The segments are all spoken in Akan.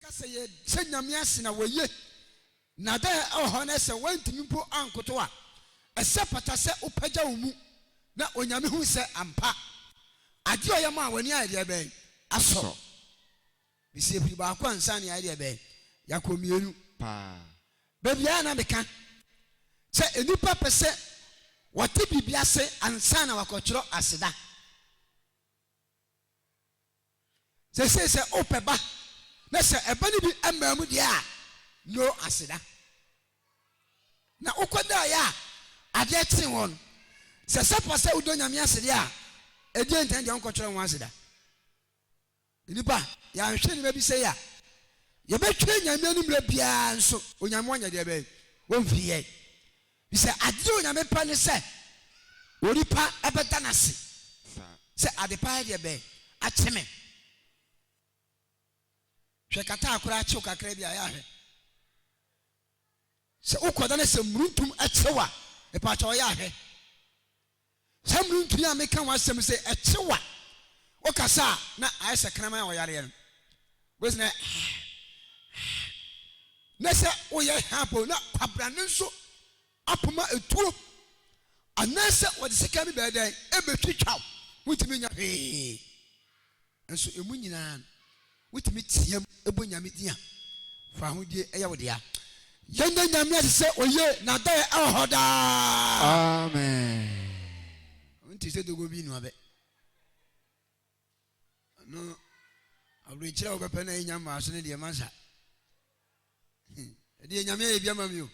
Ka sɛ yɛhyɛ Nyame ase na wɔye N'adɔeɛ wɔ hɔ na sɛ woantumi mpo ankoto a, ɛsɛ fata sɛ wopagya wo mu na Onyame hu sɛ ampa adeɛ a ɔyɛ maa w'ani ayɛ deɛ bɛn? Asɔ. Mesi afiri baako ansa na yɛayɛ deɛ bɛn? Yɛakɔ mmienu. Paa. Baabiara na meka sɛ nnipa pɛ sɛ wɔte biribi ase ansa na wɔakɔtwerɛ aseda. Seesei sɛ wopɛ ba na sɛ ɛba no bi mmaa mu deɛ a, no aseda. Na wokɔdaeɛ a adeɛ kyee hɔ no, sɛ sɛ pa sɛ wodɔ Nyame ase deɛ a, ɛdeɛn nti na deɛ wonkɔtwerɛ ho aseda? Nnipa, yɛanhwɛ nneɛma bi sei a, yɛbɛtwɛn Nyame anim berɛ biara nso Onyame wanyɛ deɛ bɛn? Wɔmfiri yɛn. Firi sɛ adeɛ a Onyame pɛ ne sɛ onipa bɛda no ase sɛ adepa ayɛ deɛ bɛn? Akye me. Hwɛ kataa koraa kyew kakra bi a, yɛ ahwɛ. Sɛ wokɔda no sɛ mmununtum kyew a, mepaakyɛw yɛ ahwɛ. Saa mmununtum yi a meka ho asɛm sɛ ɛkyew a, wokasa a na ayɛ sɛ kraman a ɔyareɛ no. Wobɛsi na na sɛ woyɛ hapo na kwabrane nso apoma etuo anaasɛ wɔde sekan bi bɛyɛ dɛn ɛbɛtwitwa wo, wontumi nya hwee. Nanso emu nyinaa no, wotumi teɛm bɔ Nyame din a, fahodie yɛ wo dea. Yɛnda Nyame ase sɛ oye, N'adɔeɛ wɔ hɔ daa. Amen. Wonte sɛ dogo bi nua bɛ. No aburokyerɛ a wobɛpɛ na ɛnya mmaa so no deɛ masa. Ɛdeɛ Nyame ayɛ bi ama mi o.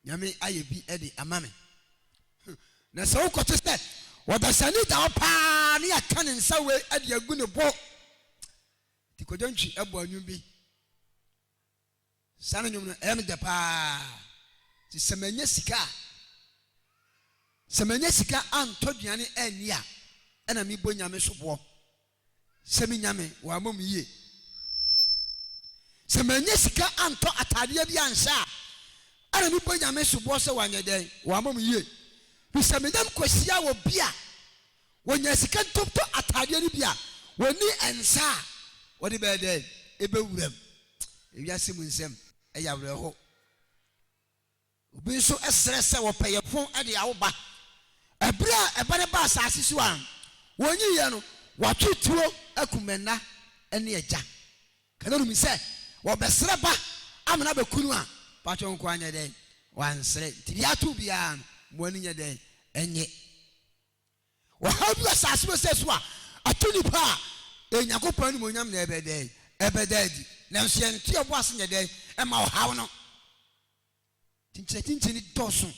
Nyame ayɛ bi de ama me. Na sɛ wokɔte sɛ ɔdasani da hɔ paa ne yɛaka ne nsa wei de agu ne bo. Nti Kwadwo Ntwi bɔ anwom bi. Saa no nwom no ɛyɛ me dɛ paa. Nti sɛ manya sika a, sɛ manya sika antɔ aduane anni a, ɛna mebɔ Nyame soboɔ. Sɛ me Nyame, wammɔ me yie. Sɛ mannya sika antɔ ataadeɛ bi anhyɛ a, ɛna mebɔ Nyame soboɔ sɛ wanyɛ dɛn? Wammɔ me yie. Firi sɛ menam kɔhyia obi a wɔnya sika ntɔtɔ ataadeɛ no bi a, wɔnni nsa a wɔde bɛyɛ dɛn? Ɛbɛwura mu. Ewiase mu nsɛm yɛ awerɛho. Obi nso srɛ sɛ wɔpɛ yafunu de awo ba. Ɛberɛ a ɛba no baa asase so a wɔnyiiɛ no, wɔatwe tuo akum ɛna ne agya. Ka na ɔnim sɛ wɔbɛsrɛ ba ama no abɛku no a, paatwɔ nko anyɛ dɛn? Wansrɛ. Nti deɛ ato biara no, mo ani nyɛ dɛn? Ɛnnye. Ɔhaw bi wɔ asase wesee so a ato nnipa a, ɛyɛ Nyankopɔn animuonyam na ɛbɛyɛ dɛn? Ɛbɛda adi. Nanso yɛnto yɛn bo ase nyɛ dɛn mma ɔhaw no. Kyinkyin no dɔɔso,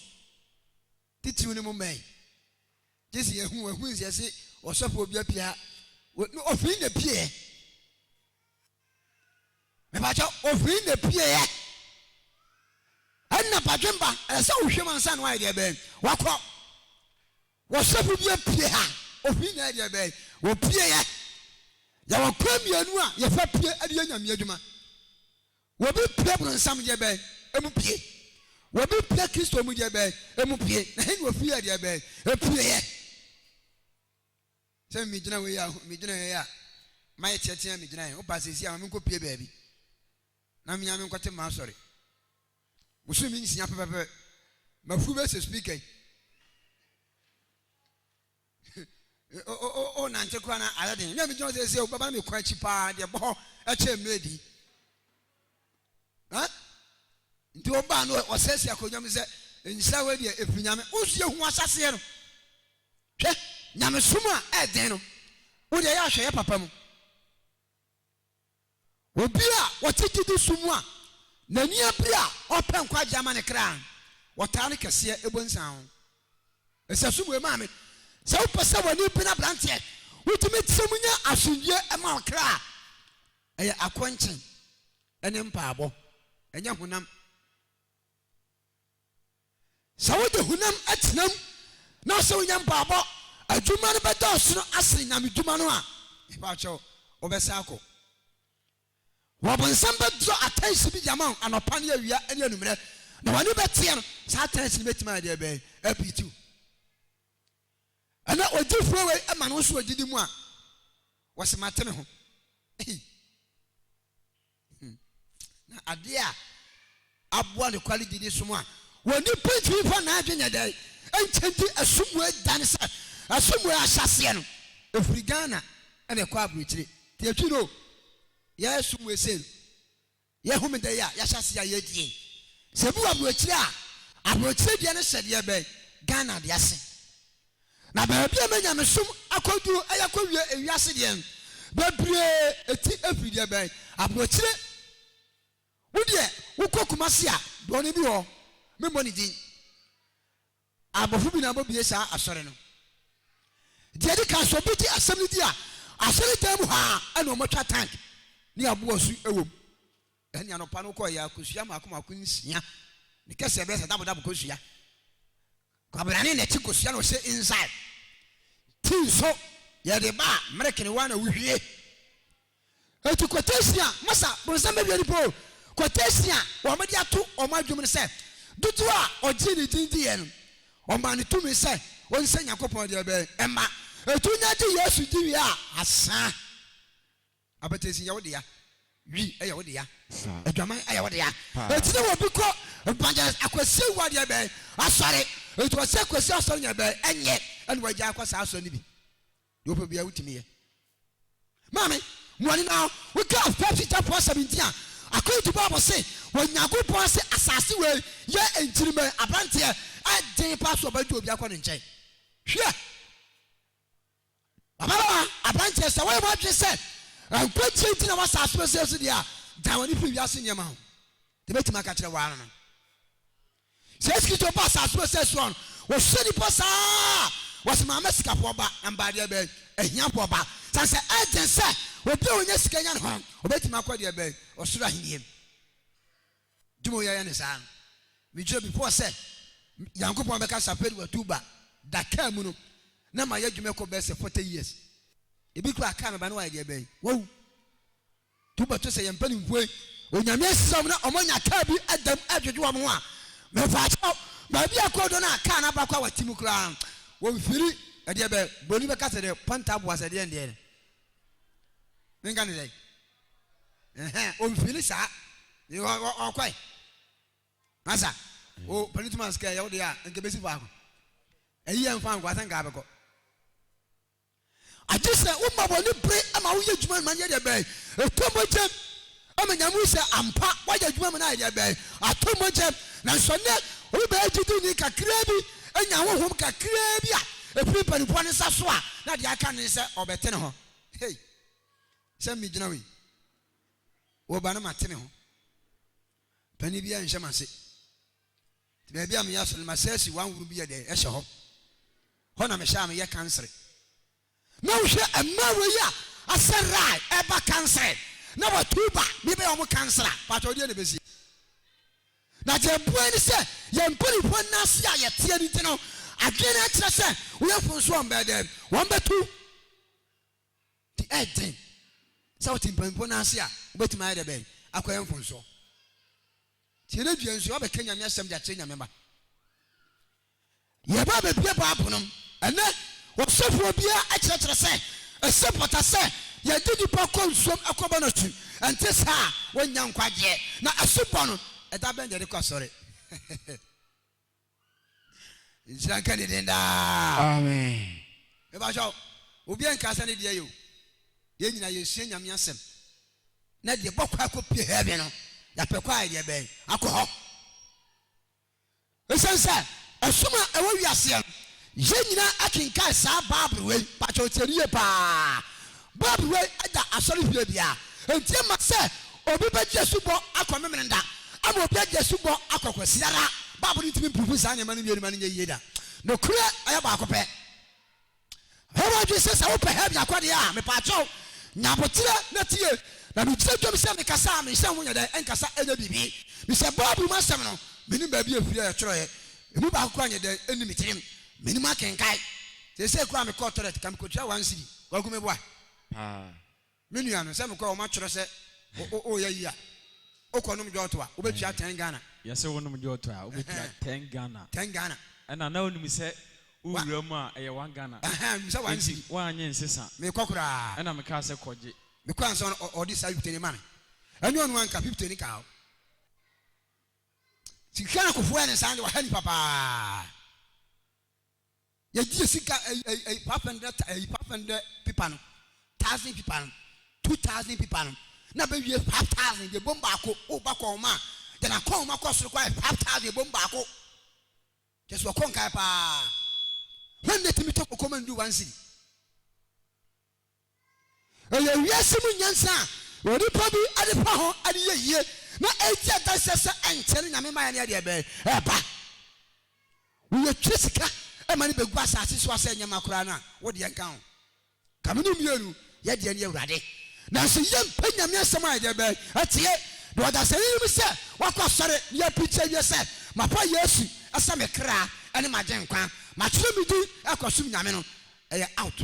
titiriw no mu mmɛn. Gye sɛ yɛhu ehu sɛ yɛse ɔsɔfo obi apue ha. No ofiri na pieɛ. Mepakyɛ ofiri na pieɛ. Ɛnna badwemba ɛsɛ sɛ wohwɛ mu ansa na wayɛ deɛ bɛn wakɔ. Wɔsɔfo bi apue ha ofiri na ɛdeɛ bɛn wɔpieɛ. Yɛwɔ kwan mmienu a yɛfa pie de yɛ Nyame adwuma. Wɔbi pue bronsam deɛ bɛn emu pue? Wɔbi pue Kristo mu deɛ bɛn emu pue? Na he na ofiri yɛ deɛ bɛn epueɛ? Sɛ megyina wei a, megyina yɛ a, mayɛ teatea megyina yɛ. Wopa sɛsi a ma menkɔ pue baabi na mea menkɔte m'asɔre. Bosome 6 pɛpɛpɛ, mafu bɛsɛ speaker yi. O nante koraa na ayɛ den. Na megyina hɔ sɛ sɛ wobɛba na mekɔ akyi paa deɛ bɔ hɔ kyɛ mmerɛ di. Nti ɔbaa no ɔsɛsi akonnwa mu sɛ nhyira wei deɛ ɛfiri Nyame. Wo nso yɛhu ahyɛseɛ no. Hwɛ nyamesom a ɛden no, wo deɛ yɛ ahwɛ yɛ papa mu. Obi a ɔte gyidi som mu a n'ani abere a ɔrepɛ nkwagye ama ne kra no, wɔtaa no kɛseɛ bɔ nsian ho. Ɛsɛ som wei maame. Sɛ wopɛ sɛ w'ani bene aberanteɛ, wotumi tena mu nya asomdwie ma wo kra a, ɛyɛ akɔnkyen ne mpaabɔ, ɛnyɛ honam. Sɛ wode honam tena mu na sɛ wonya mpaabɔ adwuma no bɛdɔɔso asene nyamedwuma no a, mepakyɛw, wobɛsan akɔ. Wɔbonsam bɛdrɔ atɛnse bi de ama wo anɔpa ne awia ne anwummerɛ, na w'ani bɛteɛ no, saa atɛnse no bɛtumi ayɛ deɛ bɛn? Apitiw. Ɛnɛ ogyifoɔ wei ma no nso wɔ gyidi mu a, wɔse mate me ho. Ei. Na adeɛ a aboa nokware gyidi som a onipa ntumi mfa n'adwene nyɛ dɛn nkyɛngye ɛsom wei da ne sɛ ɛsom wei ahyɛaseɛ no ɛfiri Ghana ɛna ɛkɔ aburokyire nti yɛtwi no yɛ som wei sei no yɛ homeda yi a yɛahyɛ aseɛ a yɛdie sɛ bi wɔ aburokyire a aburokyire deɛ no hyɛ deɛ bɛn Ghana deɛ ase. Na baabi a m'anyamesom akɔduru yɛ akɔwie ewiase deɛ no, bebree ti firi deɛ bɛn? Aburokyire. Wo deɛ wokɔ Kumasi a, borɔno bi wɔ hɔ, memmɔ ne din. Aborɔfo bi na abɔbue saa asɔre no. Deɛ ɛdi kan, sɛ obi gye asɛm no di a, asɔredan mu ha ara na wɔatwa tank ne aboɔ nso wɔ mu. Ɛnne anɔpa no wokɔeɛ a, kosua mmaako mmaako nsia, ne kɛseɛ bɛyɛ sɛ dabodabo kosua. Kwabena ne nɛte kosua na ɔhyɛ inside. Tea nso yɛde ba a mmereke wa na wohwie. Eti quotation a masa bronsam bɛwie nipa o. Quotation a wɔn de ato wɔn adwuma no sɛ dodoɔ a ɔgyee ne din diiɛ no ɔmaa no tumi sɛ ɔnsɛ Nyankopɔn deɛ bɛn mma. Eti wonya gye Yesu di wie a asa. Abatɛsi yɛ wo dea, wi yɛ wo dea, adwaman yɛ wo dea. Enti na obi kɔ Evangelist Akwasi Awuah deɛ bɛn asɔre, enti ɔsɛ Akwasi asɔre nyɛ bɛn ɛnyɛ ɛna wagya akɔ saa asɔre no bi. Deɛ wopɛ biara wotumi yɛ. Maame, mo ani na woka First Peter 4:17 a, according to Bible se wɔ Nyankopɔn se asase wei yɛ nkyirimɛ abranteɛ ɛden paa so ɔbɛgye obi akɔ ne nkyɛn. Hwɛ! Ababaawa, aberanteɛ, sɛ woayɛ w'adwene sɛ nkwagyeɛ nti na woasa so bɛsi so deɛ a, gyae w'ani firi wiase nneɛma ho. Deɛ mɛtumi aka kyerɛ wo ara no, sɛ Yesu Kristo ba asase bɛsɛ soɔ no, wɔhwɛ nipa saa, wɔsɛ maama sikafoɔ ba, na mbaa deɛ bɛn ahiafoɔ ba. Sane sɛ ɛden sɛ obi a ɔnya sika nya ne ho no, ɔbɛtumi akɔ deɛ bɛn ɔsoro ahennie mu. Dwuma oyi ayɛ ne saa no, megyina before sɛ Nyankopɔn bɛka Safed wa Tuba da kaa mu no, na mayɛ adwuma kɔ bɛyɛ sɛ 40 years. Ebi koraa kaa meba no wayɛ deɛ bɛn? Wawu. Tuba to sɛ yɛn mpanimfoɔ yi, Onyame ahyira wɔn na wɔn anya kaa bi da mu adwodwo wɔn ho a, mefaakyɛw, baabi a kɔɔdɔ no a kaa no aba kɔ a wate mu koraa no, wɔmfiri ɛdeɛ bɛn, buroni bɛka sɛ deɛ pɔnta aboa sɛ deɛ ndeɛ no. Menka ne sɛn? Ɛhɛn, ɔmfili saa. Ɔkɔe. Masa, o panin tuma sika ɛyɛ wo deɛ a, nka bɛsi faako. Ɛyi yɛ mfa nkɔ, asɛ nka abɛkɔ. Agye sɛ woma w'ani bere ma woyɛ adwuma ma no yɛ deɛ bɛn, ɛtɔ mogyam ama Nyame hu sɛ ampa woayɛ adwuma ma no ayɛ deɛ bɛn, atɔ mogyam. Nanso ɛnnɛ, obi bɛyɛ gyidini kakraa bi, anya honhom kakraa bi a ɛfiri mpanimfoɔ no nsa so a, na deɛ aka ne sɛ ɔbɛte ne ho. Hey! Sɛ megyina hɔ yi, wɔba no mate me ho. Panin biara nhyɛ m'ase. Nti baabi a meyɛ asɔre no, masɛ asi one room bi yɛ dɛ ɛhyɛ hɔ. Hɔ na mehyɛ a meyɛ kansere. Na wohwɛ mmaa wei a asɛ rae ɛba kansere na watu ba mebɛyɛ wɔn kansere a, paatwa wodeɛ na ɛbɛsie. Na deɛ ɛboa ne sɛ yɛn mpanimfoɔ nan ase a yɛteɛ no nti no, adwene no akyerɛ sɛ woyɛ mfomsoɔ a wɔbɛyɛ dɛn? Wɔbɛtu. Nti ɛyɛ den sɛ wote mpanyimfo nan ase a, wobɛtumi ayɛ dɛ bɛn akɔyɛ mfomsoɔ. Nti yɛn dua nso yɛabɛka Nyame asɛm de akyerɛ Nyame mma. Yɛba abɛbue Bible no mu. Ɛnnɛ, ɔsɔfoɔ biara kyerɛkyerɛ sɛ ɛsɛ fata sɛ yɛde nnipa kɔ nsuom kɔbɔ no asu. Ɛnte saa a, wɔnnya nkwagyeɛ. Na asubɔ no, ɛda bɛn na yɛde kɔ asɔre? Nhyira nka ne din daa. Amen. Mebakyɛw, obi nka sɛ ne deɛ yɛ o. Yɛn nyinaa yɛsua Nyame asɛm. Na deɛ bɔkɔ akɔpie heaven no, yɛapɛ kɔ a deɛ bɛn akɔ hɔ. Ɛsiane sɛ ɛsom a ɛwɔ wiaseɛ no, yɛn nyinaa akenkan saa Bible wei. Pakyɛw tie no yie paa. Bible wei da asɔrefie biara. Enti ɛmma sɛ obi bɛgye asubɔ akɔ Memeneda ama obi agye asubɔ akɔ Kwasiada. Bible no ntumi mpuruvu saa nneɛma no mmienu ma no nyɛ yie da. Nokorɛ ɛyɛ baako pɛ. Hwɛ w'adwene sɛ sɛ wopɛ heaven akɔ deɛ a, mepaakyɛw, nya aboterɛ na tie. Na megyina dwam sɛ mekasa a, menhyɛ ho nyɛ dɛn nkasa ɛnyɛ biribi. Mesɛ Bible mu asɛm no, mennim baabi a ɛfiri a yɛtwerɛeɛ. Ɛmu baako koraa nyɛ dɛn ɛnni me tirim. Mennim akenkan. Seesei koraa mekɔɔ toilet ka mekɔtua one cedi. Kwaku meboa? Paa. Me nua no sɛ mekɔ a wɔn atwerɛ sɛ wo yɛ yi a wokɔ nom jɔɔto a wobɛtua ten Ghana. Yɛse wo nom jɔɔto a wobɛtua ten Ghana. Ten Ghana. Ɛna na wonim sɛ wo wura mu a ɛyɛ one Ghana. Ɛhɛn menim sɛ one Enti cedi. woanye nsesa. Mekɔ koraa. Ɛna mekaa sɛ kɔgye. Mekɔ ansa na ɔde saa 50 no ma me. Ɛnyɛ ɔno anka 50 no kaa hɔ. Sika na Kufuor yɛ ne saa deɛ waha nipa paa. Yɛgye yɛ sika ɛyi ɛyi ɛyi 500 ɛyi 500 pipa no, 1000 pipa no, 2000 pipa no na bɛwie 5000 deɛ bom baako woba kɔn a deɛ na kɔn ma kɔ soro kɔ ayɛ 5000 bom baako. Kyɛ sɛ ɔkɔ nkae paa. Hwan na tumi tɔ koko ma ndu 1 cedi? Ɛyɛ wiase mu nyansa a onipa bi de fa ho de yɛ yie na ɛdi adanseɛ sɛ ɛnkyɛ no Nyame mmaeɛ no ɛdeɛ bɛn ɛba. Woyɛ twa sika ma no bɛgu asase so asɛ nneɛma koraa no a wo deɛ nka ho. Ka me ne wo mmienu yɛ deɛ ne Awurade. Nanso yɛmpɛ Nyame asɛm a ɛdeɛ bɛn ɛteɛ. Deɛ ɔdasani nim sɛ wakɔ asɔre na yɛapirikyi awie sɛ mafa Yesu sɛ me kra ne m'agyenkwa, matwerɛ me din rekɔsom Nyame no, ɛyɛ out.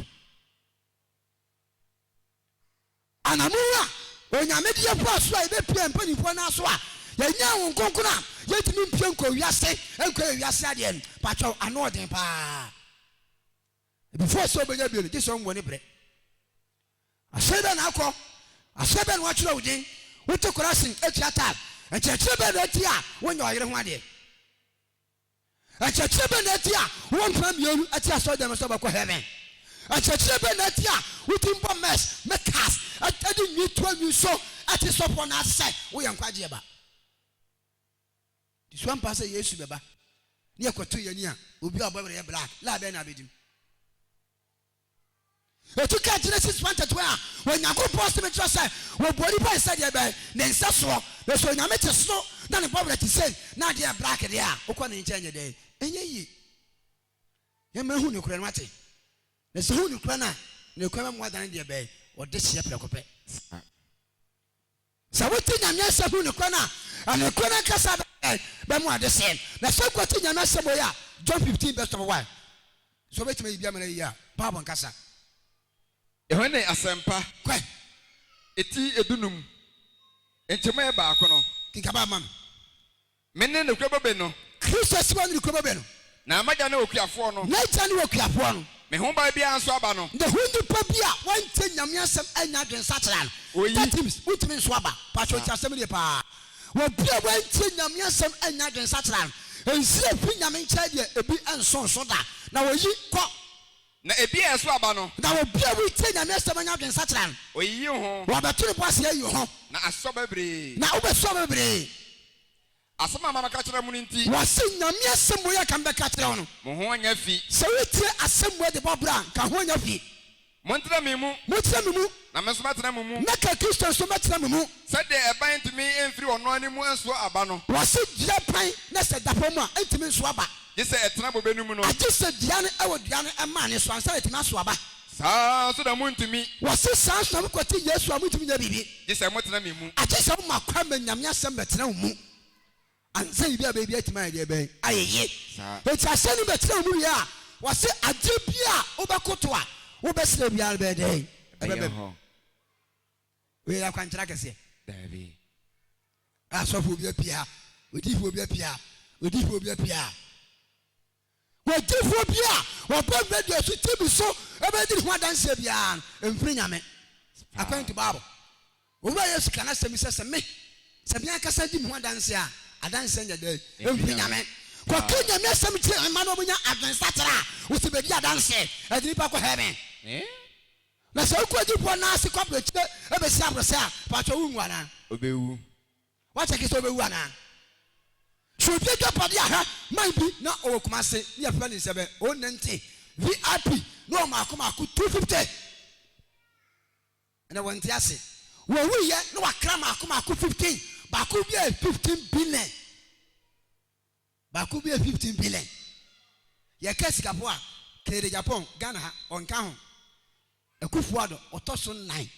Anamon a Onyame de yɛn faa so a yɛbɛpue mpaninfoɔ nan so a yɛnyaa Honhom Kronkron a yɛntumi mpue nkɔ wiase nkɔyɛ wiase adeɛ no, pakyɛw, ano ɔden paa. Before sɛ wobɛnya bio no, gye sɛ wonwɔ ne brɛ. Asɔre bɛn na akɔ? Asɔre bɛn na wɔatwerɛ wo din? Wote Korasin atua tab? Nkyerɛkyerɛ bɛn na ati a wonyɛ ɔyere ho adeɛ? Nkyerɛkyerɛ bɛn na ati a wowɔ mpena mmienu te asɔredan mu sɛ wobɛkɔ heaven? Nkyerɛkyerɛ bɛn na ati a wotumi bɔ mess, me cars, de nwi to anwi so te sɔfoɔ no ase sɛ woyɛ nkwagyeɛ ba? Nti so ampa sɛ Yesu bɛba ne yɛkɔto yɛn ani a obi a ɔbɔ werɛ yɛ black laa bɛn na abɛdim? Etu ka Genesis 1:31 a, Onyankopɔn asɛm kyerɛ sɛ wɔbɔɔ nipa te sɛ deɛ bɛn? Ne nsɛsoɔ. Na sɛ Onyame te soro na ne bɔwerɛ te sei na adeɛ yɛ black deɛ a, wokɔ ne nkyɛn nyɛ dɛn? Ɛnyɛ yie. Yɛma hu nokorɛ no wate. Na sɛ hu nokorɛ no a, nokorɛ bɛma woadane deɛ bɛn? Ɔdehyeɛ prɛko pɛ. Sɛ wote Nyame asɛm hu nokorɛ no a, nokorɛ no ankasa bɛyɛ bɛmo adesɛɛ. Na sɛ wokɔte Nyame asɛm wei a, John 15 verse 1, sɛ wobɛtumi ayi bi ama no ayi a, Bible nkasa. Yohane Asɛmpa, Kɔ. Eti edunum, nkyɛmu a ɛyɛ baako no. Kenkan Bible ma me. Mene nokorɛ bobe no. Kristo asiwa ne nokorɛ bobe no. Na m'Agya ne okuafoɔ no. N'Agya ne okuafoɔ no. Me ho ban biara nso aba no. Ne ho nipa bi a wantie Nyame asɛm annya adwensakyera no, Oyi. that means wontumi nso aba. Pakyɛw tie asɛm no yie paa. Obi a wantie Nyame asɛm annya adwensakyera no, nhyira fi Nyame nkyɛn deɛ ebi nso nso da. Na oyi, kɔ. Na ebi a ɛso aba no. Na obi a wotie Nyame asɛm anya adwensakyera no. Oyiyi ho. Wɔbɛto ne bo ase ayi ho. Na asɔ bebree. Na wobɛso aba bebree. Asɛm a mabɛka kyerɛ mo no nti. Wɔse Nyame asɛm wei a nka mebɛka kyerɛ wo no. Mo ho anya fi. Sɛ wotie asɛm wei de bɔ bra a, nka ho anya fi. Montena me mu. Montena me mu. Na me nso mɛtena mo mu. Na ka Kristo nso mɛtena mo mu. Sɛdeɛ ɛban ntumi mfiri ɔno ara ne mu nsoɔ aba no. Wɔse dua ban na sɛ ɛda fam a, ɛntumi nso aba. Gye sɛ ɛtena bobe no mu no. Agye sɛ dua no wɔ dua no mmane so ansa na atumi aso aba. Saa ara nso na montumi. Wɔse saa nso na mokwati Yesu a, montumi nyɛ biribi. Gye sɛ motena me mu. Agye sɛ woma kwan ma Nyame asɛm bɛtena wo mu ansa biribi a bɛyɛ bi atumi ayɛ deɛ bɛn? Ayɛ yie. Enti asɛm no bɛtena wo mu wie a, wɔse adeɛ bi a wobɛkoto a wobɛsrɛ biara no bɛyɛ dɛn? Ɛbɛba mu. Wei yɛ akwankyerɛ akɛseɛ. Daabi. Asɔfoɔ bi apue ha, odiyifoɔ bi apue ha, odiyifoɔ bi apue ha. Odiyifoɔ bi a wɔbɔ radio so, TV so bɛdi ne ho adanseɛ biara no, ɛmfiri Nyame. According to Bible. Owura Yesu ka n'asɛm bi sɛ, sɛ me, sɛ me ankasa di me ho adanseɛ a, adanseɛ nyɛ dɛn? Ɛmfiri Nyame. Kɔka Nyame asɛm kyerɛ mma na wɔnya adwensakyera a, wosi bɛdi adanseɛ, ɛde nipa kɔ heaven. Na sɛ wokɔ adiyifoɔ nan ase kɔ aburokyire bɛsi abrosɛ a, paatwɔ wonwu anaa? Ɔbɛwu. Woakyɛke sɛ ɔbɛwu anaa? Sɛ obi agyapadeɛ a hwɛ man bi na ɔwɔ Kumase ne yɛfrɛ no nsɛbɛ o nante VIP na ɔwɔ maako maako 250 ɛnɛ wɔnte ase wɔwuiɛ na wakra maako maako 15 baako bi yɛ 15 billion baako bi yɛ 15 billion yɛka sikafoɔ a Kennedy Agyapong Ghana ha ɔnka ho Akufo Addo ɔtɔ so nnan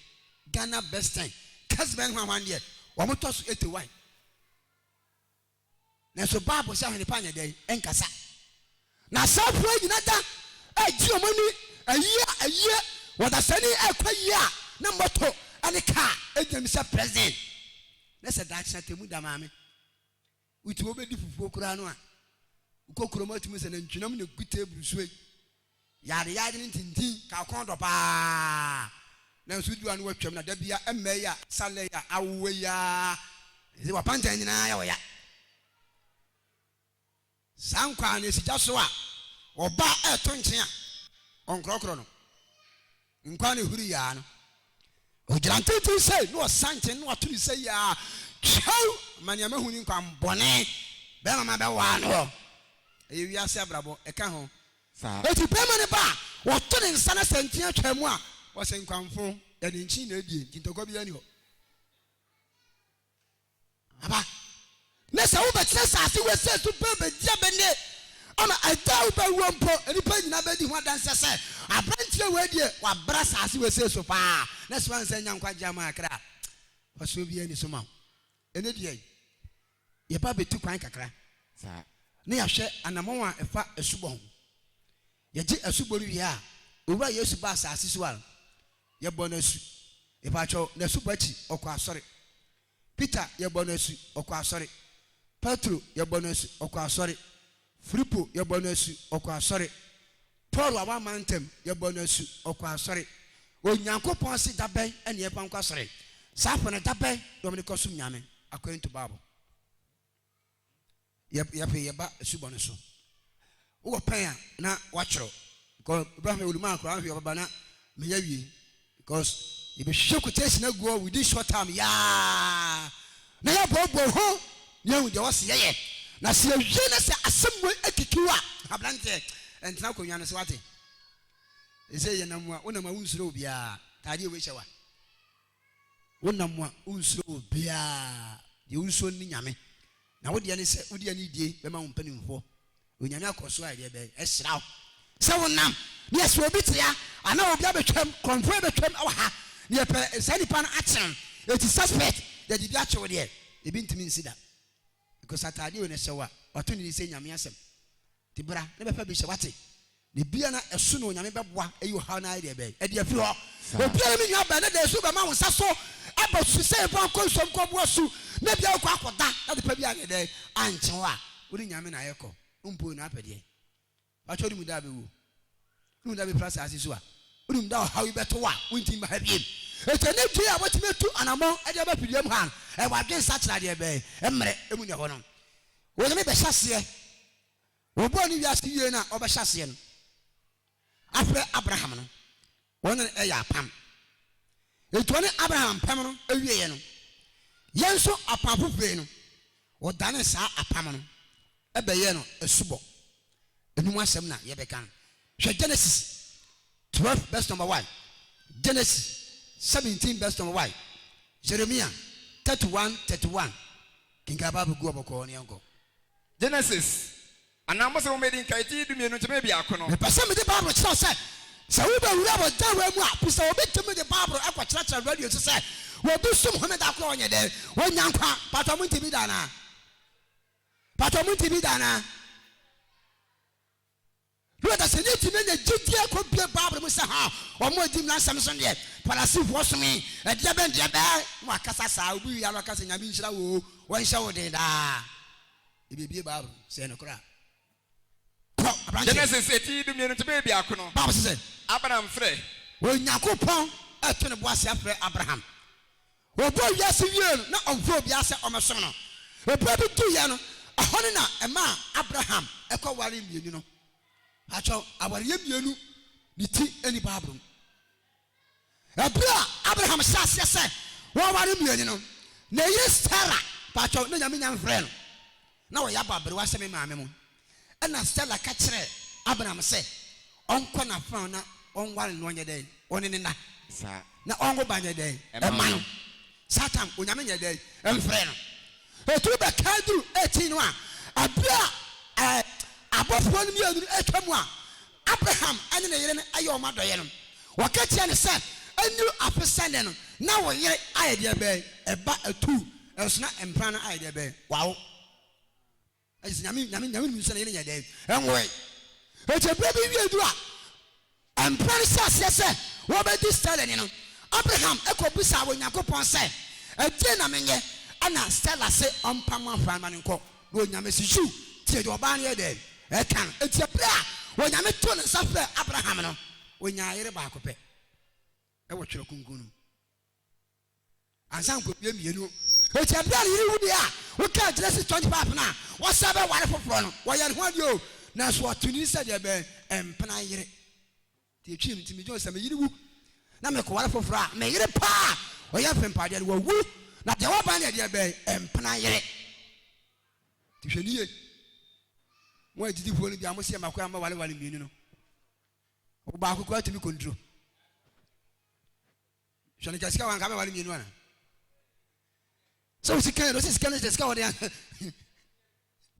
Ghana best 10 Kesben hwanhwan deɛ wɔn tɔ so 81 nanso Bible sɛ ahwene pa nyɛ dɛn ɛnkasa na asaafoɔ nyina da agye wɔn ani ayie a ayie wɔdasani ɛkɔ yie a na moto ne kaa egyina mi sɛ president na sɛ daakye atemu da maame wotu wobɛdi fufuo koraa no a wokɔ kurom atumi sɛ nantwinam na gu table so yi yade yade ne ntintin ka kɔn dɔ paa nanso du a no watwam na da bia mmaa yi a salɛ yi a awowa yi a ɛsɛ wapantan nyinaa yɛ ɔya. Saa nkwa no esi gya so a, ɔba ɛto nkyen a, ɔnkorɔkorɔ no. Nkwa no ehuri yaa no. Ogyina ntenten sei na ɔsa nkyen na wato ne nsa yi a, twɛw ma nea mahu ne nkwa bɔne bɛrima ma bɛwaa no hɔ. Ɛyɛ wiase abrabɔ, ɛka ho. Saa. Enti bɛrima no ba a, wɔto ne nsa na sɛ nkyen atwa mu a, wɔsɛ nkwamfo, yɛde nkyen na edie, nti ntɔkwa biara ni hɔ. Aba, ne sɛ wobɛtena asase wesee so pɛ bɛdi abɛnne ama ɛda a wobɛwuo mpo, nnipa nyinaa bɛdi ho adanseɛ sɛ, aberanteɛ wei deɛ, wabra asase wesee so paa, na sɛ wansan nya nkwagyeɛ ama akra a, mfasoɔ biara nni so ma wo. Ɛnnɛ dua yi, yɛba bɛtu kwan kakra na yɛahwɛ anammɔn a ɛfa asubɔ ho. Yɛgye asubɔ no wie a, Owura Yesu ba asase so a, yɛbɔ no asu. Mepakyɛw, n'asubɔ akyi, ɔkɔ asɔre. Peter, yɛbɔ no asu, ɔkɔ asɔre. Petro, yɛbɔ no asu, ɔkɔ asɔre. Filipo, yɛbɔ no asu, ɔkɔ asɔre. Paul a wamma ntɛm, yɛbɔ no asu, ɔkɔ asɔre. Onyankopɔn se da bɛn na yɛmfa nkɔ asɔre? Saafo no, da bɛn na wɔde kɔsom Nyame? According to Bible. Yɛ yɛpe yɛba asubɔ no so. Wowɔ pɛn a na woatwerɛ because wobɛhwɛ oluma koraa wohwɛ ɔbɛba na meyɛ wie because yɛbɛhwehwɛ quotation agu hɔ within short time yaa na yɛboaboa ho na yɛhu deɛ wɔse yɛyɛ na sɛ yɛwie na sɛ asɛm wei akikiw a aberanteɛ ɛntena akonnwa no so wate ɛsɛ yɛnam a wonam a wonsuro obiara taadeɛ wei hyɛ wa Wonam a wonsuro obiara, deɛ wonsuro ne Nyame. Na wo deɛ ne sɛ wode anidie bɛma wo mpanimfoɔ. Onyame akɔ so ayɛ deɛ bɛn? Ahyira wo. Sɛ wonam na yɛsɛ obi tea anaa obi abɛtwam, korɔmfoɔ abɛtwam wɔ ha na yɛpɛ saa nipa no akye no, eti suspect, yɛde bi akye wo deɛ, ebi ntumi nsi da. Because ataadeɛ wei na ɛhyɛ wo a, wato ne din sɛ Nyame asɛm. Nti bra na bɛfa bi hyɛ, wate? Na ebia na ɛso na Onyame bɛboa ayi ɔhaw no ayɛ deɛ bɛn? Ɛde afiri hɔ. Obiara me nua bɛn ne deɛ so bɛma wo nsa so aba su sɛ yɛmfa nkɔ nsuom nkɔboa su na ebia wokɔ akɔda na adepa bi anyɛ dɛn ankye wo a, wo ne Nyame na ayɛ kɔ. Mpo na apɛ deɛ. Pakyɛ wonim da a bɛwuo? Wonim da a bɛfiri asaase so a? Wonim da a ɔhaw yi bɛto wo a wontumi mma ha biem? Enti ɛnɛ due a woatumi atu anamɔn de aba fidua mu ha no, ɛwɔ adwene sakyera deɛ bɛn? Mmerɛ mu na ɛwɔ no. Onyame bɛhyɛ aseɛ Wɔbɔɔ ne wiase wiei no a ɔbɛhyɛ aseɛ no afrɛ Abraham no, wɔne no yɛ apam. Enti ɔne Abraham apam no wieɛ no, yɛn nso apam foforɔ yi no, wɔdanee saa apam no bɛyɛɛ no asubɔ. Ɛno mu asɛm na yɛbɛka no. Hwɛ Genesis 12 verse number 1, Genesis 17 verse number 1, Jeremia 31 31. Kenkan Bible gu hɔ bɔkɔɔ na yɛnkɔ. Genesis, anaa Mose Nwoma a Edi Nkan, ti 12 nkyɛmu biako no. Mepɛ sɛ mede Bible kyerɛ wo sɛ, sɛ wobɛwura wɔ dan wei mu a, bisa obi tumi de Bible kɔkyerɛkyerɛ radio so sɛ obi som Homeda koraa a ɔnyɛ dɛn? Ɔnya nkwa. Mpakyɛw monte bi da anaa? Mpakyɛw monte bi da anaa? Duru ɔdasani tumi anya gyidie kɔbue Bible mu sɛ ha wɔn a ɛdi mmara nsɛm so deɛ Farisifoɔ som yi, ɛdeɛ bɛn deɛ bɛn na wakasa saa, obi wie a na waka sɛ Nyame nhyira wo oo, wɔnhyɛ wo den daa. Yɛbɛbue Bible mu sɛ ɛyɛ nokorɛ a. Kɔ, aberanteɛ. Genesis eti 12 nkyɛmu biako no. Bible se sɛ. Abraham frɛ. Onyankopɔn reto ne bo ase afrɛ Abraham. Wɔbɔɔ wiase wiee no, na ɔmfrɛ obiara sɛ ɔmmɛsom no. Ɛberɛ bi duiɛ no, ɛhɔ no na ɛmaa Abraham kɔwaree mmienu no. Pakyɛw, awareɛ mmienu ne ti nni Bible mu. Ɛberɛ a Abraham hyɛɛ aseɛ sɛ ɔreware mmienu no, ne yere Sara, pakyɛw, na Nyame nya mfrɛɛ no. Na ɔyɛ abɔ aberewa sɛ me maame mo. Ɛnna Stella ka kyerɛɛ Abraham sɛ ɔnkɔ n'afenaa na ɔnware no na ɔnyɛ dɛn? Ɔne no nna. Na ɔnwo ba nyɛ dɛn? Mma no. Saa tam, Onyame nyɛ dɛn? Mfrɛ no. Ɛtumi bɛkaa duru 18 no a, ɛberɛ a abɔfoɔ no mmienu no retwa mu a, Abraham ne ne yere no yɛ wɔn adɔeɛ no, wɔka kyerɛɛ no sɛ, Ɛnnuru afe sɛ nnɛ no, na wo yere ayɛ deɛ bɛn? Ɛba atuu, nso na mpena no ayɛ deɛ bɛn? Wawo. Ɛgye sɛ Nyame, Nyame, Nyame nim sɛ ne yere nyɛ dɛn? Ɛnwoe. Enti ɛberɛ bi wie duru a, mpena no hyɛ aseɛ sɛ wɔbɛdi Stella ni no, Abraham kɔbisaa Onyankopɔn sɛ, Ɛdeɛn na menyɛ? Ɛna Stella se ɔmpamo afra no ma no nkɔ. Na Onyame se, Yiw, tie deɛ ɔbaa no yɛ dɛn? Ɛka no. Enti ɛberɛ a Onyame too ne nsa frɛɛ Abraham no, ɔnyaa yere baako pɛ wɔ Twerɛ Kronkron no mu. Ansa nkɔwie mmienu. Enti ɛberɛ a ne yere wuiɛ a, wokaa Genesis 25 no a, wɔsan bɛware foforɔ no, wɔyɛ ne ho adeɛ o, nanso wɔto ne din sɛ deɛ bɛn? Mpena yere. Nti ɛtwii no, nti medwene sɛ me yere wu na mekɔware foforɔ a, me yere paa a ɔyɛ mfempadeɛ no, wawu, na deɛ waba no yɛ deɛ bɛn? Mpena yere. Nti hwɛ no yie. Mo agyidifoɔ no bi a mo se yɛ mako a mobɛwareware mmienu no, ɔbaako koraa tumi kɔnduro. Hwɛ no ka sika wanka bɛware mmienu ana? Sɛ wo sika yɛ no, sɛ sika no sɛ sika wɔde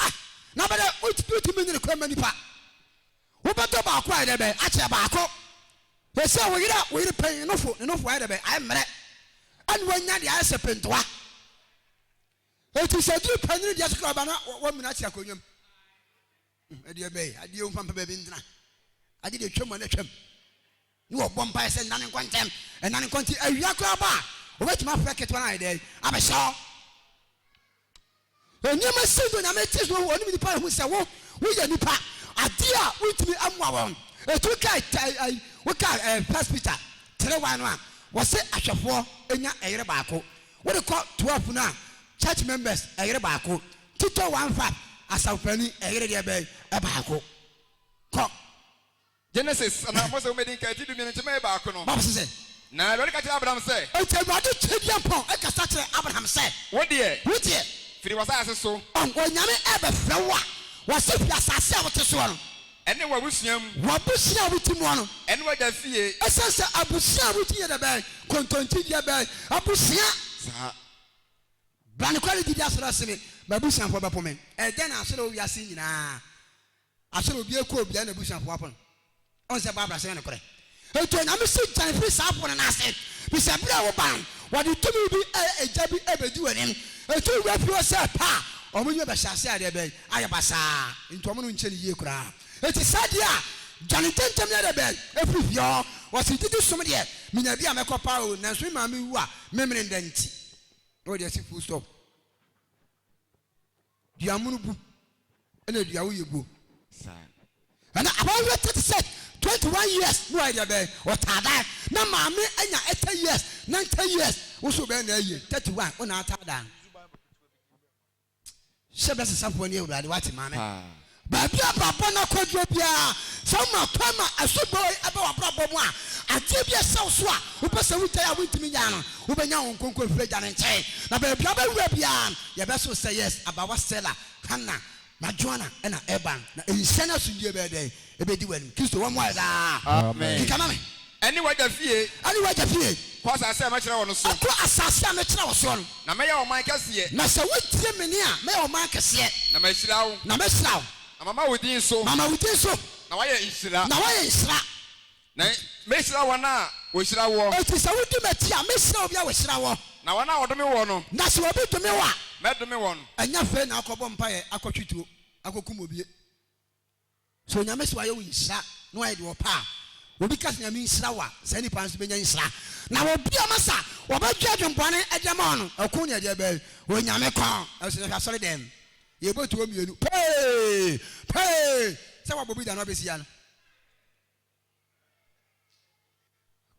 ah na bɛdɛ wotumi nyere kora ma nipa. Wobɛtɔ baako ayɛ dɛ bɛn akyɛ baako. Ɛsɛ wo yere a wo yere pɛn nofo ne nofo ayɛ dɛ bɛn ayɛ mmerɛ ɛne wanya deɛ ayɛ sɛ pentoa. Eti sɛ duru panyini deɛ so kora ɔba na wɔmina akyɛ akonnwa mu. Ɛdeɛ bɛn adeɛ wo mfa mpɛ baabi ntena. Ade deɛ twam a na twam. Ne wɔbɔ mpaeɛ sɛ nna no nkɔ ntɛm, nna no nkɔ nti awia koraa ba a, wɔbɛtumi afrɛ ketewa no ayɛ dɛn abɛhyɛ hɔ. Nneɛma si do Nyame te so ɔnim nipa ehu sɛ wo woyɛ nipa adeɛ a wontumi mmoa wɔn. Etu ka ɛyi woka ɛɛ First Peter 3:1 no a wɔse ahwɛfoɔ nya ɛyere baako. Wode kɔ 12 no a church members ɛyere baako. Tito 1:5 asafo panin ɛyere deɛ bɛn ɛbaako. Kɔ. Genesis, anaa Mose Nwoma a Edi Kan ti dumienu nkyɛmu baako no. Bible se sɛ. Na Awurade ka kyerɛɛ Abraham sɛ. Enti Awurade Tweaduampɔn kasa kyerɛɛ Abraham sɛ. Wo deɛ. Wo deɛ. Firi w'asase so. Onyame rebɛfrɛ wo a, wɔse firi asase a wote soɔ no. Ɛne w'abusua mu. W'abusua a wote muɔ no. Ɛne w'agya fie. Ɛsiane sɛ abusua a wote yɛ dɛ bɛn? Kontonkyi deɛ bɛn? Abusua. Saa. Bra nokware gyidi asɔre ase me, m'abusuafoɔ bɛpo me. Ɛdɛn na asɔre a ɛwɔ wiase nyinaa Asɔre obiara kɔ obiara n'abusuafo apono. Ɔn sɛ Bible asɛm yɛ nokorɛ. Enti Onyame se gyan firi saa apono no ase, fisɛ berɛ a woba no, wɔde tumi bi ɛyɛ egya bi ɛbɛdi w'anim. Enti wowura fie hɔ sɛ pɛ a, wɔn nnwuma bɛhyɛ aseɛ adeɛ bɛn? Ayɛ basaa. Enti wɔn no nkyɛ no yie koraa. Enti saa deɛ a, dwane ntɛmntɛm yɛ dɛ bɛn? Ɛfiri fie hɔ. Wɔse gyidi som deɛ, menya bi a mɛkɔ paa o, nanso me maame wu a, memene nda nti. Na wɔde asi full stop. Dua mono bu ɛna dua wo yɛ buo. Ɛna abaayewa 36 21 years ne wayɛ deɛ bɛn ɔtaa dan na maame anya 80 years 90 years wo so bɛn na ayie 31 wo na ataa dan hyɛ bɛ sesafoɔ ne awurade wate maame Baabi a abrabɔ no akɔduro biara, sɛ woma kwan ma asubɔ yi ba w'abrabɔ mu a, adeɛ bi a ɛhyɛ wo so a wopɛ sɛ wogyae a wontumi nnyae no, wobɛnya Honhom Kronkron afiri Agya no nkyɛn. Na baabi a wobɛwura biara no, yɛbɛse wo sɛ, Yes, Abawa Stella, Hannah, Majoana na ɛreba no. Na nhyira ne asomdwoeɛ bɛyɛ dɛn? Ɛbɛdi w'anim. Kristo wɔ mmoa yɛ daa. Amen. Keka ma me. Ɛne w'agya fie. Ɛne w'agya fie. Kɔ asase a mɛkyerɛ wo no so. Kɔ asase a mɛkyerɛ wo soɔ no. Na mɛyɛ wo ɔman kɛseɛ. Na sɛ wotie me nne a, mɛyɛ wo ɔman kɛseɛ. Na mahyira wo. Na mɛhyira wo. Na mama wo din so. Mama wo din so. Na woayɛ nhyira. Na woayɛ nhyira. Na mɛhyira wɔn a wɔhyira woɔ. Enti sɛ wodi m'akyi a, mɛhyira obi a wɔhyira woɔ. Na wɔn a wɔdome woɔ no. Na sɛ obi dome wo a. Mɛdome wɔn. Ɛnyɛ afei na akɔbɔ mpaeɛ akɔtwe tuo akɔkum obi. Sɛ Onyame se wayɛ wo nhyira na wayɛ deɛ ɔpɛ a, obi ka sɛ Nyame nhyira wo a, saa nipa no nso bɛnya nhyira. Na obi a masa ɔbɛdwe adwenbɔne de ama wo no, ɛko ne ɛdeɛ bɛn? Onyame kɔn. Ɛnso yɛhwɛ asɔre dɛm, yɛbɔ tuo mmienu pee pee sɛ wabɔ bi da no abɛsi ano.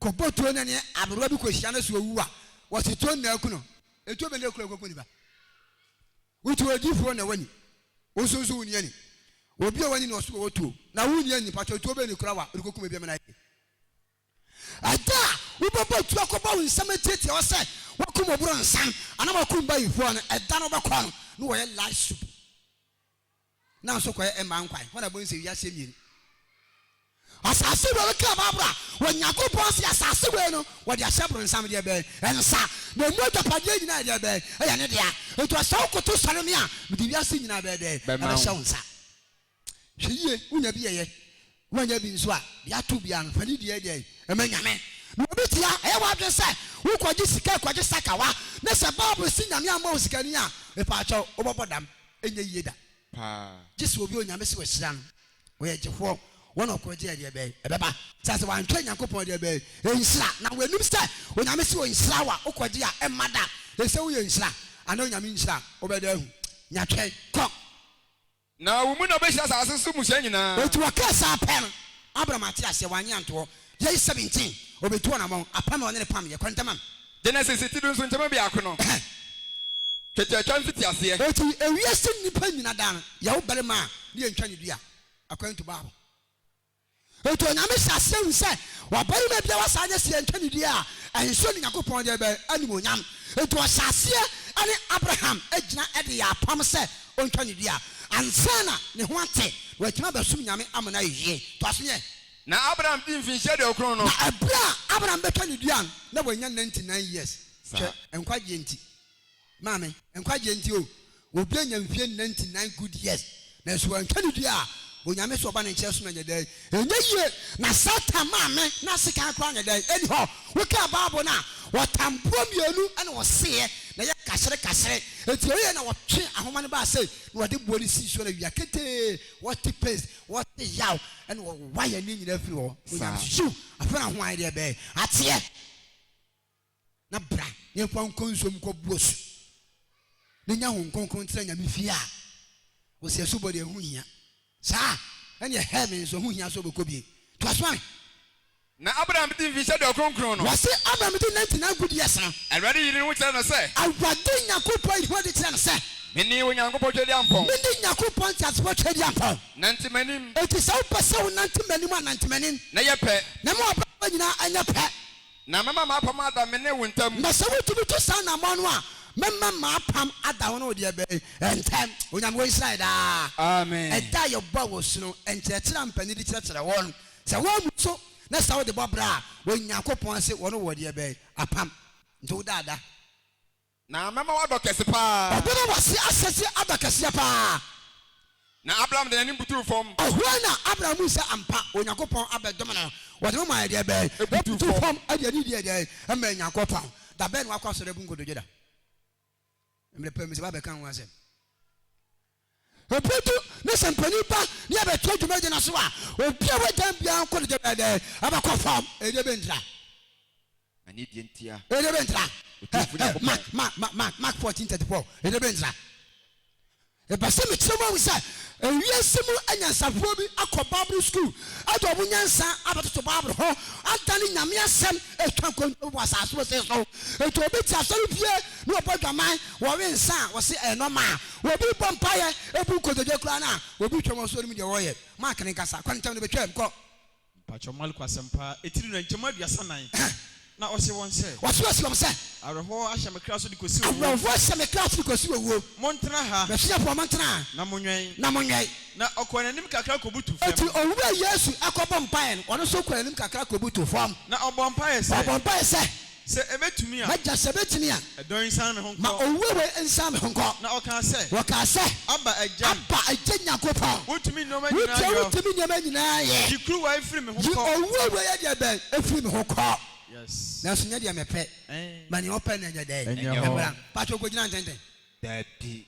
Kɔbɔ tuo na ne aberewa bi kɔhyia no so owu a, wɔse tuo nna aku no. Etuo bɛn na ekura kɔku nipa? Wotu odiifoɔ na wani. Wo nso nso wonni ani. Obi a wani na ɔso ɔwɔ tuo. Na wonni ani, mpakyɛw tuo bɛn na ekura wo a wode kɔkum ebi amena ayɛ? Ɛda a wobɛbɔ tuo akɔbɔ wo nsam atiatia hɔ sɛ woakum ɔborɔnsam anaa woakum bayifoɔ no, ɛda no wobɛkɔ no na wɔyɛ light soup. Na nso kɔyɛ mmaa nkwan. Hɔ na bohu sɛ wiase mmienu. Asase wei wokaa Bible a, Onyankopɔn se asase wei no wɔde ahyɛ bronsam deɛ bɛn? Nsa. Na emu agyapadeɛ nyinaa yɛ deɛ bɛn? Ɛyɛ ne dea. Enti ɔsɛ wo koto sɔre me a, mede wiase nyinaa bɛyɛ dɛn? Ɛbɛhyɛ wo nsa. Hwɛ yie, wonya bi yɛyɛ, woannya bi nso a, deɛ ato biara no, fa ne deɛ deɛn? Ma Nyame. Na obi te a, ɛyɛ w'adwene sɛ wokɔgye sika rekɔgye sakawa, ne sɛ Bible se Nyame ammɔ wo sikani a, mepaakyɛw, wobɛbɔ dam. Ɛnyɛ yie da. Gye sɛ obi a Onyame se wahyira no, ɔyɛ gyefoɔ, wɔ na ɔkɔ gye ɛdeɛ bɛn? Ɛbɛba sɛ sɛ wantwɛn Nyankopɔn ɛdeɛ bɛn? Nhyira. Na wanim sɛ Onyame se ɔnhyira wo a, wokɔ gye a, ɛmma da. Ɛsɛ woyɛ nhyira anaa Onyame nhyira a, wobɛda ahu. Nya twɛn. Kɔ. Na wo mu na wɔbɛhyira asase so mmusua nyinaa. Enti wɔkaa saa pɛ no, Abram ate aseɛ, wannye antoɔ. Yei 17, ɔbɛtu anammɔn, apam a ɔne no pameeɛ, kɔ ntɛm am. Genesis ti dunson nkyɛmu biako no. Ɛhɛn. Twetiatwa mfitiaseɛ. Enti ewiase nnipa nyina da no, yɛwo barima a, ne yɛntwa ne dua, according to Bible. Enti Onyame hyɛ aseɛ hu sɛ ɔbarima biara wɔ saa nyɛ sɛ yɛntwa ne dua a, ɛnsɔ ne Nyankopɔn deɛ bɛn animuonyam. Enti ɔhyɛ aseɛ ne Abraham gyina de yɛ apam sɛ ɔntwa ne dua ansa na ne ho ate na watumi abɛsom Nyame ama no ayɛ yie. Toa so nyɛ. Na Abraham dii mfinhyia 90 no. Na ɛberɛ a Abraham bɛtwa ne dua no, na wanya 99 years. Hwɛ, nkwagyeɛ nti. Maame, nkwagyeɛ nti o, obi anya mfie 99 good years, nanso wantwa ne dua a, Onyame sɛ ɔba ne nkyɛn som no nyɛ dɛn? Ɛnyɛ yie. Na Satan maame n'asekan koraa nyɛ dɛn? Ɛnni hɔ. Wokaa Bible no a, wɔtam boɔ mmienu na wɔseeɛ, na ɛyɛ kahyere kahyere. Enti ɔyɛɛ na wɔtwee ahoma no baa sei, na wɔde boɔ no sii soɔ, na wia ketee, wɔte pains, wɔte yaw, ɛna wɔwae ani nyinaa firi hɔ. Onyame so, yiw, afei na ho ayɛ deɛ bɛn? Ateɛ. Na bra na yɛmfa wo nkɔ nsuo mu nkɔbu asu, na nya Honhom Kronkron tena Nyame fie a, wɔsi asubɔ deɛ ɛho nhia. Saa ɛneɛ heaven nso ɛho hia sɛ wobɛkɔ bie. Toa so ma me. Na Abraham dii mfinhyia 99 no. Wɔse Abraham dii 99 good years no. Awurade yii ne ho kyerɛɛ no sɛ. Awurade Nyankopɔn yii ne ho adi kyerɛɛ no sɛ. Mene Onyankopɔn Tweaduampɔn. Mene Nyankopɔn teasefoɔ Tweaduampɔn. Nante m'anim. Enti sɛ wopɛ sɛ wonante m'anim a, nante m'anim. Na yɛ pɛ. Na ma w'abrabɔ nyinaa nyɛ pɛ. Na mɛma m'apam ada me ne wo ntam. Na sɛ wotumi tu saa anammɔn no a, mɛma m'apam ada wo ne wo deɛ bɛn ntam. Onyame wɔ nhyira yɛ daa. Amen. Ɛda a yɛbɔɔ wo asu no, nkyerɛkyerɛ a mpanin de kyerɛkyerɛ wo no, sɛ woammu so na sɛ wode bɔ bra a, Onyankopɔn se wɔne wo wɔ deɛ bɛn apam. Nti woda ada. Na mɛma woadɔ kɛse paa. Ɔbɛma w'ase asɛse adɔ kɛseɛ paa. Na Abraham de n'anim butuu fam. Ɛhɔ na Abraham hui sɛ ampa Onyankopɔn abɛdom no. Wɔde no maa ɛdeɛ bɛn? Butuu Butuu fam. fam de anidie ɛdeɛn? Maa Nyankopɔn. Da bɛn na wakɔ asɔre abu nkotodwe da? Mmerɛ pɛ mu sɛ ba bɛka ho asɛm. Ɛberɛ du ne sɛ mpanin ba ne yɛbɛtoa dwumadie no so a, obi a wagyan biara nkotodwe bɛyɛ dɛn? Ɛbɛkɔ fam. Ɛdeɛ bɛn ntira? Na ne deɛ ntia. Ɛdeɛ bɛn ntira? Otumfo Nyankopɔn. Mark, Mark, Mark, Mark, Mark 14, 34. Ɛdeɛ bɛn ntira? Mepɛ sɛ mekyerɛ mo ahu sɛ ewiase mu anyansafoɔ bi akɔ Bible sukuu de wɔn nyansa abɛtoto Bible ho adane Nyame asɛm retwa nkontompo wɔ asase wesee so. Enti obi te asɔre fie na ɔbɔ adwaman, wɔwe nsa a wɔse ɛyɛ nɔma a, obi bɔ mpaeɛ bu nkotodwe koraa no a, obi twam ɔso ɔnim deɛ ɔreyɛ. Mark ne nkasa, kɔ ntɛm na bɛtwam, kɔ. Mpakyɛw, Marko Asɛmpa, etiri no nkyɛmu 34, Na ɔse wɔn sɛ. Ɔse ɔse wɔn sɛ. Awerɛhoɔ ahyɛ me kra so de kɔsi owuo. Awerɛhoɔ ahyɛ me kra so de kɔsi owuo. Montena ha. M'asuafoɔ, montena ha. Na monwɛn. Na monwɛn. Na ɔkɔɔ n'anim kakra kɔbutuu fam. Enti Owura Yesu rekɔbɔ mpaeɛ no, ɔno nso kɔɔ n'anim kakra kɔbutuu fam. Na ɔbɔɔ mpaeɛ sɛ. Ɔbɔɔ mpaeɛ sɛ. Sɛ ɛbɛtumi a. M'Agya, sɛ ɛbɛtumi a. Ɛdɔn yi nsan me ho nkɔ. Ma owuo wei nsan me ho nkɔ. Na ɔkaa sɛ. Ɔkaa sɛ. Abba, Agya. Abba, Agya Nyankopɔn. Wotumi nneɛma nyinaa Wodeɛ yɔ. wotumi nneɛma nyinaa yɛ. Yi kuruwa yi firi me ho Yi kɔ. owuo wei ɛdeɛ bɛn firi me ho kɔ. Yes. Nanso nyɛ deɛ mepɛ. Ma nea ɔpɛ no nyɛ dɛn? Ɛnyɛ hɔ. Ɛmmra. Mpakyɛw kɔgyina ntenten. Dabi.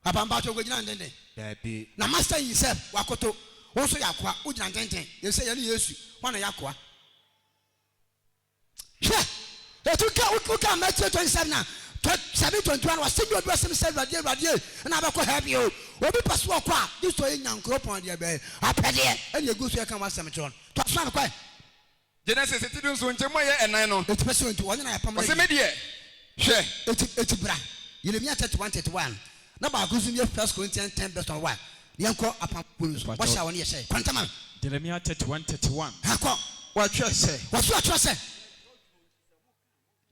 Papa mpakyɛw kɔgyina ntenten. Dabi. Na master himself wakoto. Wo nso yɛ akoa. Wogyina ntenten. Efisɛ yɛne Yesu, hwan na ɛyɛ akoa? Hwɛ! Eti woka woka Matthew 27 a, 7 21 wɔse nyɛ obi ɔse me sɛ Awurade Awurade ei na abɛkɔ heaven o. Obi pɛ so ɔkɔ a, gye sɛ ɔyɛ Nyankoropɔn deɛ bɛn apɛdeɛ ɛna egu so ɛka ho asɛm kyerɛ no. Toa so ma me kɔɛ. Genesis ti 17 nkyɛmu a ɛyɛ ɛnan no. Eti pɛ sɛ enti ɔne na yɛpam no Ɔse awie. me deɛ, hwɛ. Eti eti bra Yeremia 31 31 na baako nso nie First Corinthians 10 verse 1 Yɛnkɔ apam kuo no so. Bɔhyɛ a wɔne yɛ hyɛe. Kɔ ntɛm ma me. Jeremia 31, 31. Ha, kɔ. Wɔatwerɛ sɛ. Wɔso wɔatwerɛ sɛ.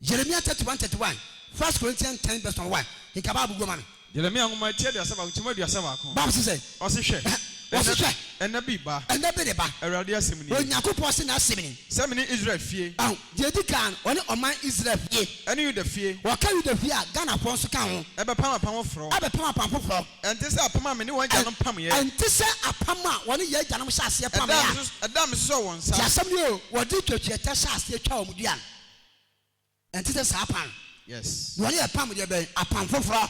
Jeremia 31, 31. First Corinthians 10 verse 1. Kenka Bible guo ma me. Jeremia nwoma ti 31 nkyɛmu 31. Bible se sɛ. Ɔse hwɛ. Ɔse hwɛ. Ɛnna bi reba. Ɛnna bi reba. Awurade asɛm nie. Onyankopɔn se n'asɛm ni. Sɛ me ne Israel fie. Ahu, deɛ edi kan, ɔne ɔman Israel fie. Ɛne Yuda fie. Wɔka Yuda fie a, Ghanafoɔ nso ka ho. Ɛbɛpam apam foforɔ. Ɛbɛpam apam foforɔ. Ɛnte sɛ apam a me ne wɔn agyanom pameeɛ. Ɛnte sɛ apam a wɔne yɛn agyanom hyɛɛ aseɛ pameeɛ a. Ɛda a mesosɔɔ wɔn nsa. Tie asɛm no yie o, wɔde twetiatwa hyɛɛ aseɛ twaa wɔn dua no. Ɛnte sɛ saa apam no. Yes. Na wɔne yɛ pam deɛ bɛn? Apam foforɔ.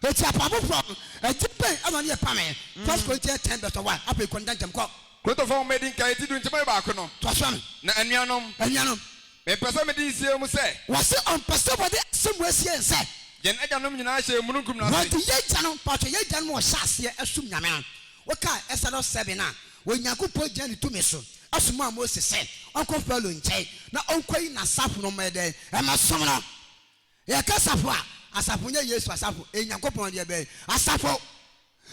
Eti apam foforɔ no, ɛdeɛ bɛn na wɔne yɛ pameeɛ? First Corinthians 10 verse 1. Afei kɔ ntɛmntɛm kɔ. Korintofoɔ nwoma a edi nkan ti du nkyɛmu baako no. Toa so ma me. Na anuanom. Anuanom. Mempɛ sɛ mede nsie mo sɛ. Wɔse ɔmpɛ sɛ wɔde asɛm wei sie yɛn sɛ. Yɛn agyanom nyinaa hyɛɛ mununkum no ase. Wɔde yɛn agyanom, mpakyɛ yɛn agyanom a wɔhyɛ aseɛ som Nyame no, wokae Exodus 7 a, Onyankopɔn gyina ne tumi so somaa Mose sɛ ɔnkɔ Farao nkyɛn na ɔnkɔyi n'asafo no mmɛyɛ dɛn? Mmɛsom no. Yɛka asafo a, Asafo nyɛ Yesu asafo, ɛyɛ Nyankopɔn deɛ bɛn? Asafo.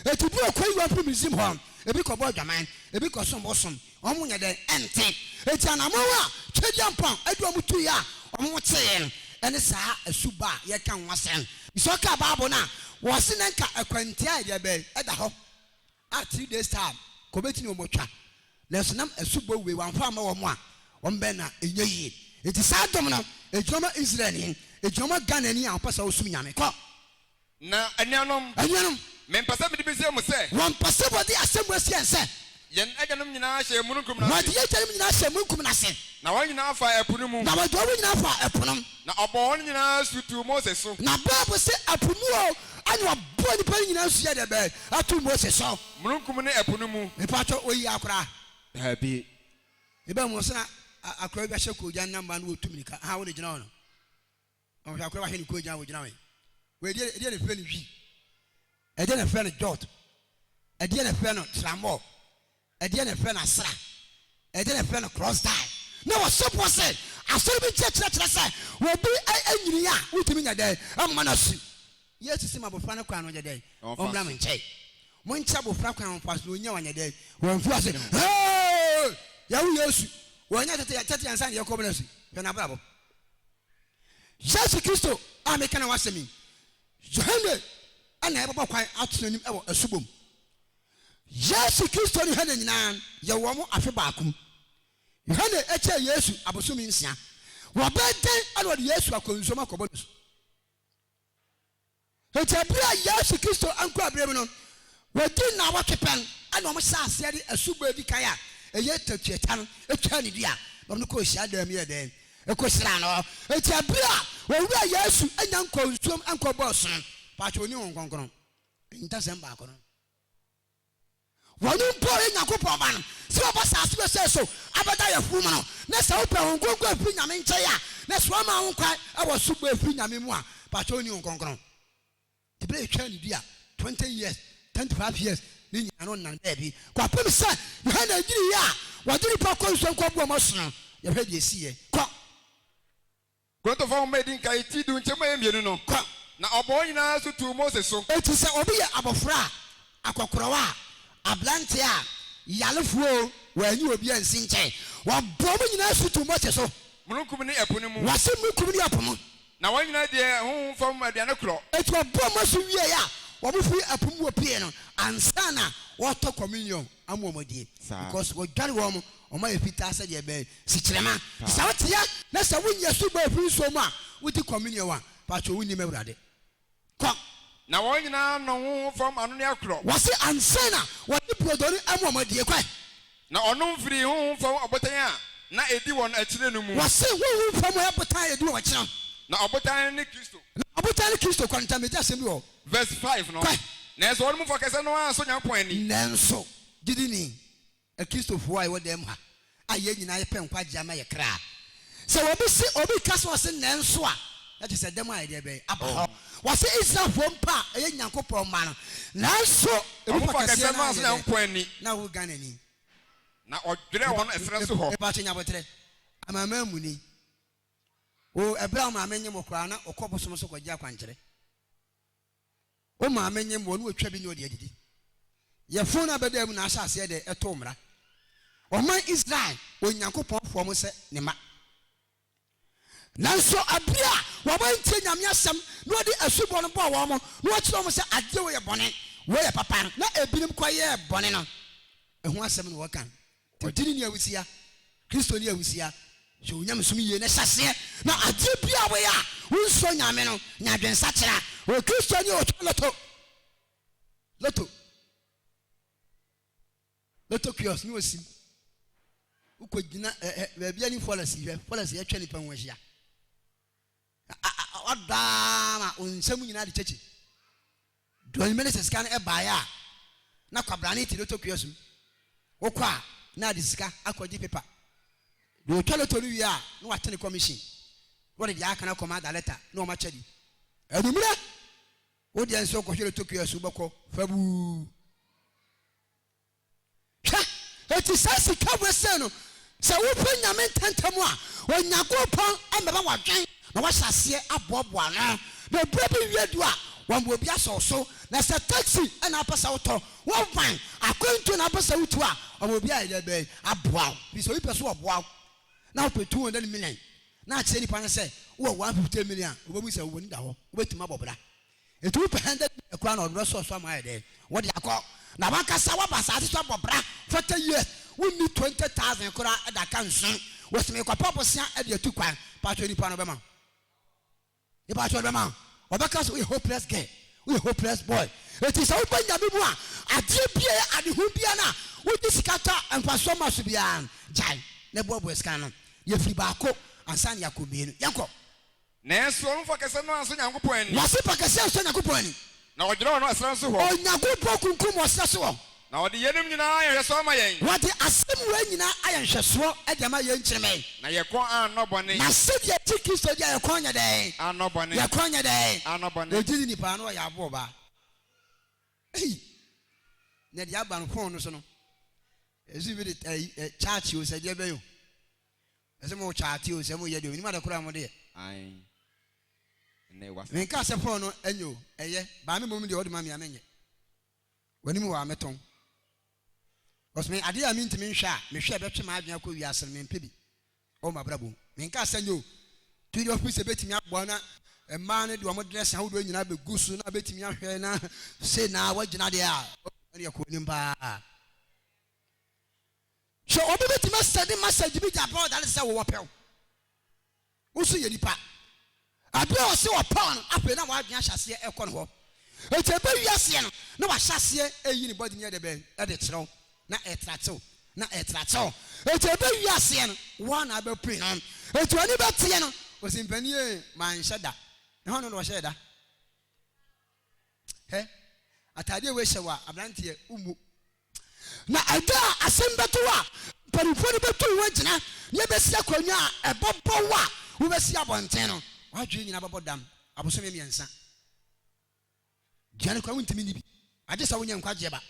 Enti bere a ɔkɔyi wɔn firi Misraim hɔ no, ebi kɔbɔɔ adwaman, ebi kɔsom bosom, wɔn ho nyɛ dɛn? Ɛnte. Enti anammɔn a Tweaduampɔn de wɔn tuiɛ a wɔn ho teeɛ no ne saa asubɔ a yɛreka ho asɛm no. Sɛ woka Bible no a, wɔse na nka akwantia a ɛdeɛ bɛn? Ɛda hɔ a 3 days time ka wɔbɛtumi wɔn atwa. Nanso nam asubɔ wei wɔamfa amma wɔn a, wɔn bɛn na ɛnyɛ yie. Enti saa dom no, ɛgyina ma Israelni, ɛgyina ma Ghanani a ɔpɛ sɛ ɔsom Nyame. Kɔ. Na anuanom. Anuanom. Mempɛ sɛ mede besie mo sɛ. Wɔmpɛ sɛ wɔde asɛm wei sie yɛn sɛ. Yɛn agyanom nyinaa hyɛɛ mununkum no ase. Wɔde yɛn agyanom nyinaa hyɛɛ mununkum no ase. Na wɔn nyinaa faa ɛpo no mu. Na wɔde wɔn nyinaa faa ɛpo no mu. Na ɔbɔɔ wɔn nyinaa asu too Mose so. Na Bible se ɛpo mu o, ɛna ɔbɔɔ nnipa no nyinaa asu yɛ dɛ bɛn? Ɛtoo Mose so. Mununkum ne ɛpo no mu. Mepakyɛw, oyi akora? Daabi. Meba mu, ɔse na akora bi ahyɛ koogyan nam ba no wɔtu mirika. Ha, wo na gyina hɔ no. Ɔhwɛ akora wahwɛ ne koogyan wɔgyina hɔ yi. Wei ɛdeɛ ɛdeɛ na ɛfrɛ no wi? Ɛdeɛ na ɛfrɛ no jot? Ɛdeɛ na ɛfrɛ no tramol? Ɛdeɛ na ɛfrɛ no asra? Ɛdeɛ na ɛfrɛ no cross die? Na wɔsɔfoɔ sɛ asɔre bi nkyerɛkyerɛ kyerɛ sɛ obi anyini a wotumi nya dɛn ɛmoma no asu. Yesu se ma abɔfra no kwan no ɔnyɛ dɛn? Ɔmmra me nkyɛn. Monkyɛ abɔfra kwan ɔmfa so na ɔnya wanyɛ dɛn? Wamfi ase. Hey! Yɛwo Yesu. Wɔnyɛ tete tete ansa na yɛkɔ no asu. Hwɛ n'abrabɔ. Yesu Kristo a meka ne ho asɛm yi, Yohane na ɛbɛbɔ kwan ato n'anim wɔ asubɔ mu. Yesu Kristo ne Yohane nyinaa yɛ wɔn afe baako mu. Yohane kyɛɛ Yesu abosome 6. Wɔbɛyɛ dɛn na wɔde Yesu akɔ nsuom akɔbɔ no asu? Enti bere a Yesu Kristo nkɔɔ mu no, wɔdii nnawɔtwe pɛ no, ɛnna wɔhyɛɛ aseɛ de asubɔ a ɛdi kan a ɛyɛ tatuakyɛ no twaa ne dua, na wɔde kɔɔ hyiadan mu yɛɛ dɛn? Kɔhyiraa no. Enti bere a Owura Yesu nnya nkɔɔ nsuom nkɔbɔɔ asu no, paatwɔ ɔnni Honhom Kronkron. Ahintasɛm baako no. Wɔno mpo a ɔyɛ Nyankopɔn Ba no, sɛ ɔba saase wesee so abɛda yafunu mu no, na sɛ wopɛ Hon Kronkron afiri Nyame nkyɛn a, na sɛ wɔama wo nkwa wɔ subɔ afiri Nyame mu a, pakyɛ wonni Hon Kronkron. Nti berɛ a yɛtwaa ne dua, 20 years, 25 years, ne nyinaa no ɔnam baabi, kɔpem sɛ Yohane nyiniiɛ a wɔde nipa kɔ nsuo nkɔbu wɔn asu no, yɛhwɛ deɛ ɛsiiɛ. Kɔ. Korintofo Nhoma a Edi Nkan ti du nkyɛmu a ɛyɛ mmienu no, Kɔ. Na ɔbɔɔ wɔn nyinaa asu too Mose so. Enti sɛ obi yɛ abɔfra a, akɔkorɔwa a, aberanteɛ a, yarefoɔ o, wɔanyi obi ansi nkyɛn. Wɔbɔɔ wɔn nyinaa asu too Mose so. Mununkum ne ɛpo no mu. Wɔse mununkum ne ɛpo mu. Na wɔn nyinaa dii honhom fam aduane korɔ. Enti wɔbɔɔ wɔn asu wieeɛ a, wɔfiri ɛpo mu wɔpuee no, ansa na wɔretɔ communion ama wɔn adie. Because wɔdware wɔn, wɔayɛ fitaa sɛdeɛ ɛbɛyɛ Sikyerɛma, sɛ woteɛ na sɛ wonyɛ asubɔ ɛfiri nsuo mu a, wodi communion a, paatwoo wonnim Awurade. Kɔ. Na wɔn nyinaa nom honhom fam anonneɛ korɔ. Wɔse ansa na wɔde burodo no ama wɔn adie. Kɔ. Na wɔnom firii honhom fam ɔbotan a na ɛdi wɔn akyire no mu. Wɔse honhom fam ɔbotan a ɛdi wɔn akyire no. Na ɔbotan no ne Kristo. Na ɔbotan ne Kristo. Kɔ ntɛm, megye asɛm bi wɔ hɔ. Verse 5 no. Kɔ. Nanso wɔn mu fa kɛseɛ no ara ansɔ Nyankopɔn ani. Nanso gyidini Akristofoɔ a yɛwɔ dan mu ha a yɛn nyinaa yɛpɛ nkwagyeɛ ama yɛ kra. Sɛ obi se obi ka sɛ ɔse nanso a, na kyerɛ sɛ dɛm a yɛdeɛ bɛn aba hɔ. Wɔse Israelfoɔ mpo a ɛyɛ Nyankopɔn mma no, nanso emu Wɔn fa fa kɛseɛ kɛseɛ no no ara anso yɛ dɛn? Nyankopɔn ani. Na wo Ghanani. Na ɔdwerɛɛ wɔn ɛserɛ so hɔ. Mepakyɛ nya aboterɛ. Amanaman muni. Wo ɛberɛ a wo maame nyem wo koraa na ɔkɔ bosom so kɔgye akwankyerɛ. Wo maame nyem wo na otwa bi ne ɔde adidi. Yafunu no abɛdaa mu na ahyɛ aseɛ dɛ ɛtoo mmara. Ɔman Israel, Onyankopɔn faa wɔn sɛ ne mma. Nanso bere a wɔantie Nyame asɛm na wɔde asubɔ no bɔɔ wɔn na wɔkyerɛɛ wɔn sɛ adeɛ wei yɛ bɔne, wei yɛ papa no, na ebinom kɔyɛɛ bɔne no, ɛho asɛm na wɔka. Gyidi ne awusia, Kristoni awusia, hwɛ wo nyamesom yie na hyɛ aseɛ na adeɛ biara a woyɛ a wonsuro Nyame no, nya adwensakyera. Wɔ Kristoni a ɔtwa loto, loto, loto kiosk ne osim, wokɔ gyina ɛ ɛ baabi a ne forest hwɛ, forest yɛtwa nipa ho ahyia. Ɔdɔ ara ma wo nsam nyinaa de kyekye. Deɛ ɔnyim ne sɛ sika no baeɛ a, na kwabrane te lotto kiosk mu. Wokɔ a, na ade sika akɔgye paper. Deɛ ɔtwa lotto no wie a, na wate ne commission. Na wɔde deɛ aka no akɔma director na wɔakyɛ bi. Anwummerɛ, wo deɛ nso kɔhwɛ lotto kiosk wobɛkɔ fabuu. Hwɛ, enti saa sika wesee no, sɛ wopɛ Nyame ntɛmntɛm a, Onyankopɔn mmɛma w'adwen na wahyɛ aseɛ aboaboa ano. Na berɛ bi wie du a, wɔama obi asɔ wo so. Na sɛ taxi na wopɛ sɛ wotɔ, wo van, akwantuo na wopɛ sɛ wotu a, wɔama obi ayɛ dɛ bɛn? Aboa wo. Firi sɛ obi pɛ sɛ ɔboa wo na wopɛ 200 million na akyerɛ nipa no sɛ wowɔ 150 million a, ɔbɛhu sɛ w'ani da hɔ, wobɛtumi abɔ bra. Enti wopɛ 100 million koraa na ɔde bɛsɔ so ama ayɛ dɛn? Wode akɔ. Na w'ankasa woaba asase so abɔ bra 40 years, wonni 20,000 koraa da ka nso. Wose merekɔpɛ bosea de atu kwan, paatwɔ nipa no ɔbɛma wo? Mepaatwɔ ɔde bɛma wo? Ɔbɛka sɛ woyɛ hopeless girl, woyɛ hopeless boy. Enti sɛ woba Nyame mu a, adeɛ biara ɛyɛ adehu biara no a wode sika tɔ a mfasoɔ mma so biara no, gyae na boaboa sika no ano. Yɛfiri baako ansa na yɛakɔ mmienu. Yɛnkɔ. Nanso wɔn fa kɛseɛ no ansɔ Nyankopɔn ani. Wɔn fa kɛseɛ ansɔ Nyankopɔn ani. Na wɔdwerɛw no ɛserɛ so hɔ. Onyankopɔn kunkum wɔ serɛ so hɔ. Na wɔde yeinom nyinaa ayɛ nhwɛsoɔ ama yɛn. Wɔde asɛm wei nyinaa ayɛ nhwɛsoɔ de ama yɛn nkyirimma. Na yɛn kɔn annɔ bɔne. Na sɛdeɛ yɛgye Kristo di a, yɛn kɔn nyɛ dɛn? Annɔ bɔne. Yɛn kɔn nyɛ dɛn? Annɔ bɔne. Ɔgye di nipa na ɔyɛ aboɔ ba. Ei! Na deɛ aba no phone no so no, ɛsi bi de ɛyi ɛ kyaakye o sɛ deɛ bɛyɛ o. Ɛsɛ mo kyaate o sɛ mo yɛ deɛ o, menim ade koraa mo de yɛ. Ae. Ɛnɛ wasa. Menkaa sɛ phone no ɛnyɛ o, ɛyɛ, baa me mmom deɛ ɔde ma me a menyɛ. W'anim wɔ a mɛtɔn. Cause me adeɛ a mentumi nhwɛ a mehwɛ a ɛbɛtwe m'adwene akɔ wiase no mempɛ bi wɔ m'abrabɔ mu. Menkaa sɛ nyɛ o, to deɛ ɔfiri sɛ ɛbɛtumi aboa na mmaa no de wɔn dress ahodoɔ nyinaa bɛgu so na bɛtumi ahwɛ na sei na wagyina deɛ a, ɛne ɛkɔ anim paa. Hwɛ obi bɛtumi asɛnde message bi de abrɛ wo dane sɛ wowɔ pɛw. Wo nso yɛ nipa. Ɛberɛ a ɔse ɔpɛ no, afei na w'adwene ahyɛ aseɛ ɛrekɔ ne hɔ. Enti ɛbɛwie aseɛ no, na wahyɛ aseɛ ɛreyi ne body no yɛ dɛ bɛn ɛde kyerɛ wo, na ɛretrate wo, na ɛretrate wo. Enti ɛbɛwie aseɛ no, wo ara na abɛpue no. Enti w'ani bɛteɛ no, ɔse mpanin ee, manhyɛ da. Ɛhɔ no na ɔhyɛɛ da. Hɛ, ataadeɛ wei hyɛ wo a, aberanteɛ, wommu. Na ɛda a asɛm bɛto wo a, mpanimfoɔ no bɛtu wo ho agyina na yɛbɛsi akonnwa a ɛbɛbɔ wo a wobɛsi abɔnten no, w'adwene nyinaa bɛbɔ dam abosome mmiɛnsa. Aduane koraa wontumi nni bi, agye sɛ wonya nkwagyeɛ ba.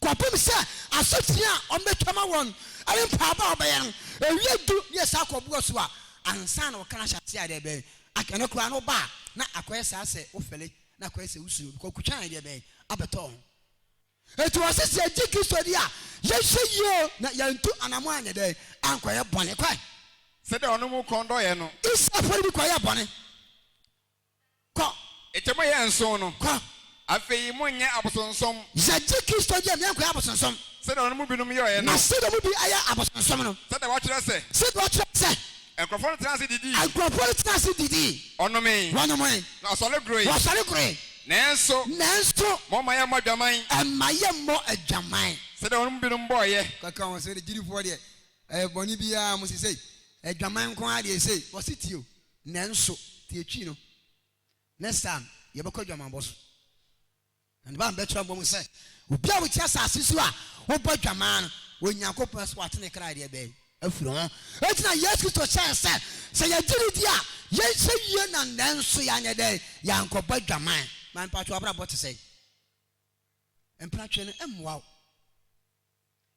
Kɔpem sɛ asotwe a wɔbɛtwa ma wɔn ne mpaebɔ a wɔbɛyɛ no, ɛwie du na yɛsan kɔ boɔ so a, ansa na wɔka no ahyɛ aseɛ a deɛ ɛbɛn. Ɛno koraa no woba a, na akɔyɛ saa sɛ wofɛle, na akɔyɛ sɛ wosuro, because kutwan deɛ ɛbɛn abɛtɔ wo ho. Enti wɔse sɛ yɛgye Kristo di a, yɛnhwɛ yie na yɛantu anammɔn anyɛ dɛn? Ankɔyɛ bɔne. Kɔe. Sɛdeɛ ɔno mu kɔn dɔeɛ no. Israelfoɔ no bi kɔyɛɛ bɔne. Kɔ. Enti moyɛ nson no. Kɔ. Afei monnyɛ abosonsom. Yɛgye Kristo di a, yɛnkɔyɛ abosonsom. Sɛdeɛ wɔn mu binom yɔeɛ no. Na sɛdeɛ wɔn mu bi ayɛ abosonsom no. Sɛdeɛ wɔatwerɛ sɛ. Sɛdeɛ wɔatwerɛ sɛ. Nkurɔfoɔ no tenaa ase didii. Nkurɔfoɔ no tenaa ase didii. Wɔnomee. Wɔnomee. Na wɔsɔre goroe. Wɔsɔre goroe. Nanso. Nanso. Momma yɛmmɔ adwaman. Mma yɛmmɔ adwaman. Sɛdeɛ wɔn mu binom bɔeɛ. Kɔka wɔn sɛ, Agyidifoɔ deɛ, ɛyɛ bɔne biara, mose sei, adwaman nko ara deɛ sei. Wɔse tie o. Nanso, tie twi no, next time yɛbɛkɔ adwamanbɔ so. Na ne ba no bɛkyerɛ mbom sɛ, obi a ɔte asase so a ɔbɔ adwaman no, Onyankopɔn sɛ wate ne kra deɛ bɛn afiri ho. Enti na Yesu Kristo hyɛɛ sɛ, sɛ yɛgye no di a, yɛnhyɛ yie na nanso yɛanyɛ dɛn? Yɛankɔbɔ adwaman. Maame mpakyɛw w'abrabɔ te sɛn? Mpratwe no mmoa wo.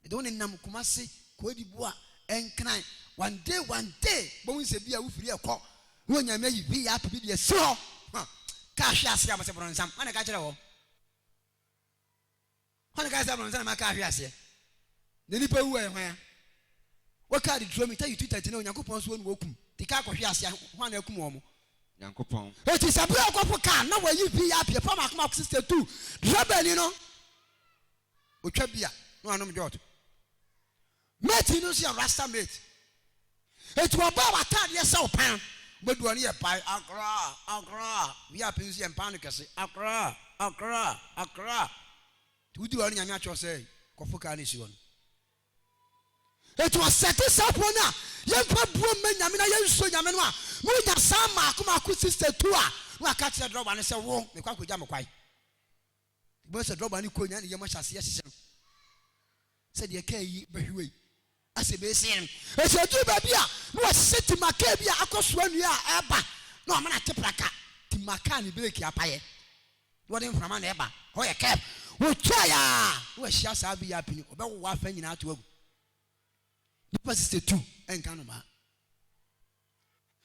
Mede wo nenam Kumasi, Cote d'Ivoire, Nkran, one day one day bohu sɛ bi a wofiri ɛkɔ na Onyame ayi VIP bi de asi hɔ. Huh. Kaa hwe ase a mo se bronsam. Hwan na ɛka kyerɛ wɔ? Hwan na ɛka sɛ bronsam na ma kaa hwe aseɛ? Na nipa wu ɛyɛ hwan a? Wɔ kaa de duro mi 32 30 na Onyankopɔn so wɔn wɔkum. Ti kaa kɔhwe ase a hwan na akum wɔn? Nyankopɔn. Eti sɛ bere a ɔkɔfo kaa na wɔayi VIP fa mako mako 62 driver ni no Otwa bi a, na wanom jot. Mate no nso yɛ rasta mate. Eti ɔbaa w'ataadeɛ sɛ wo pan, wobɛdu hɔ no yɛ pae, Accra, Accra. VIP nso yɛ mpaano kɛse, Accra, Accra, Accra. Nti woduru hɔ no Nyame akyerɛ wo sɛ kɔfo kaa no esi hɔ no. Enti ɔsɛte saa kuo no a yɛmfa buo mma Nyame na yɛnsuo Nyame no a, na ɔnya saa mmaako mmaako 62 a, na waka akyerɛ drɔba no sɛ wo, mekɔ akɔgya mo kwan. Wobɛhu sɛ drɔba no kɔ nyinaa ne yam ahyɛ aseɛ hyehye no sɛdeɛ kaa yi bɛhwe wei asɛ bɛsi no. Ɛsɛ ɛduru baabi a na wɔhyehyɛ tima kaa bi a akɔ soa nnua a ɛba na wɔama no ate praka. Tima kaa ne breki apayɛ na wɔde mframa na ɛba hɔ yɛ kɛf. Wɔtwaeɛ a na wɔahyia saa VIP no, wɔbɛwowɔ afa nyinaa ato agu. Nipa 62 nka nnomaa.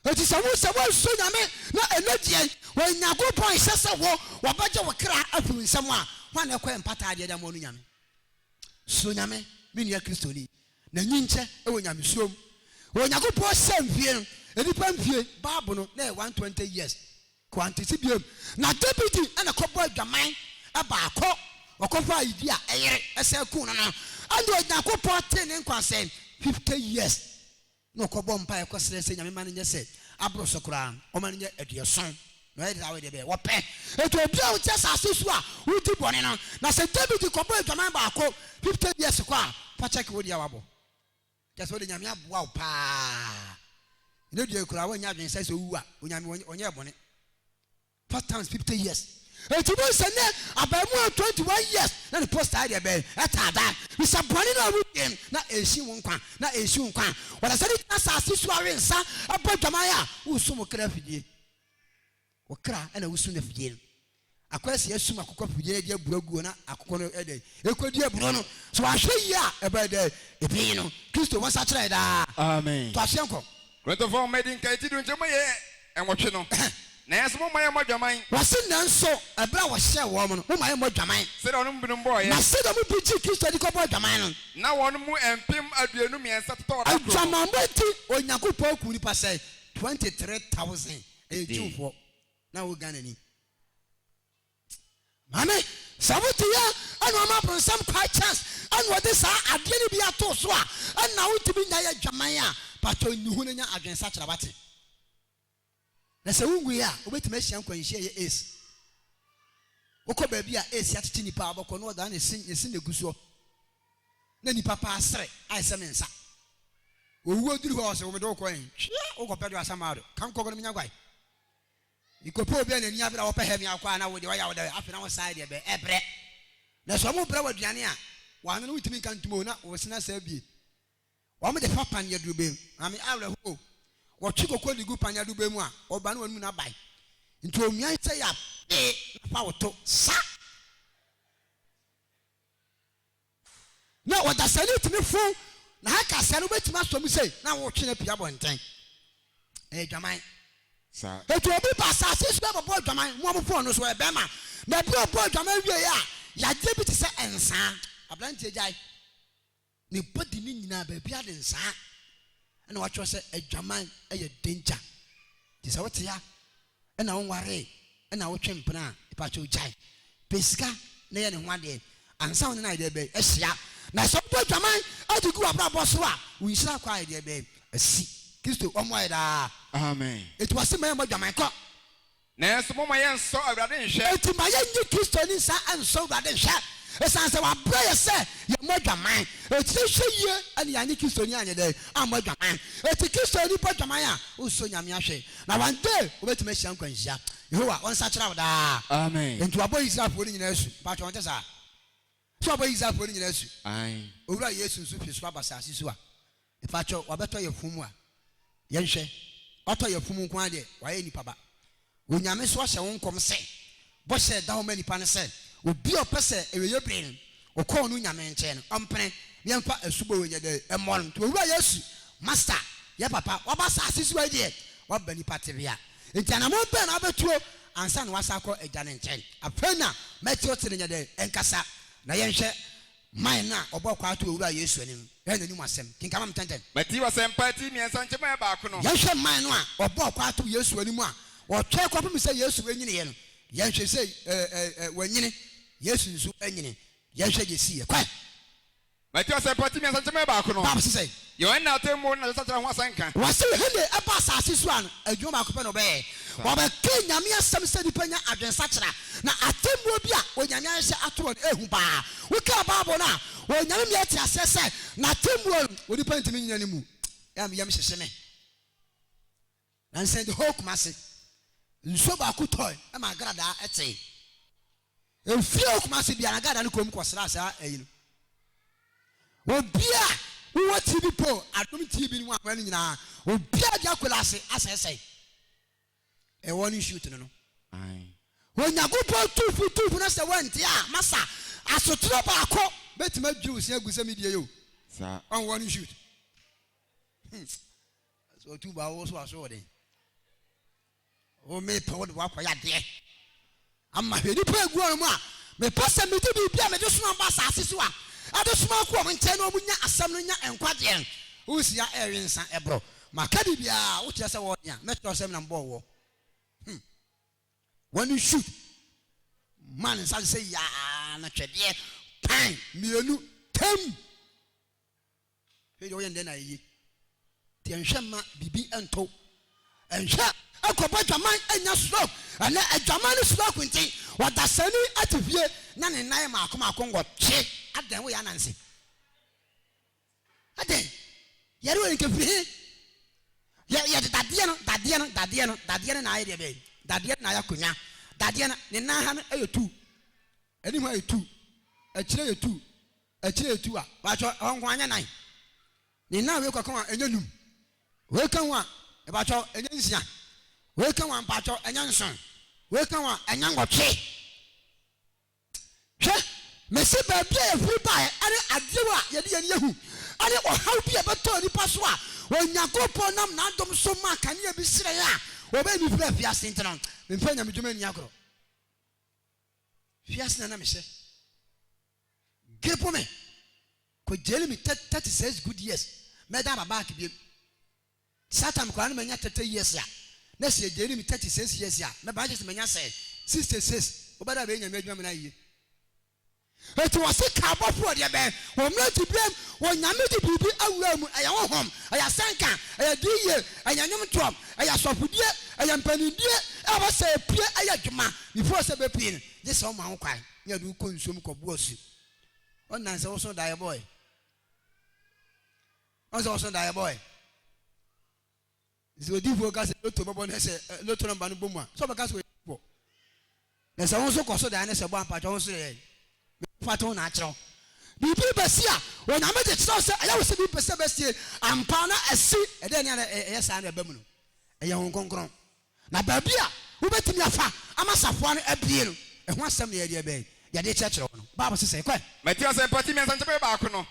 Enti sɛ wo sɛ woansuro Nyame na ɛnɛ deɛ Onyankopɔn nhyɛ sɛ wo wɔbɛgye wo kra afiri wo nsam a, hwan na ɛkɔyɛ mpata adeɛ de ama ɔno Nyame? Suro Nyame, me nua Kristoni, na nyin kyɛ wɔ Nyamesuro mu. Onyankopɔn hyɛɛ mfie no, nnipa mfie, Bible no, na ɛyɛ 120 years. Wantete biom. Na Dabidi na kɔbɔɔ adwaman baako, ɔkɔfaa Uria yere san kuu no no, ɛnna Onyankopɔn tee ne nkwa sɛ 50 years. Na ɔkɔbɔɔ mpaeɛ kɔsrɛɛ sɛ Nyame mma no nyɛ sɛ aboro so koraa, ɔmma no nyɛ aduɔson. Na ɔyɛ deɛ saa deɛ bɛyɛ wɔpɛ. Enti obi a wote asase so a wodi bɔne no, na sɛ David kɔbɔ adwaman baako 50 years kɔ a, fa kyɛke wo deɛ a wabɔ. Kyerɛ sɛ wode Nyame aboa wo paa. Ɛnɛ dua yi koraa woannya adwene sɛ sɛ wowu a Onyame ɔnyɛɛ bɔne. Fa times 50 years. Enti bohu sɛ nɛ abaamuwa 21 years na ne poster ayɛ deɛ bɛn? Ɛtaa da. Bisa bɔne no a wodie no na ɛnsi wo nkwa na ɛnsi wo nkwa. Ɔdasani gyina asase so awe nsa bɔ adwaman a, woresum wo kra afidie. Wo kra na wosum no afidie no. Akwansi asum akokɔ afidie no de aburo agu hɔ na akokɔ no ɛdɛn? Ɛkɔdi aburo no. Sɛ wanhwɛ yie a ɛbɛyɛ dɛn? Ɛbɛyi no. Kristo wɔnsakyera yɛ daa. Amen. To aseɛ nkɔ. Korintofo Nhoma a Edi Nkan ti du nkyɛmu yɛ nwɔtwe no, Nanso momma yɛmmɔ adwaman. Wɔse, Nanso ɛberɛ a wɔhyɛɛ wɔn no, momma yɛmmɔ adwaman. Sɛdeɛ wɔn mu binom bɔeɛ. Na sɛdeɛ mo bi gyee Kristo adi kɔbɔɔ adwaman no. Na wɔn mu 23,000 totɔɔ da koro no. Adwamammɔ nti, Onyankopɔn kum nnipa sɛn? 23,000. Ɛyɛ Jewfoɔ. Na wo Ghanani. Maame, sɛ wote yɛ ɛna ɔma bronsam kwae chance ɛna ɔde saa adeɛ no bi ato so a ɛna wontumi nya yɛ adwaman a, pakyɛ nyi ho na nya adwene sakyera wate. Na sɛ wonwui a, wobɛtumi ahyia nkwanhyia ɛyɛ AIDS. Wokɔ baabi a AIDS akyekye nipa a wobɛkɔ na ɔdaa ne se ne se na egu soɔ. Na nipa paa sere ayɛ sɛ me nsa. Owuo duru hɔ a ɔse wo mede wokɔ he? Twea wokɔpɛ do asamado. Ka nkɔkɔ no menya gwae. Mekɔpɛ obi a n'ani abere a ɔpɛ heaven akɔ a na wo deɛ ɔyɛ wo dɛ afei na wo san deɛ bɛ ɛbrɛ. Na sɛ ɔmo brɛ wo aduane a w'ano no wontumi nka ntom o na wo se asa abie. Wɔn de fa paneɛ durubɛ mu. Maame awerɛho o. Wɔtwe koko de gu paneɛ durubɛ mu a ɔba no w'anum no abae. Nti omian sɛ ya pee na fa wo to sa. Na ɔdasani tumi fo na ha kaseɛ no wobɛtumi asɔ mu sei na wotwe no apue abɔnten. Ɛyɛ adwaman. Saa. Enti obi ba asase so bɛbɔ adwaman, mo a mo fon no so ɔyɛ bɛrima. Na ɛberɛ a ɔbɔ adwaman wieɛ a, yadeɛ bi te sɛ nsaa. Aberanteɛ gyae. Ne body no nyinaa baabi ade nsaa. Ɛna watwerɛ sɛ adwaman yɛ danger. Nti sɛ wote ha ɛna wonwaree ɛna wotwe mpena a, mepakyɛw gyae. Pɛ sika na yɛ ne ho adeɛ ansa wo ne no ayɛ deɛ bɛn? Ahyia. Na sɛ wobɔ adwaman de gu w'abrabɔ so a, wo nhyira kɔ ayɛ deɛ bɛn? Asi. Kristo ɔmmoa yɛ daa. Amen. Enti wɔse ma yɛmmɔ adwaman. Kɔ. Nanso momma yɛnsɔ Awurade nhwɛ. Enti ma yɛnnye Kristoni nsa nsɔ Awurade nhwɛ, esiane sɛ wabrɛ yɛn sɛ yɛmmɔ adwaman. Enti yɛnhwɛ yie na yɛannye Kristoni anyɛ dɛn? Ammɔ adwaman. Enti Kristoni bɔ adwaman a, ɔnsɔ Nyame ahwɛ. Na one day wobɛtumi ahyia nkwanhyia. Yehowa ɔnsakyera wo daa. Amen. Enti wabɔ Israelfoɔ no nyinaa asu. Mpakyɛ wɔnte saa? So wabɔ Israelfoɔ no nyinaa asu? Aane. Owura Yesu nso firi soro aba asase so a, Mepakyɛw, wabɛtɔ yɛn funu mu a? Yɛnhwɛ. Watɔ yɛn funu mu nko ara deɛ, wayɛ nipa ba. Onyame nso ahyɛ ho nkɔm sɛ, bɔhyɛ a ɛda hɔ ma nipa ne sɛ, obi a ɔpɛ sɛ awieeɛ bere no, ɔkɔ ɔno Nyame nkyɛn no, ɔmpene na yɛmfa asubɔ wei nyɛ dɛn? Mmɔ no. Nti Owura Yesu, Master, yɛn papa, waba asase so ha yi deɛ, waba nipa tebea. Nti anamɔn bɛn na wobɛtuo ansa na wasan akɔ Agya no nkyɛn? Afei na Matthew te no nyɛ dɛn? Ɛnkasa. Na yɛnhwɛ. Man no a ɔbɔɔ kwaa too Owura Yesu anim no, yɛn n'anim asɛm. Kenkan ma me ntɛmntɛm. Mateo Asɛmpa ti mmiɛnsa nkyɛmu a ɛyɛ baako no. Yɛnhwɛ man no a ɔbɔɔ kwaa too Yesu anim a ɔtwɛn kɔpem sɛ Yesu nyiniiɛ no. Yɛnhwɛ sei, ɛ, ɛ, ɛ, wanyini, Yesu nso anyini. Yɛnhwɛ deɛ ɛsiiɛ. Kɔɛ. Mateo Asɛmpa ti mmiɛnsa nkyɛmu a ɛyɛ baako no. Bible se sɛn? Yohane atemmuo ne n'asakyera ho asɛnka. Wɔse Yohane ba asase so a no, adwuma baako pɛ na ɔbɛyɛ. Ɔbɛkaa Nyame asɛm sɛ nnipa nya adwensakyera, na atemmuo bi a Onyame ahyehyɛ ato hɔ no ɛhu paa. Wokaa Bible no a, Onyame ma yɛte aseɛ sɛ n'atemmuo no, onipa ntumi nnyina ne mu. Ɛa me yam hyehye me. Nansa yi the whole Kumasi, nsuo baako tɔe ma agradaa tee. Efie wɔ Kumasi biara agradaa no kɔm kɔsraa saa ayi no. Obi a wowɔ TV pole, Adom TV no mu ahoa no nyinaa, obi a de akɔla ase asɛesɛe. Ɛwɔ ne shoot no no. Onyankopɔn tu fo tu fo na sɛ wɔnte a, masa asotorɔ baako bɛtumi adwiri wo se agu sɛ medie yi o. Ɔnwɔ ne shoot. Sɛ ɔtu ba wo so aso wɔ den. Wo mepɛ wo de woakɔyɛ adeɛ ama hwɛ nnipa agu hɔ nom a mepɛ sɛ mede biribi a mede soma ba asase so a ɛde soma kɔ wɔn nkyɛn na wɔn nya asɛm no nya nkwagyeɛ no. Wosia ɛrewe nsa ɛborɔ. Maka biribiara wokyerɛ sɛ wɔɔden a mɛkyerɛ sɛ menam bɔɔ woɔ. Wɔne shoot ma ne nsa so sɛ yaa na twɛdeɛ pan mmienu tam. Hwɛ deɛ ɔyɛ ndɛ na ayɛ nti ɛnhwɛ mma biribi nto ɛnhwɛ ɛkɔbɔ adwaman ɛnya stroke ɛnɛ adwaman ne stroke nti ɔdasani ate fie na ne nan maako maako nwɔtwe adɛn woyɛ ananse adɛn yɛre wɔ nkɛfiri he yɛ yɛde dadeɛ no dadeɛ no dadeɛ no dadeɛ no na ayɛ deɛ bɛyɛ dadeɛ no na ayɛ akonnwa dadeɛ no ne nan ha no ɛyɛ tu anim ha yɛ tu akyire yɛ tu Akyire etu a, mpakyɛw, ɛhɔ nko ara nyɛ nan. Ne nan wei kɔka ho a, ɛnyɛ num. Wei ka ho a, mpakyɛw, ɛnyɛ nsia. Wei ka ho a, mpakyɛw, ɛnyɛ nson. Wei ka ho a, ɛnyɛ nwɔtwe. Hwɛ, mese baabi a yɛfiri baeɛ ɛne adeɛ a yɛde yɛn ani ahu ɛne ɔhaw bi a ɛbɛtɔ nnipa so a Onyankopɔn nam n'adom so maa kanea bi hyerɛn a wɔbɛyi me firi afiase nti no, memfa nyamedwuma nni agorɔ. Fiase na na mehyɛ. Gepo me kɔ jail me 36 good years mɛda aba back biem Satan koraa no manya 30 years a na sɛ yɛ jail me 36 years a mɛba kyɛ sɛ manya sɛ 66 wobɛda abɛyɛ nyame adwuma mena yie. Enti wɔse ka abɔfoɔ deɛ bɛn wɔ mmerɛ berɛm wɔ nyame de biribi awura mu ɛyɛ honhom ɛyɛ asɛnka ɛyɛ adiyie ɛyɛ nwomtoɔ ɛyɛ asɔfodie ɛyɛ mpanindie ɛwɔ sɛ ɛpue ɛyɛ adwuma before sɛ ɛbɛpue no gye sɛ wɔma ho kwan. Ne yɛde wo kɔ nsuom kɔbo asu. Ɔnnan sɛ woso daeɛ bɔe. Ɔn sɛ woso daeɛ bɔe. Sɛ odiifoɔ ka sɛ loto bɛbɔ ne sɛ loto nɔmba no bɔ mu a, sɛ ɔbɛka sɛ ɔyɛ diifoɔ. Na sɛ wo nso kɔ so daeɛ ne sɛ bɔ ampakyɛ wo nso yɛ mfa to na akyerɛw. Biribi bɛsi a, Onyame de kyerɛw sɛ ɛyɛ wo sɛ biribi pɛ sɛ bɛsie ampa na asi. Ɛdɛn ne ɛyɛ saa na ɛba mu no? Ɛyɛ Honhom Kronkron. Na baabi a wobɛtumi afa ama safoa no abue no, ɛho asɛm na yɛde bɛn? Yɛde rekyerɛkyerɛ wo no. Bible se sɛn? Kɔ ɛ. Mateo Asɛmpa ti mmiɛnsa nkyɛmu baako no,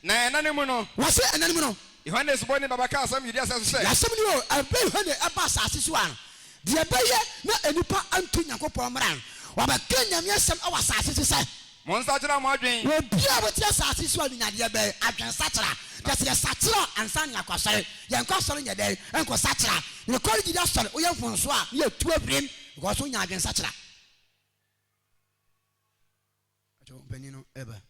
na ɛnna no mu no. Wɔse ɛnna no mu no. Yohane Osuboni ba bɛkaa asɛm Yudea sɛ so sɛ. Na asɛm ni o, ɛberɛ a Yohane ɛba asase so a no, deɛ ɛbɛyɛ na nnipa antu Nyankopɔn mmara no, wabɛka Nyame asɛm wɔ asase so sɛ. Monsakyera mo adwen. Obiara a ɔte asase so a no nya deɛ bɛn? Adwensakyera. Kyerɛ sɛ yɛsakyera ansa na yɛakɔ asɔre. Yɛnkɔ asɔre nyɛ dɛn? Nkɔ sakyera. Nokware gyidi asɔre, woyɛ mfomsoɔ a, na yɛtu afirim because wonya adwensakyera. Mpakyɛw, mpanin no ɛba.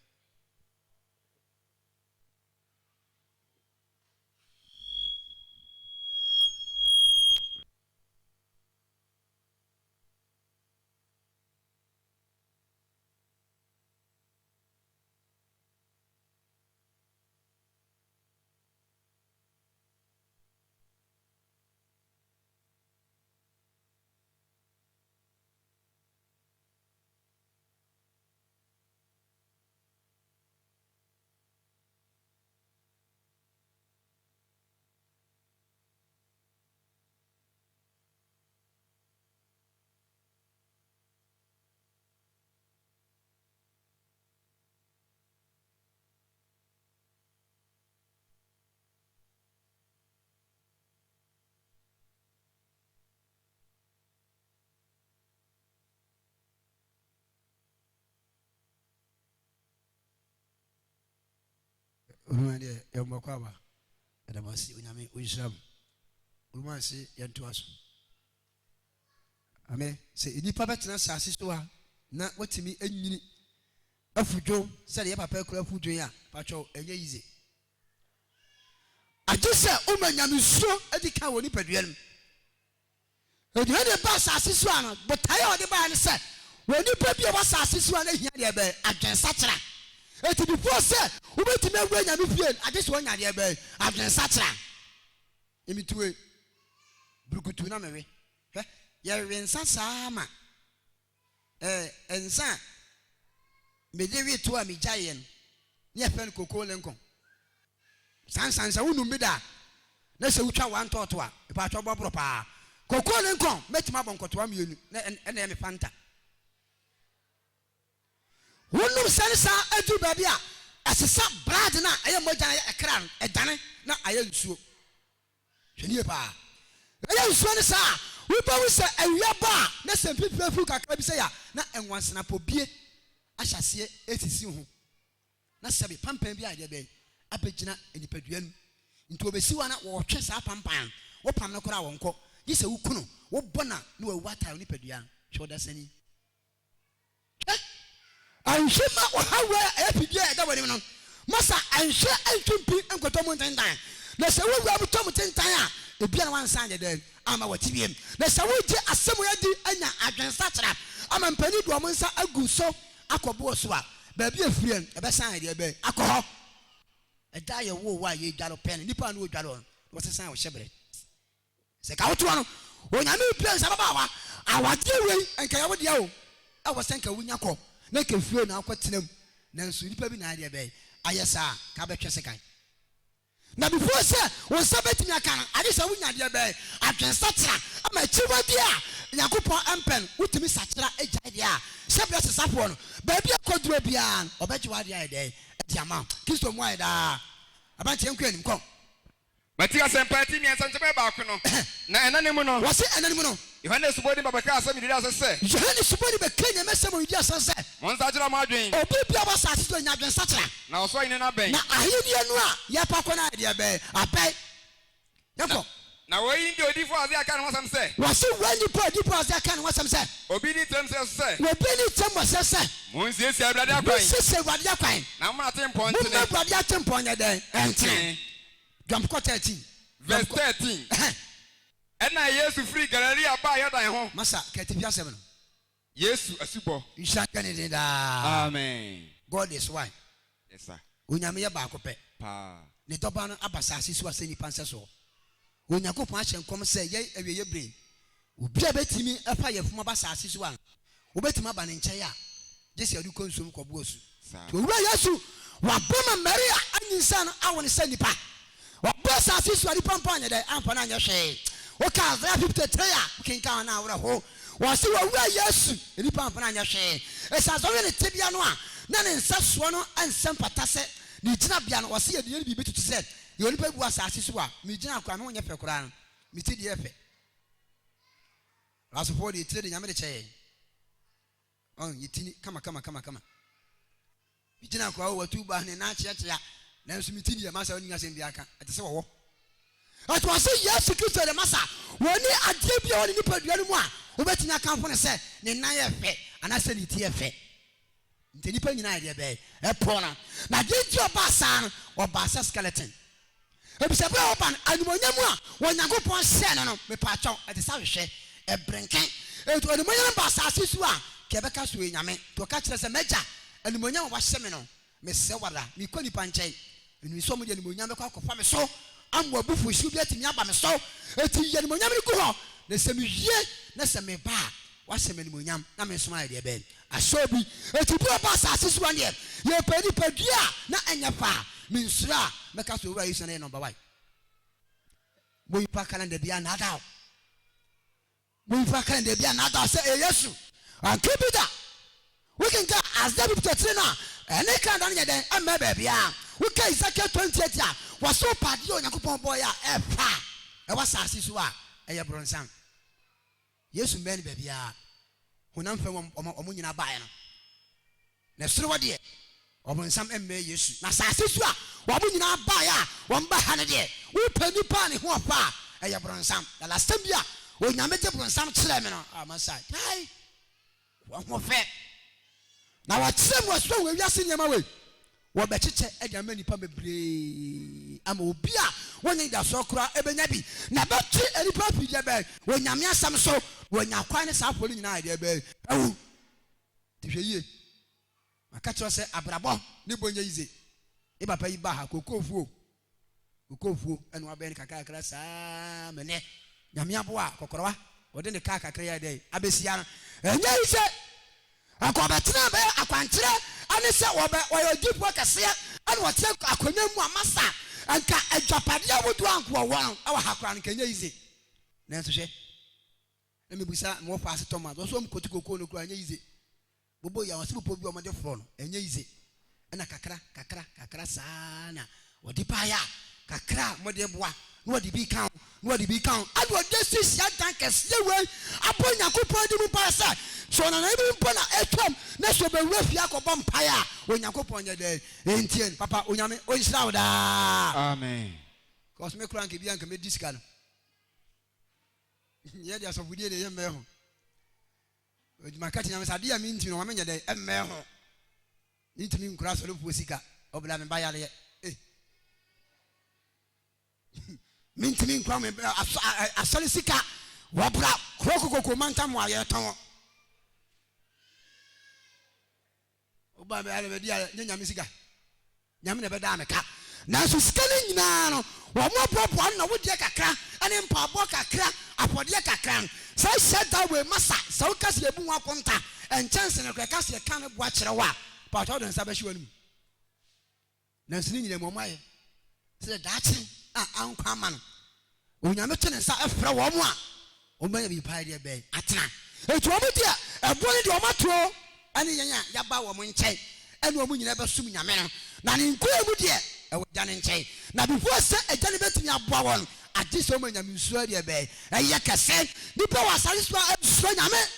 Onua deɛ yɛmmɔ kɔ aba ɛda mo ase onyame ɔnhyira mo onua ase yɛntoa so. Amen. Sɛ nnipa bɛtena asase so a na watumi anyini afu dwom sɛdeɛ yɛ papa akura afu dwom a, patwɔ ɛnyɛ easy. Agye sɛ woma nyamesuro adi kan wɔ nipadua no mu. Aduane de ba asase so a no, botaeɛ a ɔde baeɛ ne sɛ wɔ nipa bi a wɔ asase so a na hia deɛ bɛn adwensakyera. Eti before sɛ wobɛtumi awura nyame fie no, agye sɛ wɔnya deɛ bɛn adwensakyera. Emitue brukutu na mewe. Hwɛ, yɛwe nsa saa ma ɛɛ nsa a mede we to a megyaeɛ no, ne yɛfrɛ no cocoa Lincoln. Saa nsa no sɛ wonum bi da a, na sɛ wotwa one tɔɔto a, mepatwɔ bɔborɔ paa. Cocoa Lincoln, mɛtumi abɔ nkɔtoa mmienu na ɛna ɛyɛ me Fanta. Wonom sɛ ne saa aduru baabi a, ɛsesa blood no a ɛyɛ mogya no ɛyɛ ɛkra no, ɛdane na ayɛ nsuo. Hwɛ no yie paa. Ɛyɛ nsuo no saa a, Wobɛhu sɛ awia ba a, na sɛ mfifire afuw kakra bi sɛe a, na nwansenapɔ bue ahyɛ aseɛ resisi ho. Na sɛbe pampan bi ayɛ deɛ bɛn? Abɛgyina nipadua no mu. Nti wɔbɛsi hɔ a na wɔretwe saa pampan no. Wopam no koraa a ɔnkɔ. Gye sɛ woku no, wobɔ no a na wawu atae wo nipadua no. Hwɛ ɔdasani. Hwɛ! Nhwɛ mma ɔhaw wei a ɛyɛ fidie a ɛda w'anim no, masa nhwɛ ntwe mpi nkɔtɔ mu ntentan. Na sɛ wowura mu tɔ mu tentan a, ebia na woansan anyɛ dɛn amma w'akyi bio. Na sɛ wogye asɛm yi adi anya adwensakyera ama mpanin de wɔn nsa agu so akɔ boɔ so a, baabi a ɛfiri no, ɛbɛsan ayɛ deɛ bɛn? Akɔ hɔ. Ɛda a yɛwoo wo a yɛredware wo pɛn no, nnipa a na wɔredware wo no, na wɔsesan wo hyɛberɛ. Sɛ nka wotoa no, Onyame repia nsa ababaawa, awadeɛ wei nka yɛ wo dea o, ɛwɔ sɛ nka wonya kɔ na nka fie na wokɔ tena mu, nanso nipa bi na ayɛ deɛ bɛn, ayɛ saa a, nka abɛtwe sekan. Na before sɛ wo nsa bɛtumi aka no, agye sɛ wonya deɛ bɛn, adwensakyera, ama akyiwadeɛ a Nyankopɔn mpɛ no, wotumi sakyera gyae deɛ a, hyɛbrɛ sesafoɔ no, baabi a kɔduro biara no, ɔbɛgye w'adeɛ ayɛ dɛn, de ama wo. Kristo mmoa yɛ daa. Aberanteɛ nkɔ anim, kɔ. Mateo Asɛmpa ti mmiɛnsa nkyɛmu baako no, na ɛnna no mu no. Wɔse ɛnna no mu no. Yohane Suboni ba bɛkaa asɛm Yudea ase sɛ. Yohane Suboni bɛkaa Nyame asɛm wɔ Yudea ase sɛ. Monsakyera mo adwen. Obi biara wɔ asase so nya adwensakyera. Na ɔsoro ahenni no abɛn. Na ahenni no a yɛpɛ akɔ no ayɛ deɛ bɛn? Abɛn. Yɛnkɔ. Na wei nti odiyifo Hosea kaa ne ho asɛm sɛ. Wɔse wei nipa odiyifo Hosea kaa ne ho asɛm sɛ. Obi nni tirim serɛ so sɛ. Obi nni tirim wɔ serɛ sɛ. Monsiesie Awurade akwan. Monsiesie Awurade akwan. Na momma n'atempɔn ntene. Momma Awurade atempɔn nyɛ dɛn? Ɛntene. Dwom kɔ 13. Verse 13. Ɛnna Yesu firii Galilea baa Yordan ho. Masa, ka atifi asɛm no. Yesu asubɔ. Nhyira nka ne din daa. Amen. God is one. Yes sir. Onyame yɛ baako pɛ. Paa. Ne dɔba no aba asase so asɛ nnipa nsɛsoɔ. Onyankopɔn ahyɛ nkɔm sɛ yɛn awieɛ berɛ yi, obi a bɛtumi afa yafunu aba asase so a, wobɛtumi aba ne nkyɛn a, gye sɛ yɛde kɔ nsuom kɔbo asu. Saa. Nti Owura Yesu, waba ma Maria anyinsɛn no awo no sɛ nipa. Waba asase so a nipa mpo anyɛ dɛn amfa no anyɛ hwee. Woka Isaiah 53 a, wokenkan a na awerɛho. Wɔse Owura Yesu, nnipa amfa no anyɛ hwee. Esiane sɛ wohwɛ ne tebea no a, na ne nsɛsoɔ no nsɛ mfata sɛ ne gyinabea no. Wɔse yɛde yɛn biribi toto sɛ yɛwɔ nipa bi wɔ asase so a, me gyina koraa, me ho nyɛ fɛ koraa no, me ti deɛ yɛ fɛ. Rasofoɔ deɛ tire de Nyame de kyɛ yɛn. Ɔn, yɛ ti ni kama kama kama kama. Me gyina koraa o, watu ba ne nan kyeakyea, nanso me ti deɛ masa ɔnni asɛm biara ka, ɛte sɛ wɔwɔ. Ɛto ase Yesu Kristo de masa, wɔnni adeɛ bi a ɛwɔ ne nipadua no mu a wobɛtumi akamfo no sɛ ne nan yɛ fɛ anaasɛ ne ti yɛ fɛ. Nti nnipa nyinaa yɛ deɛ bɛn? Ɛpo no. Na deɛ nti ɔbaa saa no, ɔbaa sɛ skeleton. Efisɛ berɛ a ɔba no, animuonyam a Onyankopɔn hyɛɛ no no, mepaakyɛw, ɛte sɛ ahwehwɛ, ɛberenken. Enti animuonyam no ba asase so a, nka yɛbɛka sɛ ɔyɛ Nyame. Nti ɔka kyerɛɛ sɛ, M'Agya, animuonyam a woahyɛ me no, mesrɛ wo ara, mekɔ nnipa nkyɛn. Menim sɛ wɔde animuonyam bɛkɔ akɔfa me so ama w'abufuhyew bi atumi aba me so. Enti yi animuonyam no gu hɔ, na sɛ mewie na sɛ meba a, woahyɛ me animuonyam na me nso mayɛ deɛ bɛn? Asɔ obi. Enti bere a ɔbaa asase so ha no deɛ, yɛpɛ nipadua a na ɛnyɛ fɛ a, mensuro a mɛka sɛ Owura Yesu na yɛ number one. Moyipa calendar bi annaadaa wo. Moyipa calendar bi annaadaa wo sɛ ɛyɛ Yesu. Anka bi da. Wokenkan Isaiah 53 no a, ɛne calendar no nyɛ dɛn? Ɛmmɛ baabiara. Woka Ezekiel 28 a, wɔse wopɛ adeɛ a Onyankopɔn bɔeɛ a ɛfɛ a ɛwɔ asase so a, ɛyɛ bronsam. Yesu mmɛn baabiara. Honam fam wɔn wɔn nyinaa baeɛ no. Na soro hɔ deɛ, ɔbonsam mmɛn Yesu. Na asase so a wɔn nyinaa baeɛ a wɔn ba ha no deɛ, wopɛ nipa a ne ho ɔfɛ a, ɛyɛ bronsam. Na last time bi a Onyame de bronsam kyerɛɛ me no, ah masa, gyae. W'ahoɔfɛ. Na wɔkyerɛ mu ɔsoro wɔ wiase nneɛma wei. Wɔbɛkyekyɛ de ama nnipa bebree ama obi a wɔnyɛ anidasoɔ koraa ɛbɛnya bi. Na ɛbɛtwe nnipa afiri deɛ bɛn? Onyame asɛm so. Na wɔanya kwan ne saa afoɔ no nyinaa ayɛ deɛ bɛn? Awu. Nti hwɛ yie. Maka kyerɛ wo sɛ abrabɔ ne bɔ nyɛ yize. Me papa yi baa ha, kookoofuo. Kookoofuo ɛna wabɛn no kakrakra saa ma nɛ Nyame aboa a kɔkɔrɔwa ɔde ne kaa kakra yi ayɛ dɛn abɛsia no. Ɛnyɛ yize. Anka ɔbɛtena bɛyɛ akwankyerɛ ɛne sɛ ɔbɛ ɔyɛ odiifoɔ kɛseɛ ɛna ɔte akonnwa mu a masa anka agyapadeɛ ahodoɔ a anka ɔwɔ no ɛwɔ ha koraa no nka ɛnyɛ yize. Nanso hwɛ. Na mebisa me wɔfa ase Thomas, ɔse ɔmo kɔtu kokoo no koraa ɛnyɛ yize. Bobo yi a ɔse bepɔ bi a ɔmo de forɔ no ɛnyɛ yize. Ɛna kakra kakra kakra saa na ɔde baeɛ a kakra a mode boa. Na wɔde bi ka ho, na wɔde bi ka ho, ɛna wɔde asi hyiadan kɛseɛ wei abɔ Onyankopɔn anim mpaeɛ sɛ, sɛ ɔnanani bi mpo na atwam na sɛ ɔbɛwura fie akɔbɔ mpaeɛ a, Onyankopɔn nyɛ dɛn? Ntie no. Papa, Onyame ɔnhyira wo daa. Amen. Cause me koraa nka ebia nka mɛdi sika no. Yɛ de asɔfodie deɛ yɛmmɛɛ ho. Maka kyerɛ Nyame sɛ adeɛ a mentumi no ɔma menyɛ dɛn? Ɛmmɛɛ ho. Mentumi nkura asɔrefoɔ sika, ɔbla me ba yareɛ. Eh. Mentumi nkura me asɔre sika, wɔbra kuro kokoko mantam a yɛtɔn. Woba me ara bɛdi a nyɛ Nyame sika. Nyame na ɛbɛdaa me ka. Nanso sika no nyinaa no, wɔn aboaboa ano na wo deɛ kakra ne mpaebɔ kakra, afɔdeɛ kakra no. Saa hyɛ da wei masa, sɛ woka sɛ yɛbu ho akonta, nkyɛnse no koraa yɛka sɛ yɛka ne boa kyerɛ wo a, paatwa wode nsa bɛhye w'anum. Nanso ne nyinaa mu wɔayɛ sɛdeɛ daakye a ankɔ ama no, Onyame to ne nsa frɛ wɔn a wɔbɛnya biribi paa deɛ bɛn atena. Enti wɔn deɛ ɛboɔ ne deɛ wɔn ato ɛne yɛn a yɛaba wɔn nkyɛn ɛne wɔn nyinaa bɛsom Nyame no, na ne nkoa mu deɛ ɛwɔ Agya no nkyɛn. Na before sɛ Agya no bɛtumi aboa wɔn agye sɛ wɔma Nyame nsuro deɛ bɛn ɛyɛ kɛse. Nnipa wɔ asase so a ɛnsuro Nyame.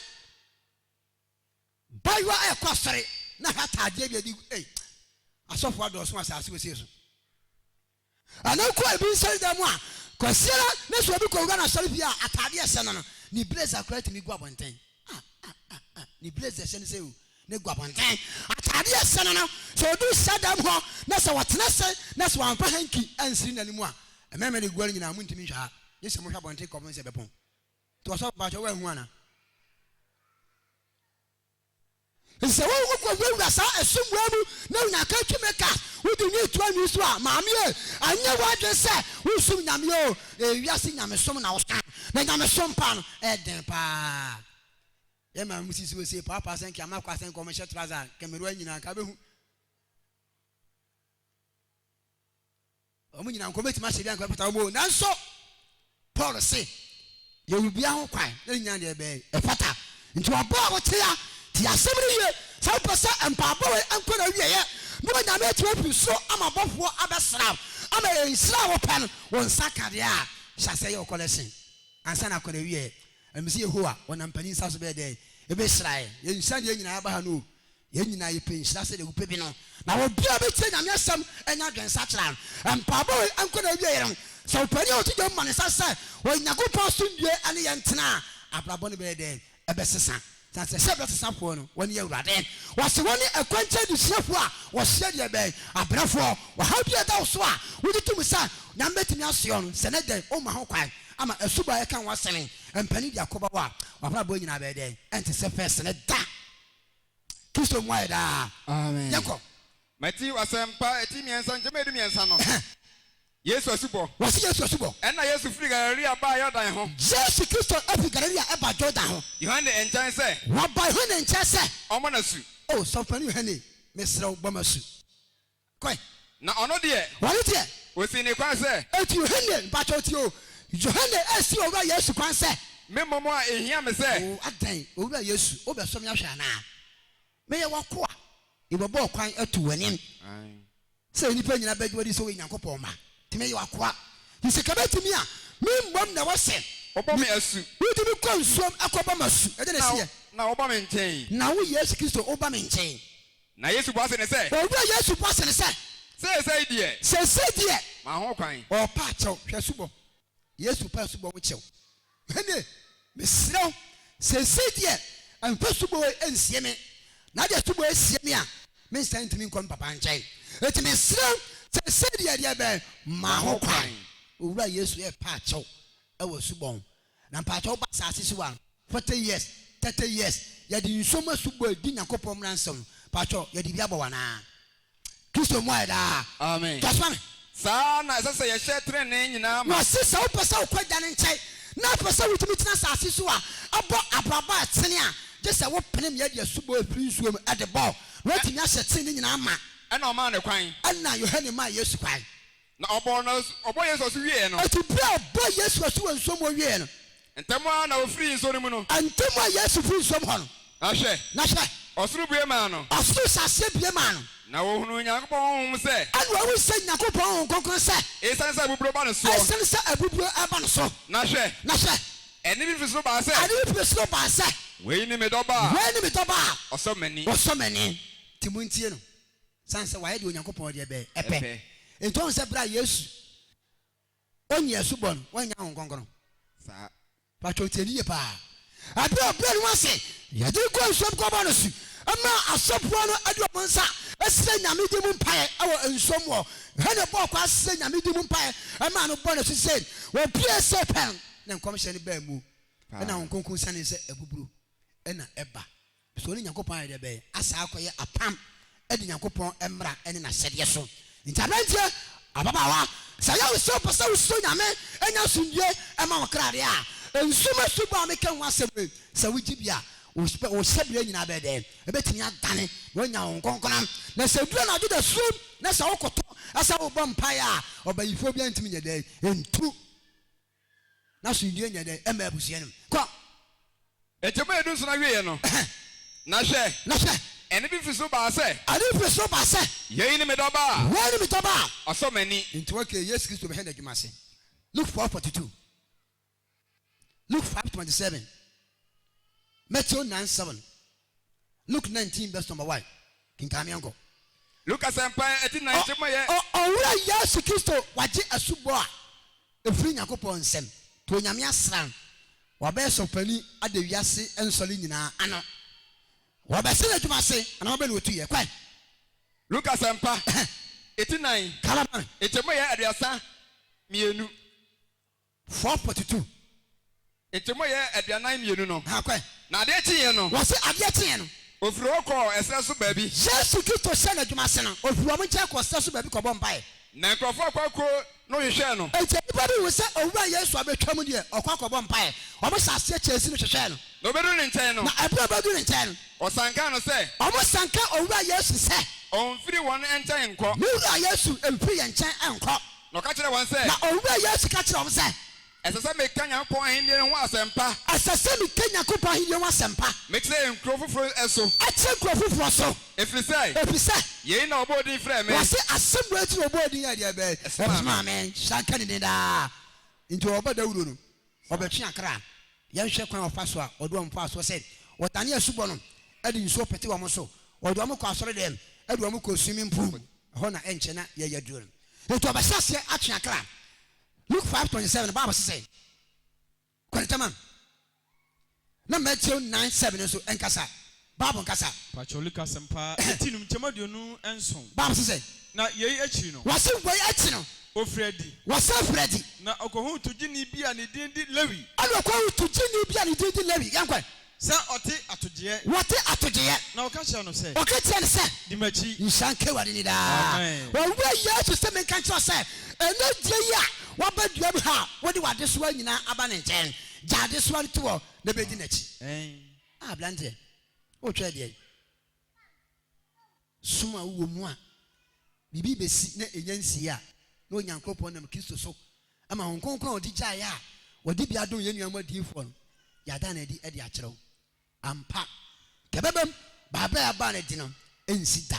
Bayewa ɛkɔ asɔre na hwɛ ataadeɛ bi adi ei asɔfo adɔɔso wɔ asase wesee so. Ɛno kɔ ebi nsɔre dan mu a kwasiara ne sɛ obi kɔ wura n'asɔre fie a ataadeɛ ɛhyɛ no no ne blazer koraa tumi gu abɔnten. Ah ah ah ah ne blazer ɛhyɛ no sɛ o ne gu abɔnten. Ataadeɛ ɛhyɛ no no sɛ odu hyɛ dan mu hɔ na sɛ wɔtena se na sɛ wɔamfa hanky ansiri n'anim a mmarima de gu hɔ no nyinaa montumi nhwɛ ha gye sɛ mohwɛ abɔnten kɔpem sɛ ɛbɛpɔn. Nti ɔsɔfo mpakyɛ woanhu ana? Sɛ wo wokɔ wurawura saa ɛsom wei mu na wonya ka twi me ka wode nwi to anwi so a maame e ɛnyɛ w'adwene sɛ wosom nyame o ɛyɛ wiase nyamesom na wosom na nyamesom paa no ɛyɛ den paa yɛ maame mu sisi osie paapaa sɛ nka ama kɔ asɛ nka ɔmo hyɛ trouser nka mmerewa nyinaa nka bɛhu Wɔn nyinaa nka wɔbɛtumi ahyɛ bi anka bɛpata wɔn o, nanso Paul se yɛwɔ biribiara ho kwan na ne nyinaa deɛ ɛbɛyɛ ɛfata. Nti ɔbɔ a wote a, tie asɛm no yie. Sɛ wopɛ sɛ mpaebɔ wei nkɔ n'awieɛ na Onyame atumi afiri soro ama abɔfoɔ abɛsra wo ama nhyira a wopɛ no wo nsa ka deɛ a, hyɛ aseɛ yɛ wo kɔlɛhyen ansa na akɔ n'awieɛ. Ɛno sɛ Yehowa ɔnam panin nsa so bɛyɛ dɛn? Ɛbɛhyira yɛn. Yɛn nhyira deɛ nyinaa aba ha no o. Yɛn nyinaa yɛpɛ nhyira sɛdeɛ wopɛ bi no. Na obiara a ɔbɛtie Nyame asɛm anya adwensakyera no, mpaebɔ wei nkɔ n'awieɛ no, sɛ ɔpanin a ɔte dwam ma ne nsa sɛ Onyankopɔn asomdwie ne yɛn ntena a, abrabɔ no bɛyɛ dɛn? Ɛbɛsesa. Sane sɛ hyɛbrɛ sesafoɔ no, wɔne Awurade. Wɔse wɔne ɛkwankyɛn adesuafoɔ a wɔsoɛ deɛ bɛn? Abrɛfoɔ. Ɔhaw bi a ɛda wo so a wogye tom sɛ Nyame bɛtumi asoɛ no, sɛ nɛ dɛn womma ho kwan ama asubɔ a yɛka ho asɛm yi mpanin de akɔba wo a, w'abrabɔ nyinaa bɛyɛ dɛn? Ɛnte sɛ fɛs no da. Kristo mmoa yɛ daa. Amen. Yɛnkɔ. Mateo Asɛmpa eti miɛnsa nkyɛmu edu miɛnsa no, Yesu asubɔ. Wɔse Yesu asubɔ. Ɛnna Yesu firi Galilea baa Yordan ho. Yesu Kristo firi Galilea baa Jordan ho. Yohane nkyɛn sɛ. Wɔbaa Yohane nkyɛn sɛ. Ɔmmɔ no asu. O Sɔfopanin Yohane, mesrɛ wo, bɔ me asu. Kɔe. Na ɔno deɛ. Ɔno deɛ. Ɔsii ne kwan sɛ. Enti Yohane, mpakyɛw tie o, Yohane resi Owura Yesu kwan sɛ. Me mmom a ɛhia me sɛ. O, adɛn, Owura Yesu, wobɛsɔ me ahwɛ anaa? Meyɛ w'akoa. Yɛbɛbɔ ɔkwan ato w'anim sɛ nnipa nyinaa bɛgye wo adi sɛ woyɛ Nyankopɔn mma. Nti meyɛ w'akoa. Nti sɛ kɛbɛtumi a, me mmom na ɛwɔ sɛ. Wobɔ me asu. Wode me kɔ nsuom kɔbɔ me asu. Ɛdeɛn na ɛsiiɛ? Na woba me nkyɛn. Na wo Yesu Kristo, woba me nkyɛn. Na Yesu bua se no sɛ. Owura Yesu bua se no sɛ. Seesei deɛ. Seesei deɛ. Ma ho kwan. Ɔɔpa akyɛw, hwɛ asubɔ. Yesu pa asubɔ ho kyɛw. Hene, mesrɛ wo, seesei deɛ, mfa asubɔ wei nsie me. Na wode asubɔ yi sie me a, mensan ntumi nkɔ me papa nkyɛn. Enti mesrɛ wo, seesei deɛ, deɛ bɛn? Ma ho kwan. Owura Yesu repa akyɛw wɔ asubɔ ho. Na mpakyɛw woba asaase so a 40 years, 30 years yɛde nsuo mu asubɔ edi Nyankopɔn mmra nsɛm no mpakyɛw yɛde bi abɔ wo anaa? Kristo mmoa yɛ daa. Amen. Toa so ma me. Saa ara na ɛsɛ sɛ yɛhyɛ trenee nyinaa ma. Wɔse sɛ wopɛ sɛ wokɔ Agya no nkyɛn na wopɛ sɛ wotumi tena asase so a bɔ abrabɔ a ɛtene a, gye sɛ wopene ma yɛde asubɔ a ɛfiri nsuo mu de bɔ wo na woatumi ahyɛ trenee nyinaa ma. Ɛnna ɔmaa no kwan. Ɛnna Yohane maa Yesu kwan. Na ɔbɔɔ no asu, ɔbɔɔ Yesu asu wieeɛ no. Enti berɛ a ɔbɔɔ Yesu asu wɔ nsuo mu wieeɛ no. Ntɛm ara na ɔfirii nsuo no mu no. Ntɛm a Yesu firii nsuo mu hɔ no. Na hwɛ! Na hwɛ! Ɔsoro bue maa no. Ɔsoro hyɛɛ aseɛ bue maa no. Na wɔhunuu Nyankopɔn Honhom sɛ. Ɛna wɔhunu sɛ Nyankopɔn Honhom Kronkron sɛ. Esiane sɛ abuburo ba ne soɔ. Esiane sɛ abuburo reba ne so. Na hwɛ. Na hwɛ. Ɛnne bi firi soro baa sɛ. Ɛnne bi firi soro baa sɛ. Wei ne me Dɔba a. Wei ne me Dɔba a. Ɔsɔ m'ani. Ɔsɔ m'ani. Nti montie no, sane sɛ wayɛ deɛ Onyankopɔn deɛ bɛn? Ɛpɛ. Nti woahu sɛ berɛ a Yesu ɔnyi asubɔ no, wannya Honhom Kronkron? Saa. Pakyɛw tie no yie paa. Ɛberɛ a ɔbrɛɛ ne ho ase, yɛde no kɔɔ nsuom kɔbɔɔ no asu, maa asɔfoɔ no de wɔn nsa srɛɛ Nyame din mu mpaeɛ wɔ nsuom hɔ. Yohane bɔɔ kwa srɛɛ Nyame din mu mpaeɛ maa no bɔɔ no asu sei. Wɔpuee sei pɛ no, na nkɔmhyɛ no baa mu, ɛna Honhom Kronkron sianee sɛ abuburo na ɛba. So ɔne Nyankopɔn ayɛ dɛ bɛn asan akɔyɛ apam adi Nyankopɔn mmara ne n'ahyɛdeɛ so? Nti aberanteɛ, ababaawa, sɛ ɛyɛ wo sɛ wopɛ sɛ wosuro Nyame nya asomdwie ma wo kra deɛ a, nsu mu asubɔ a meka ho asɛm yi, sɛ wogye bi a, wo hyɛberɛ nyinaa bɛyɛ dɛn? Ɛbɛtumi adane na woanya Honhom Kronkron. Na sɛ ɛduru anadwo dasuom na sɛ wokoto sɛ worebɔ mpaeɛ a, ɔbayifoɔ biara ntumi nyɛ dɛn? Ntu. N'asomdwoeɛ nyɛ dɛn mma abusua no mu. Kɔ. Enti bere a dunson awieeɛ no, na hwɛ! Na hwɛ! Ɛnne bi firi soro baa sɛ. Ɛnne bi firi soro baa sɛ. Yei ne me Dɔba a. Wei ne me Dɔba a. Ɔsɔ m'ani. Enti okay, Yesu Kristo bɛhwɛ n'adwuma ase. Luke 4:42, Luke 5:27, Matthew 9:7, Luke 19 verse number 1. Kenkan me nkɔ. Luke Asɛmpa eti nan nkyɛmu yɛ. Owura Yesu Kristo wagye asubɔ a ɛfiri Nyankopɔn nsam, to Onyame asra no, wabɛyɛ sɔfopanin ada wiase nsɔre nyinaa ano. Wɔbɛhyɛ n'adwuma ase anaa wɔbɛ na ɔtuiɛ? Kɔe. Luke Asɛmpa eti nan Kala ma me. nkyɛmu yɛ 32. 4:42. Nkyɛmu a ɛyɛ 42 no. Ha kɔ ɛ. Na adeɛ kyeeɛ no. Wɔse adeɛ kyeeɛ no. Ɔfiri hɔ kɔɔ ɛserɛ so baabi. Yesu Kristo hyɛɛ n'adwuma ase no, ɔfirii wɔn nkyɛn kɔɔ serɛ so baabi kɔbɔɔ mpaeɛ. Na nkurɔfoɔ akuakuo no hwehwɛɛ no. Enti nnipa bi huu sɛ Owura Yesu abɛtwam deɛ, ɔkɔ akɔbɔ mpaeɛ. Wɔhyɛɛ aseɛ kyɛɛ no hwehwɛɛ no. Na ɔbɛduruu ne nkyɛn no. Na ɛberɛ a ɔbɛduruu ne nkyɛn no. Wɔsankaa no sɛ. Wɔsankaa Owura Yesu sɛ. Ɔmfiri wɔn nkyɛn nkɔ. Me Wura Yesu, mfiri yɛn nkyɛn nkɔ. Na ɔka kyerɛɛ wɔn sɛ. Na Owura Yesu ka kyerɛɛ wɔn sɛ. Ɛsɛ sɛ meka Nyankopɔn ahennie no ho asɛmpa. Ɛsɛ sɛ meka Nyankopɔn ahennie ho asɛmpa. Mekyerɛ nkuro foforɔ so. Kyerɛ nkuro foforɔ so. Ɛfiri sɛ. Ɛfiri sɛ. Yei na wɔbɔɔ din frɛɛ me. Wɔse asɛm wei nti na wɔbɔɔ din yɛɛ deɛ bɛn? Ɛsomaa me. Nhyira nka ne din daa. Nti wɔbɔ dawuro no, wɔbɛtwe akra. Yɛnhwɛ kwan a wɔfa so a wɔde wɔn faa soɔ sɛ wɔdane asubɔ no de nsuo pete wɔn so, wɔde wɔn kɔ asɔredɛm, de wɔn kɔ swimming pool mu. Ɛhɔ na ɛnkyɛ na yɛyɛ aduro no. Enti wɔbɛhyɛ aseɛ atwe akra. Luke 5:27 Bible se sɛn? Kɔ ne tɛma. Na Matthew 9:7 nso nkasa. Bible nkasa. Pakyɛw Luke Asɛmpa eti num nkyɛmu 27. Bible se sɛn? Na yei akyiri no. Wɔse wei akyi no. Ɔfirii adi. Wɔsan firii adi. Na ɔkɔhuu togyeni bi a ne din de Lewi. Ɛna ɔkɔhuu togyeni bi a ne din de Lewi. Yɛnkɔ ɛ. Sɛ ɔte atogyeɛ. Wɔte atogyeɛ. Na ɔka kyerɛɛ no sɛ. Ɔka kyerɛɛ no sɛ. Di m'akyi. Nhyira nka Awurade din daa. Amen. Owura Yesu se menka nkyerɛ wo sɛ, ɛnnɛ dua yi a woaba dua mu ha a wode w'adesoa nyinaa aba ne nkyɛn, gya adesoa no to hɔ na bɛdi n'akyi. Amen. Ah, aberanteɛ, woretwɛn deɛn? Som a wowɔ mu a biribi rebɛsi na ɛnya nsii a, na Onyankopɔn nam Kristo so ama Honhom Kronkron a ɔde gyaeɛ a wɔde bi adom yɛn nuanom adiyifoɔ no, yɛada no adi de akyerɛ wo. Ampa, nka ɛbɛba mu, baabi a yɛaba no adi no, ɛnsi da.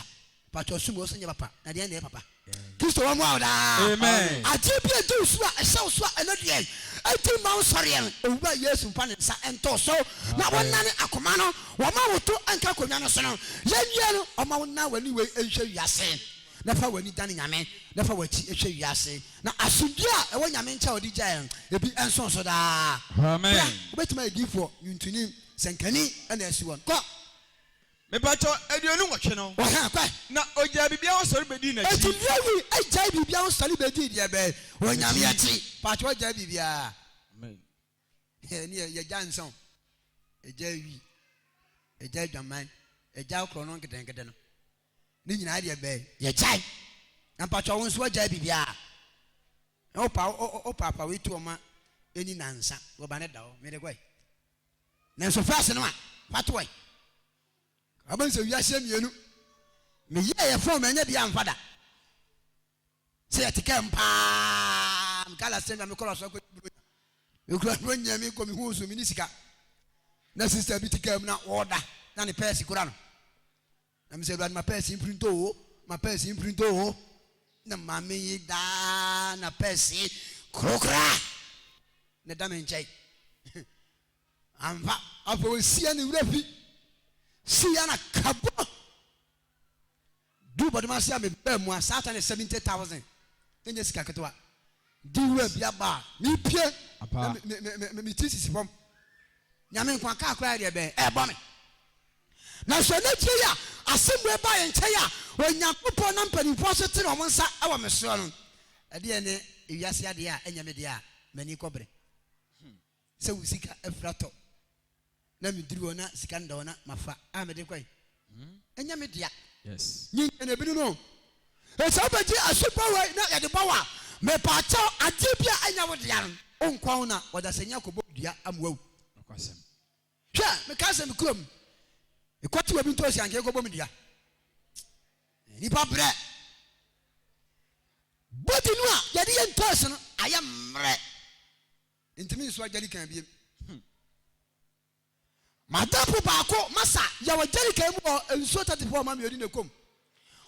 Mpakyɛw som wɔ so nyɛ papa, na deɛn na ɛyɛ papa? Kristo wɔ mmoa wo daa. Amen. Adeɛ bi a ɛdi wo so a ɛhyɛ wo so a ɛno deɛ ɛdi mma wo sɔreɛ no, Owura Yesu mfa ne nsa nto wo so na wonane akoma no, wɔma wo to nka akonnwa no so no, yɛnwie no, ɔma wo nan w'ani wei nhwɛ wiase na fa w'ani dane Nyame na fa w'akyi hwɛ wiase na asomdwie a ɛwɔ Nyame nkyɛn a ɔde gyaeɛ no ebi nso wo so daa. Bra, Amen. wobɛtumi ayɛ diyifoɔ, nwuntuni, sɛnkani na asi wɔn. Kɔ! Mepakyɛw, 28 no. Ɔhɛn kɔ. Na ogyaa biribiara hɔ sɔre bedii n'akyi. Enti Lewi gyae biribiara hɔ sɔre bedii deɛ bɛn? Onyame akyi. Pakyɛw wagyae biribiara? Amen. Ɛneɛ yɛgya nsa o, yɛgya wi, yɛgya adwaman, yɛgya korɔno nketenkete no. Ne nyinaa deɛ bɛn? Yɛgyae. Na mpakyɛw wo nso wagyae biribiara? Na wopa wopaapa wei to ɔma ɛni nansa, wɔba ne da hɔ, mede kɔe. Nanso fɛs no a, fa to ɛ. Wobɛhu sɛ wiase mmienu. Meyɛɛ yɛ fon manya bi amfa da. Sɛ yɛte kaa mu paa, meka last time na mekɔrɔ asɔre kɔdi buronya. Mekura buronya mi kɔ mehu so meni sika. Na sista bi te kaa mu na ɔɔda na ne pɛɛse kura no. Na mesɛ Awurade ma pɛɛse mfiri ntɔ o. Ma pɛɛse mpirinto o. Na maame yi daa na pɛɛse korokora na ɛda me nkyɛn. Amfa. Afei ɔsia ne werɛ fi. Sia na kabɔ. Du bɔdom ase a mebaa mu a saa ta ne 70,000. Ɛnyɛ sika ketewa. Di wura bi aba a mepie na me ti sisi fam. Nyame nkwa kaa koraa deɛ bɛn ɛbɔ me. Nanso anigyeɛ yi a asɛm wei baa yɛn nkyɛn a Onyankopɔn nam mpanimfoɔ so tene wɔn nsa wɔ me soɔ no, ɛdeɛn ne ewiase adeɛ a ɛnyɛ me deɛ a m'ani kɔbere? Sɛ wo sika afiri atɔ na meduru hɔ na sika no da hɔ na mafa a mede kɔe, ɛnyɛ me dea. Nyinsɛn ebinom o. Sɛ wobɛgye asubɔ wei na yɛde bɔ wo a, mepaakyɛw adeɛ bi a ɛnyɛ wo dea no, wonkɔ ho na ɔdasani akɔbɔ wo dua ama woawu. Hwɛ, mekae sɛ me kurom, mekɔte obi ntoosi anka ɛkɔbɔ me dua. Nnipa brɛ. Body no a yɛde yɛ ntoosi no ayɛ mmerɛ. Ntumi nsoa jerrycan biem. Hmm. Madamfo baako, masa, yɛwɔ jerrycan mu wɔ nsuo 34 ma mmienu na ɛkɔm.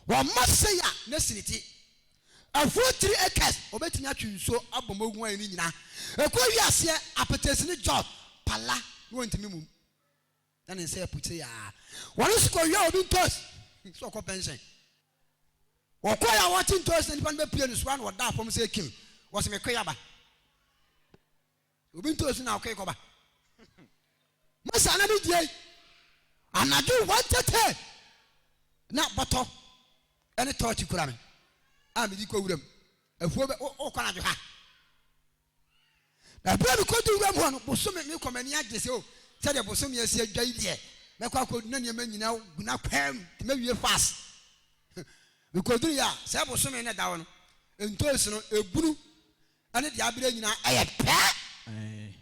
Wɔma sei a na si ne ti. Afuo 3 acres ɔbɛtumi atwe nsuo abɔ mu agu ayɛ ne nyinaa. Ɛkɔ wie aseɛ apɛtɛsi ne jɔ pala na wɔntumi mum. Na ne nsa yɛ putire aa. Wɔn nso kɔ wia obi ntoos sɛ ɔkɔ pɛnhyɛn. Wɔkɔ yɛ a wɔte ntoos na nipa no bɛpie no so a na wɔda fam sɛ kim. Wɔsɛ mekɔ yaba. Obi ntoo so na ɔkɔe kɔba. Masa na me die anadwo 1:30 na bɔtɔ ɛne tɔɔkye kura me a mede kɔ wuram. Afuo bɛ wokɔ anadwo ha. Na berɛ a mekɔdu wuram hɔ no bosome mekɔ m'ani agye sɛ o sɛdeɛ bosome asi adwa yi deɛ mɛkɔ akɔdu na nneɛma nyinaa gu n'akwaa mu nti mɛwie fast. Mekɔduru yɛ a sɛ bosome no da hɔ no ntoosi no ebunu ɛne deɛ abrɛ nyinaa ɛyɛ pɛ. Ɛɛ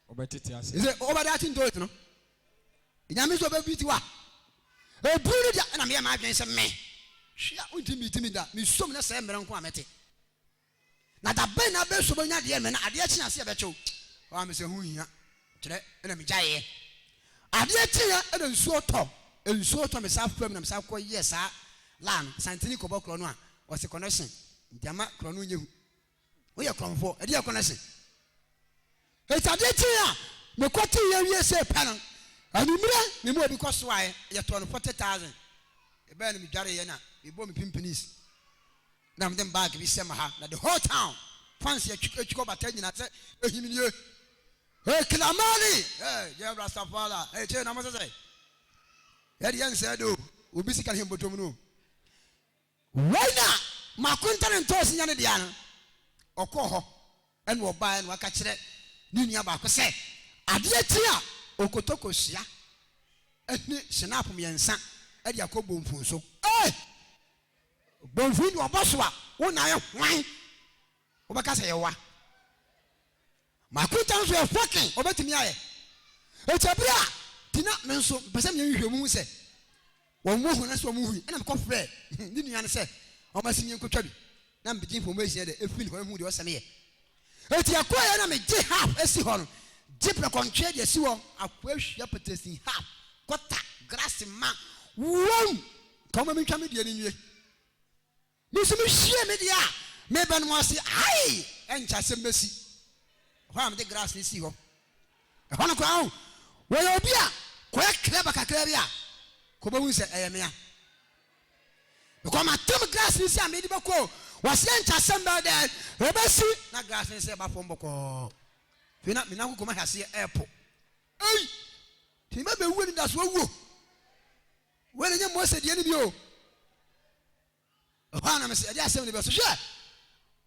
wobɛtete ase. Ɛsɛ wobɛda ate ntoos no. Nyame nso ɔbɛbi ti wa. Eburu no deɛ ɛna meyɛ m'adwene sɛ me hwea wontumi bi ti mi da mesom na sɛ mmerɛ nko a mɛte. Na da bɛn na abɛso bɛnya adeɛ mɛ na adeɛ kye ase ɛbɛkyew. Ɔa me sɛ ho hia kyerɛ ɛna megyaeɛ. Adeɛ kyeeɛ ɛna nsuo tɔ nsuo tɔ me saa fam na me saa kɔ yɛ saa laa no santini kɔbɔ korɔ no a ɔse connection nti ama korɔ no nyɛ hu. Woyɛ korɔmfoɔ, ɛdeɛ ɛkɔ no se. Enti adeɛ kyee a mekɔtee yɛ wie sei pɛ no, anwummerɛ me mu obi kɔsoaeɛ, yɛtɔɔ no 40,000. Ɛbɛɛ no medwareeɛ na mebɔɔ me pimpinis na mede me bag bi hyɛ me ha na the whole town fans atwi atwi kɔ bata nyinaa sɛ ehim nie. Hey Kilamani! Hey Jẹ́ Rastafari! Hey kyee na mo sɛ sɛ. Yɛde yɛn nsɛɛ do obi sika ne hɛn bɔtɔm no. Wei na m'akonta ne ntoosi nyɛ ne dea no, ɔkɔɔ hɔ ɛna ɔbaeɛ na waka kyerɛ ne nua baako sɛ adeɛ kye a ɔkɔtɔ kosua ne hyinap mmiɛnsa de akɔ Bomfun so. Ee! Bomfun deɛ ɔbɔ so a wo na ayɛ hwan? Wobɛka sɛ yɛwa. M'akonta nso yɛ fucking ɔbɛtumi ayɛ. Enti ɛberɛ a ti na me nso mpɛ sɛ meyɛ nhwehwɛmu hu sɛ wɔn mu hu anaasɛ wɔn hui ɛna mekɔ frɛ ne nua no sɛ ɔma si menkɔtwa bi na megye information dɛ ɛfiri ne hɔ hu deɛ ɔsɛ meyɛ. Enti ɛkɔeɛ na megye half asi hɔ no gye prɛkɔntweɛ de asi hɔ akɔ ahwia pɛtɛsin half kɔta grass ma wɔm ka wɔma mentwa me deɛ no nwie. Me nso mehwie me deɛ a mebɛ no ase ae ɛnkyɛ asɛm bɛsi. Ɛhɔ a mede grass no sii hɔ. Ɛhɔ no koraa ho wɔyɛ obi a kɔyɛ clever kakra bi a kɔbɛhu sɛ ɛyɛ mea. Because matem grass no si a mede bɛkɔ wɔse ɛnkyɛ asɛm bɛyɛ dɛ ɛbɛsi na grass no sɛ ɛba fam bɔkɔɔ. Afei na me nan koko mahyɛ aseɛ ɛɛpo. Ei! Nti mebɛbɛwu anidasoɔ wuo. Wei na ɛnyɛ Mose deɛ no bi o. Ɛhɔ a na mese ɛde asɛm no bɛso. Hwɛ!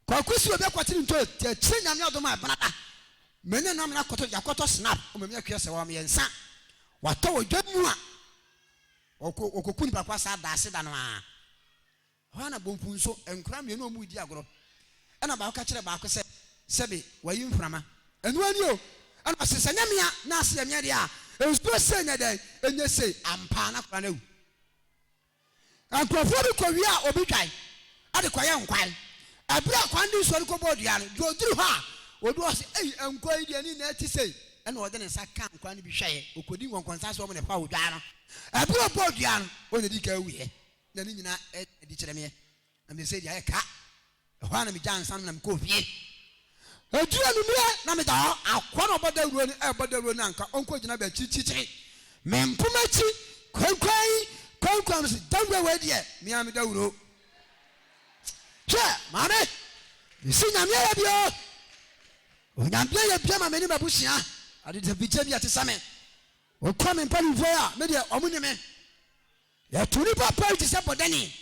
Kwaku si obi akɔkyere nto te akyire Nyame adom a ɛbena da. Me ne no amena kɔtɔ yɛakɔtɔ snap ɔma mi akua sɛ wɔn mmiɛnsa watɔ wɔ dwa mu a wɔkɔ wɔkɔku nipa ko asa daase da no a. Ɛhɔ a na bomfu nso nkora mmienu a wɔn redi agorɔ. Ɛna baako ka kyerɛ baako sɛ sɛbe wayi mframa. Ɛno ani o. Ɛna ɔse sɛ nyɛ mea na ase yɛ mea deɛ a nsuo sei nyɛ dɛn ɛnyɛ sei ampa na akora no awu. Nkurɔfoɔ bi kɔwiaa obi dwan de kɔyɛɛ nkwan. Ɛberɛ a kwan de nsuo no kɔbɔɔ dua no, deɛ ɔduru hɔ a, ɔdu hɔ sɛ, Ei, nkwan yi deɛ ne nyinaa te sei. Ɛnna ɔde ne nsa kaa nkwan no bi hwɛeɛ. Ɔkɔdii nkɔnkɔnsa sɛ wɔn na ɛfaa odwan no. Ɛberɛ a ɔbɔɔ dua no, ɔno na ɛdii kan wuiɛ. Na ne nyinaa adi kyerɛ meɛ. Na mede sɛ deɛ ayɛ ka. Ɛhɔ ara na megyaa nsa no na mekɔɔ fie. Ɛduru anwummerɛ na meda hɔ. Akoa no a ɔbɔ dawuro no rebɔ dawuro no anka ɔnkɔgyina baabi akyirikyirikyiri. Me mpoma akyi kwankwan kwankwan mese dawuro wei deɛ me ara me dawuro. Hwɛ maame, mese Nyame ayɛ bi o. Onyame ayɛ bi ama me ne m'abusua. Adedabigya bi a ɛte sɛ me. Wokɔ me mpanimfoɔ yi a, me deɛ wɔn ni me. Yɛto nnipa paa yi te sɛ bɔdani.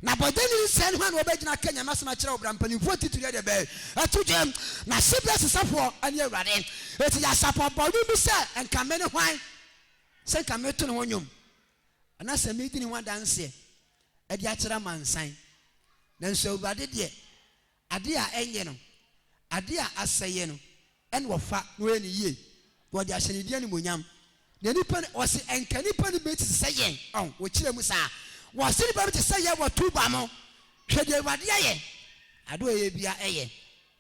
Na bɔdani nsɛe no hwan na ɔbɛgyina aka Nyame asɛm akyerɛ wo bra mpanimfoɔ titiri ɛdeɛ bɛn ɛto dwam na seberɛ sesafoɔ ne Awurade. Enti yɛ asafo abɔ nnwom bi sɛ nka me ne hwan sɛ nka meto ne ho nnwom anaa sɛ medi ne ho adanseɛ ɛde akyerɛ amansan. Nanso Awurade deɛ adeɛ a ɛnyɛ no, adeɛ a asɛeɛ no ɛna ɔfa na ɔyɛ no yie, na ɔde ahyɛ ne din animuonyam. Na nnipa no, ɔse, ɛnka nnipa no bi te sɛ yɛn. Ɔho, wɔkyerɛ mu saa. Wɔse nnipa bi te sɛ yɛn wɔ Tuba mo. Hwɛ deɛ Awurade ayɛ. Adeɛ ɔyɛ bia ɛyɛ.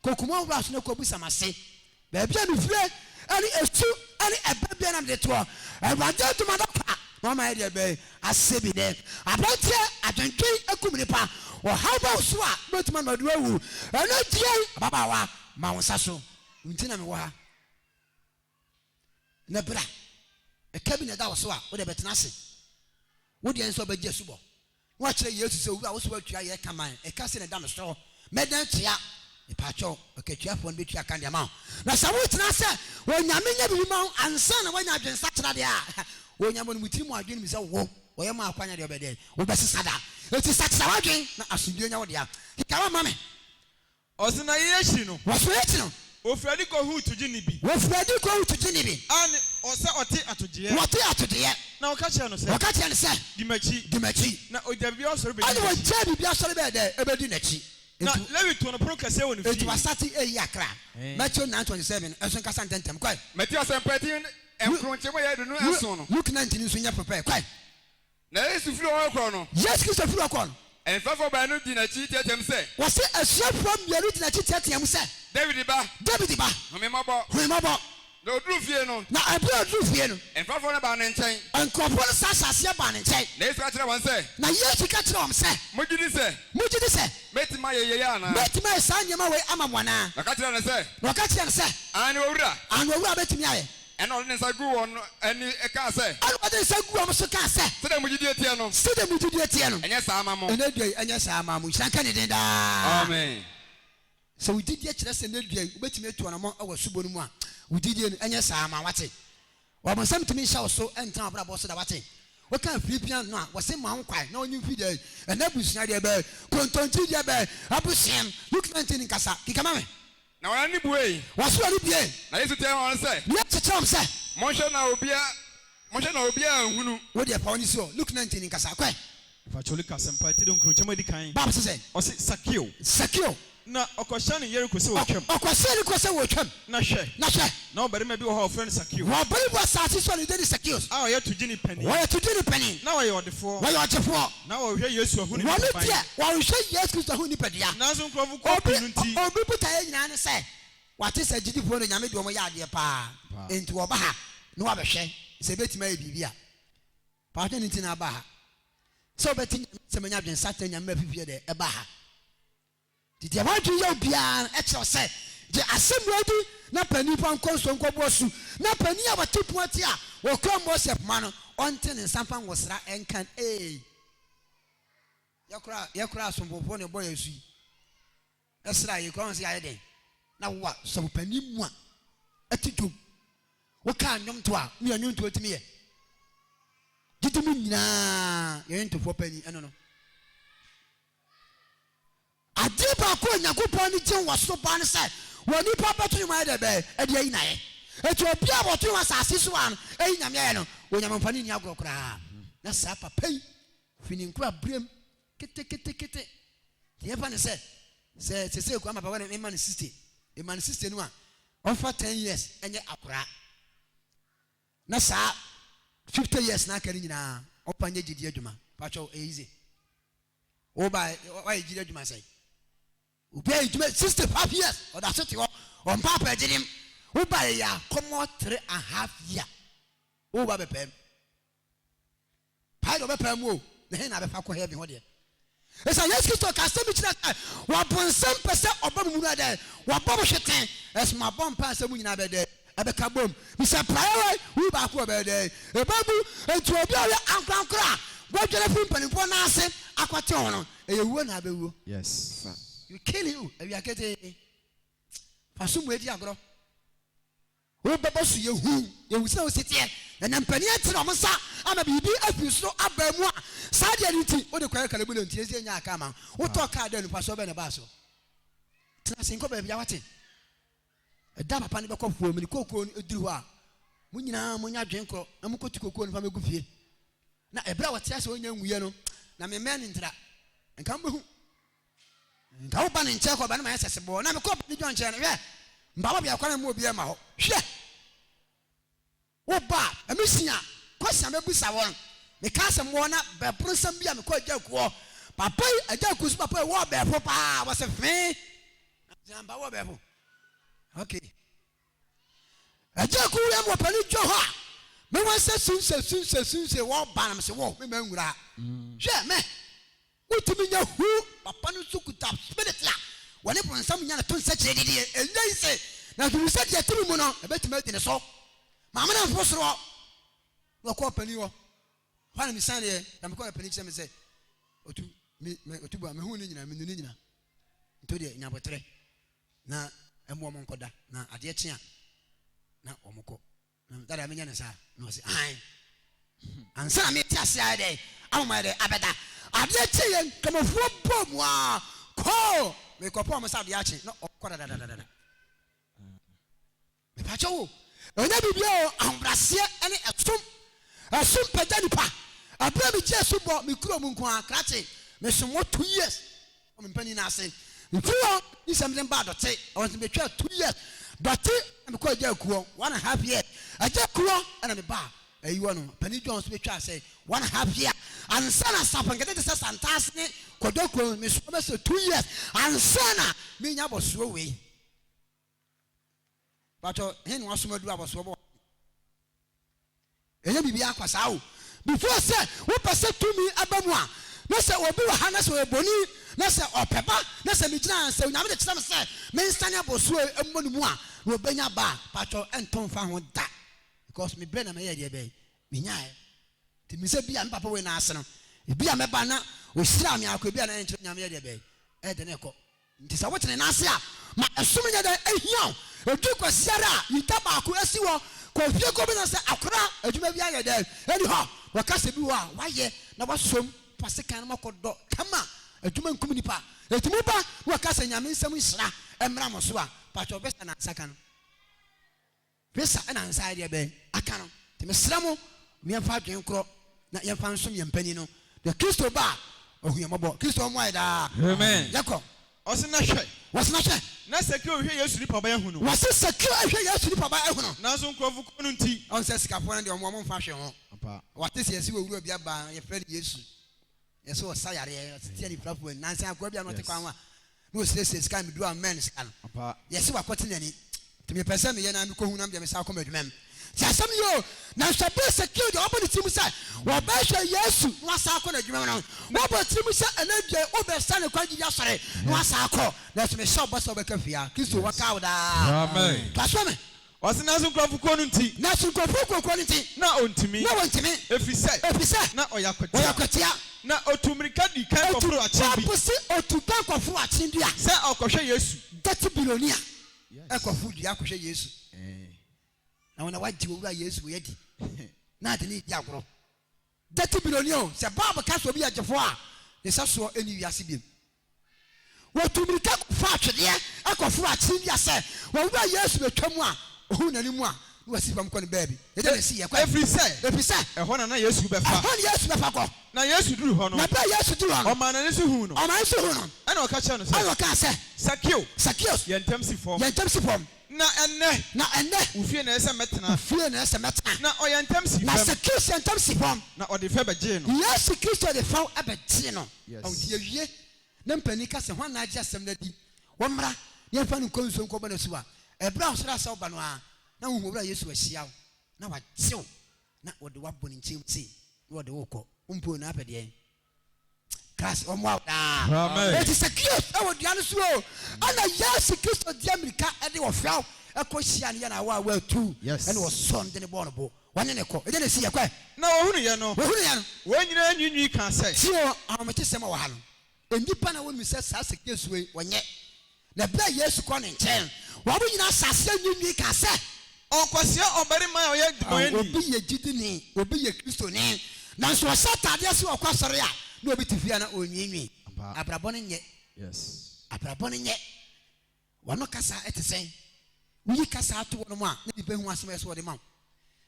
Kɔ Kumawura so na kɔ bisa m'ase. Baabi a mefire, ɛne esu, ɛne ɛbɛ bia na mede toɔ. Awurade adom adaka na wama ayɛ deɛ bɛn? Asɛ bi nɛ. Aberanteɛ, adwendwen akum nipa. Ɔhaw ba wo so a, wobɛtumi ama ɔde wo awu. Ɛno deɛn, ababaawa? Ma wo nsa so. Wo nti na mewɔ ha. Na bra. Ɛka bi na ɛda wo so a, wo deɛ bɛtena ase. Wo deɛ nso bɛgye asubɔ. Na wakyerɛ Yesu sɛ, Owura, wo so woatua yɛ ka man. Ɛka sei na ɛda me so. Mɛdan tua. Mepaakyɛw, ɔkatuafoɔ no bɛtua ka de ama wo. Na sɛ wotena sɛ Onyame nyɛ biribi ma wo ansa na woanya adwensakyera deɛ a, Onyame ɔnim wo tirim adwene nim sɛ wo, wɔyɛ maa kwan a deɛ wobɛdɛn? Wobɛsesa da. Enti sakyera w'adwene na asomdwoeɛ nyɛ wo dea. Keka wo ma me. Ɔse na yei akyiri no. Wɔso akyi no. Wɔfiri adi kɔhuu togyeni bi. Wɔfiri adi kɔhuu togyeni bi. A ne, ɔsɛ ɔte atogyeɛ. Wɔte atogyeɛ. Na wɔka kyerɛɛ no sɛ. Wɔka kyerɛɛ no sɛ. Di m'akyi. Di m'akyi. Na ɔgyaa biribiara sɔre bɛdii Ɛna n'akyi. ɔgyaa biribiara sɔre bɛyɛ dɛn? Ɛbɛdii n'akyi. Na Enti. Lewi too no pono kɛseɛ wɔ ne Enti fie. wasate eyi akra. Matthew 9:27 nso nkasa ntɛmntɛm. Kɔe. Mateo Asɛmpa ti nkron nkyɛmu a ɛyɛ 27 no. Luke 19 nso nyɛ prepare. Kɔe. Na Yesu firi hɔ rekɔ no. Yesu Kristo firi hɔ kɔɔ no. Mfɛfoɔ baanu dii n'akyi teateaam sɛ. Wɔse asuafoɔ mmienu dii n'akyi teateaam sɛ. Dawid ba. Dawid ba. Hu me mmɔbɔ. Hu me mmɔbɔ. Na ɔduruu fie no. Na ɛberɛ a ɔduruu fie no. Mfɛfoɔ no baa ne nkyɛn. Nkurɔfoɔ no san hyɛɛ aseɛ baa ne nkyɛn. Na Yesu ka kyerɛɛ wɔn sɛ. Na Yesu ka kyerɛɛ wɔn sɛ. Mogye di sɛ. Mogye di sɛ. Mɛtumi ayɛ yei anaa? Mɛtumi ayɛ saa nneɛma wei ama mo anaa? Na ɔka kyerɛɛ no sɛ. Na ɔka kyerɛɛ no sɛ. Aane, Owura. Aane, Owura, mɛtumi ayɛ. Ɛnna ɔde ne nsa guu wɔn ani kaa sɛ. Ɛnna ɔde ne nsa guu wɔn so kaa sɛ. Sɛdeɛ mo gyidie teɛ no. Sɛdeɛ mo gyidie teɛ no. Ɛnyɛ saa mma mo. Ɛnnɛ dua yi, ɛnyɛ saa mma mo. Nhyira nka ne din daa. Amen. Sɛ wo gyidie kyerɛ sɛ nnɛ dua yi, wobɛtumi atu anammɔn wɔ asubɔ no mu a, wo gyidie no, ɛnyɛ saa mma wo. Woate? Ɔbonsam ntumi nhyɛ wo so ntena w'abrabɔ so da. Woate? Woka Philippians no a, wɔse ma wo kwan na ɔnye mfi deɛ ɛnɛ abusua deɛ bɛɛ, kontonkyi deɛ bɛɛ, abusua. Luke 19 nkasa. Keka ma me. Na wɔn ani buei. Wɔn so ani buei. Na Yesu teɛɛ wɔn sɛ. Na Yesu kyerɛɛ wɔn sɛ. Monhwɛ na obiara, monhwɛ na obiara anhunu. Wo deɛ fa w'ani si hɔ. Luke 19 nkasa. Kɔ ɛ. Mpakyɛw Luka Asɛmpa ti dunkron nkyɛmu a edi kan. Bible se sɛn? Ɔse, Sakeo. Sakeo. Na ɔkɔhyɛnee Yeriko sɛ ɔretwam. Ɔkɔhyɛn Yeriko sɛ ɔretwam. Na hwɛ. Na hwɛ. Na ɔbarima bi wɔ hɔ a wɔfrɛ no Sakeo. Ɔbarima bi wɔ asase so a ne din de Sakeus. A ɔyɛ togyeni panin. Ɔyɛ togyeni panin. Na ɔyɛ ɔdefoɔ. Ɔyɛ ɔgyefoɔ. Na wɔhwehwɛ Yesu ahu ne Wɔn nipaban. deɛ, wɔhwehwɛ Yesu Kristo ahu nipadua. Nanso nkurɔfokuo pii no nti. Obi botaeɛ nyinaa ne sɛ, wate sɛ agyidifoɔ no Nyame de wɔn yɛ adeɛ paa, enti wɔba ha na wɔabɛhwɛ sɛ ɛbɛtumi ayɛ biribi a. Paatwɔ no nti na aba ha. Sɛ wobɛte Nyame asɛm anya adwensakyera Nyame ma fifie dɛ, ɛba ha. Nti deɛ w'adwene yɛ wo biara no, ɛkyerɛ wo sɛ gye asɛm wei di na panin fa nkɔ nsuo nkɔbɔ asu, na panin a ɔte pono akyi a ɔkura Mose poma no, ɔnte ne nsa mfa nwosra nka no. Ee, yɛkora yɛkora asomfofoɔ na ɛbɔ yɛn asu yi, ɛsra yɛ kura wɔn sɛ yɛayɛ dɛn? Na wo a sɔfo panin mu a ɛte dwom, wokaa nnwomto a, wo yɛ nnwomtoɔ tumi yɛ. Gyidi mu nyinaa yɛyɛ ntofoɔ panin ɛno no. Adeɛ baako a Onyankopɔn ani gye ho wɔ soro paa ne sɛ wɔ nnipa bɛto nnwom ayɛ dɛ bɛn de ayi no ayɛ. Enti obi a wɔto nnwom asase so a no ayi Nyame ayɛ no, Onyame mfa no nni agorɔ koraa. Na saa papa yi fi ne nkoraberɛm keteketekete. Nti yɛmfa no sɛ, sɛ sesei koraa ma papa no mema no 60, mema no 60 no a, ɔmfa 10 years nyɛ akoraa. Na saa 50 years no aka no nyinaa ɔmfa nyɛ gyedie adwuma. Pakyɛw, ɛyɛ easy. Wo ba wayɛ gyidi adwuma sɛn? Obi ayɛ adwuma 65 years ɔda so te hɔ ɔmpaapa agyidim. Wo ba yɛ yɛ akɔmɔ 3½ year wo ba bɛpɛm. Pae de ɔbɛpɛm mu o. Na he na abɛfa akɔ heaven hɔ deɛ? Ɛsiane Yesu Kristo ka asɛm bi kyerɛ sɛ wɔbonsam pɛ sɛ ɔba mo mu no ɛdɛn? Wɔbɔ mo hwete. Ɛso mabɔ mpae sɛ mo nyinaa bɛyɛ dɛn? Ɛbɛka bom. Bisa praeɛ wei, wo baako ɔbɛyɛ dɛn? Ɛbɛbu. Enti obi a ɔyɛ ankorankoro a wadwane afiri mpanimfoɔ nan ase akɔte ho no, ɛyɛ wuo na abɛwuo. Yes. You kill you, awia ketee. Fa so mu adi agorɔ. Wobɛbɔ so yɛ hu, yɛhu sɛ wosi teɛ, na na mpanin atene wɔn nsa ama biribi afiri soro aba mu a, saa deɛ no nti, wode kɔyɛ kalabule nti, ɛsɛ nyaa kaa ma wo. Wotɔɔ kaa dɛn no, mfasoɔ bɛn na ɛbaa so? Tena ase nkɔ baabi a wate. Ɛda papa no bɛkɔ fuo mu ne kookoo no duru hɔ a, mo nyinaa monya adwene korɔ na mokɔtu kookoo no fa mɛgu fie. Na ɛberɛ a wɔte ase wɔnya nwuiɛ no, na memmɛn no ntra. Nka mobɛhu. Nka wo ba ne nkyɛn kɔ ba no ma yɛ sɛ sebɔɔ. Na mekɔ ba ne dwa nkyɛn no, hwɛ, mpaabɔ biako na mu obiara ma hɔ. Hwɛ! Wo ba a, ɛme si a, kwasi a mɛbusa wɔn. Meka asɛm wɔ na bɛboro nsɛm bi a mekɔ agya kuo. Papa yi, agya kuo so papa yi, wɔ bɛɛfo paa, wɔse fee. Na mpa wɔ bɛɛfo. Okay. Agya kuo yɛ wɔ pani dwa hɔ a, me wɔn sɛ sunse sunse sunse wɔ ba na me se wɔ, me ma nwura. Hwɛ, me. Wotumi nya hu papa no nso kuta spirit a wɔne bronsam nya no to nsa kyerɛ didie. Ɛnyɛ easy. Nanso hu sɛ deɛ ɛte me mu no ɛbɛtumi adi ne so. Maame no mforo soro hɔ na ɔkɔɔ panin hɔ. Hɔ a na mesianeɛ na mekɔɔ na panin kyerɛ me sɛ otu me me otu bua mehu ne nyina menu ne nyina. Nti deɛ nya aboterɛ na ɛmmoa mo nkɔda na adeɛ kye a na wɔn kɔ. Na dada menyɛ no saa? Na ɔse aane. Ansa na mete ase ayɛ dɛn ama mayɛ dɛn abɛda. Adeɛ kyeeɛ nkramofoɔ bɔɔ mu aa kɔɔ mekɔpɛ wɔn sɛ adeɛ akye na ɔkɔ dadadadada. Mepakyɛw o, ɛnyɛ biribiara o, ahobraseɛ ne ɛsom. Ɛsom pagya nipa. Ɛberɛ a megye asubɔ me kurom nko ara, krakye, mesom hɔ 2 years. Wɔ me mpanin no ase. Mfiri hɔ ne sɛ mede baa dɔte ɛwɔ nso metwaa 2 years dɔte na mekɔ agya akuɔ 1.5 years, agya akuɔ ɛna mebaa ayi hɔ no panin John nso betwaa sɛ 1.5 year ansa na asafo nkete te sɛ Santaase ne Kwadwo kuo mesoa bɛsɛ 2 years ansa na menya abɔsoɔ wei. Patɔ he na wasom aduru abɔsoɔ bɔ ɛnyɛ biribi akwa saa o. Before sɛ wopɛ sɛ tumi aba mu a, na sɛ obi wɔ ha na sɛ ɔyɛ bɔni na sɛ ɔpɛ ba na sɛ megyina sɛ Onyame de kyerɛ me sɛ mensane abɔsoɔ mmɔ ne mu a na ɔbɛnya ba a, patɔ ɛnto mfa ho da because mebrɛ na mɛyɛ deɛ bɛn menyaɛ. Nti me sɛ bi a me papa wei na ase no ebi a mɛba na ɔhyira me akɔ ebi a na ɛnkyerɛ Nyame yɛ deɛ bɛn ɛde ne kɔ. Nti sɛ wotene nan ase a, ma ɛsom nyɛ dɛn? Ehia wo. Edu Kwasiada a, yi da baako si hɔ kɔ fie kɔbisa sɛ, Akora, adwuma biara yɛ dɛn? Ɛnni hɔ. Wɔka sɛ bi wɔ hɔ a, woayɛ na woasom fa sekan no moakɔdɔ kama. Adwuma nkum nipa. Enti moba na wɔka sɛ Nyame nsam nhyira mmra mo so a, pakyɛw bɛsa na nsa ka no. Visa na nsa deɛ bɛn aka no. Nti mesrɛ mo yɛmfa adwene korɔ na yɛmfa nsom yɛn panin no na Kristo ba a ɔhu yɛn mmɔbɔ. Kristo mmoa yɛ daa. Amen. Yɛkɔ. Ɔse na hwɛ. Wɔse na hwɛ. Na Sakeo rehwɛ Yesu nipa ba ahu no. Wɔse Sakeo rehwɛ Yesu nipa ba ahu no. Nanso nkurɔfokuo no nti. Ɔhu sɛ sikafoɔ no deɛ wɔn mfa hwee ho. Ampa. Wɔate sɛ yɛse owura bi aba yɛfrɛ no Yesu. Yɛse ɔsa yareɛ, ɔtete anifirafoɔ ani. Nansa akoa bi a na ɔte kwan ho a na ɔsiesie sika no, meduru a memmɛn no sika no. Yɛse wakɔte n'ani. Nti mepɛ sɛ meyɛ na mekɔhu na medeɛ mesan kɔ m'adwuma mu. Nti asɛm yi o, nanso ɛberɛ a Sakeo deɛ wabɔ ne tirim sɛ ɔbɛhwɛ Yesu na wasan akɔ n'adwuma mu no, wabɔ tirim sɛ ɛnɛ deɛ wobɛsa ne kwan gyidi asɔre na wasan akɔ. Nanso mehyɛ wo bɔ sɛ wobɛka fie ha. Kristo wɔka wo daa. Amen. Toa so ma me. Ɔse nanso nkurɔfokuo no nti. Nanso nkurɔfoɔ kuokuo no nti. Na ɔntumi. Na wɔntumi. Ɛfiri sɛ. Ɛfiri sɛ. Na ɔyɛ akwatia. Ɔyɛ akwatia. Na ɔtuu mmirika dii kan kɔforoo akyen bi. Bible se ɔtuu kan kɔforoo akyen dua. Sɛ ɔrekɔhwɛ Yesu. Dirty billionaire ɛkɔforo dua akɔhwɛ Yesu. Na wɔn a wagye Owura Yesu wei adi na ade no redi agorɔ. Dirty billionaire o, sɛ Bible ka sɛ obi yɛ gyefoɔ a, ne sɛsoɔ nni wiase biom. Wɔtuu mmirika kɔfaa atwedeɛ kɔforoo akyene dua sɛ wɔn wura Yesu bɛtwa mu a, ɔhunu n'anim a, na wasi fam kɔ ne baabi. Ɛdeɛn na ɛsiiɛ? Kɔ ɛ. Ɛfiri sɛ. Ɛfiri sɛ. Ɛhɔ na na Yesu rebɛfa. Ɛhɔ na Yesu bɛfa kɔ. Na Yesu duruu hɔ no. Na berɛ a Yesu duruu hɔ no. Ɔmaa n'ani so huu no. Ɔmaa n'ani so huu no. Ɛnna ɔka kyerɛɛ no sɛ. Ɛnna ɔkaa sɛ. Sakeo. Sakeus. Yɛ ntɛm si fam. Yɛ ntɛm si fam. Na ɛnnɛ. Na ɛnnɛ. Wo fie na ɛsɛ sɛ mɛtena. Wo fie na ɛsɛ sɛ mɛtena. Na ɔyɛɛ ntɛm sii fam. Na Sakeus yɛɛ ntɛm sii fam. Na ɔde fɛ bɛgyee no. Yesu Kristo de fɛw bɛgyee no. Yes. Ɔnti yɛwie na mpanin ka sɛ, Hwan na agye asɛm no adi? Wɔmmra na yɛmfa no nkɔ nsuo nkɔbɔ no asu a, ɛberɛ a ɔsɔre asɛ woba no ara, na wohu Owura Yesu ahyia wo, na wagye wo, na wɔde wo abɔ ne nkyɛn mu sei, na wɔde wo rekɔ. Wo mpo na apɛ deɛn? Christ ɔmmoa wo daa. Amen. Enti Sakeus wɔ dua no so o, ɛna Yesu Kristo de amirika de ɔhweaw kɔ hyia no yɛ na awa a watu Yes. ɛna ɔsɔ no de no bɔɔ no bo. Wɔne no kɔ. Ɛdeɛn na ɛsiiɛ? Kɔɛ. Na wɔhunuiɛ no. Wɔhunuiɛ no. Wɔn nyinaa nwiinwii kaa sɛ. Tie o, ahometesɛm a ɛwɔ ha no, nnipa na wɔnim sɛ saa Sakeus wei, ɔnyɛ. Na berɛ a Yesu kɔɔ ne nkyɛn no, wɔn nyinaa hyɛɛ aseɛ nwiinwii kaa sɛ. Ɔkwasea ɔbarima a ɔyɛ debɔneyɛni. Obi yɛ gyidini, obi yɛ Kristoni, nanso ɔhyɛ ataadeɛ sɛ ɔkɔ asɔre a, na obi te fie a na ɔrenwiinwii. Abrabɔ no nyɛ. Abrabɔ no nyɛ. W'ano kasa te sɛn? Woyi kasa to hɔnom a, na nnipa hu asɛm a ɛsɛ sɛ wɔde ma wo.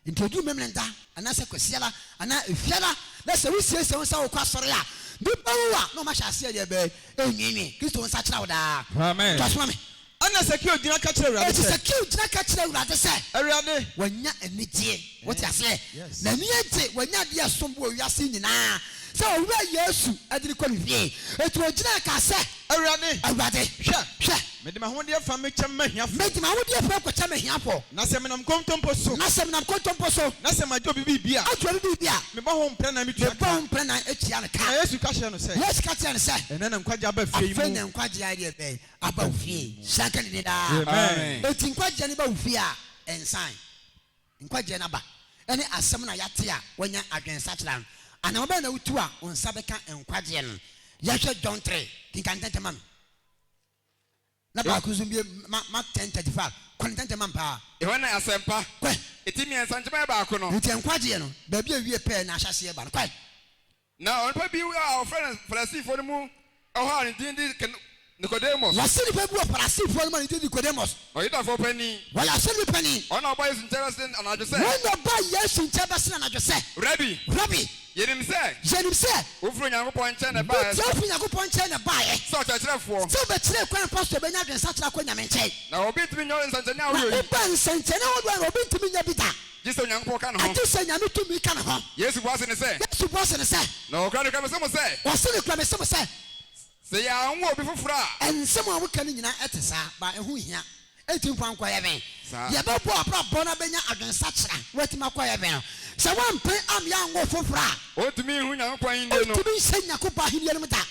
Enti ɛduru Memeneda anaasɛ Kwasiada anaa Efiada na sɛ wosiesie wo sɛ wokɔ asɔre a, nnipa hu wo a, na wɔahyɛ aseɛ deɛ bɛn? Ɛrenwiinwii. Kristo nsakyera wo daa. Amen. Toa so ma me. Ɛnna Sakeo gyina ka kyerɛɛ Awurade Enti sɛ. Sakeo gyina ka kyerɛɛ Awurade sɛ. Awurade. Wanya anigyeɛ. Wote aseɛ? Yes. N'ani agye. Wanya adeɛ a ɛsom bo wɔ wiase nyinaa sɛ Owura Yesu de no kɔ ne fie. Enti ɔgyinae kaa sɛ. Awurade. Awurade. Hwɛ. Hwɛ. Mede m'ahodeɛ fa mekyɛ m'ahiafoɔ. Mede m'ahodeɛ fa kɔkyɛ m'ahiafoɔ. Na sɛ menam nkontompo so. Na sɛ menam nkontompo so. Na sɛ magye obi biribi a. Agye obi biribi a. Mebɔ ho mprɛnan metua ka. Mebɔ ho mprɛnan tua no ka. Na Yesu ka kyerɛɛ no sɛ. Yesu ka kyerɛɛ no sɛ. Ɛnnɛ na nkwagyeɛ aba fie yi mu. Afei na nkwagyeɛ ayɛ deɛ bɛn? Aba wo fie. Hyira nka ne din daa. Amen. Enti nkwagyeɛ no ba wo fie a, ɛnsan. Nkwagyeɛ no aba. Ɛne asɛm no a yɛate a woanya adwensakyera no. Anammɔn bɛn na wotu a wo nsa bɛka nkwagyeɛ no? Yɛnhwɛ John 3. Kenkan ntɛmntɛm ma me. Na baako nso mbie ma Mark 10:35. Kɔ no ntɛmntɛm ma me paa. Yohane Asɛmpa, Kɔ. eti mmiɛnsa nkyɛmu baako no. Nti nkwagyeɛ no, baabi a ɛwie pɛɛ na ahyɛaseɛ ba no. Kɔ. Na onipa bi a wɔfrɛ no Farisifoɔ no mu hɔ a ne din de Nikodemos. Wɔse nipa bi wɔ Farisifoɔ no mu a ne din de Nikodemos. Ɔyɛ Yudafoɔ panin. Ɔyɛ asɔre mu panin. Ɔno na ɔbaa Yesu nkyɛn bɛsene anadwo sɛ. Wɔn na ɔbaa Yesu nkyɛn bɛsene anadwo sɛ. Rabi. Rabi. Yɛnim sɛ. Yɛnim sɛ. Wofiri Onyankopɔn nkyɛn na ɛbaeɛ. Wodeɛ wofiri Onyankopɔn nkyɛn na ɛbaeɛ. Sɛ ɔkyerɛkyerɛfoɔ. Sɛ wobɛkyerɛ kwan fa so yɛbɛnya adwensakyera akɔ Nyame nkyɛn. Na obi ntumi nyɛ nsɛnkyerɛnne ahodoɔ yi. Na woba nsɛnkyerɛnne ahodoɔ a obi ntumi nyɛ bi da. Gye sɛ Onyankopɔn ka ne ho. Agye sɛ Nyame tumi ka ne ho. Yesu bua se no sɛ. Yesu bua se no sɛ. Nokorɛ, nokorɛ, mese mo sɛ. Ɔse, Nokorɛ, mese mo sɛ. Sɛ yɛanwo obi foforɔ a. Nsɛm a woka no nyinaa ɛte saa, but ɛho nhia. Ɛntumi mfa nkɔ heaven. Saa. Deɛ ɛbɛboa w'abrabɔ na abɛnya adwensakyera na woatumi akɔ heaven no, sɛ woampene ammea anwo foforɔ a. Ontumi nhu Nyankopɔn ahennie no. Ontumi nhyɛ Nyankopɔn ahennie no mu da.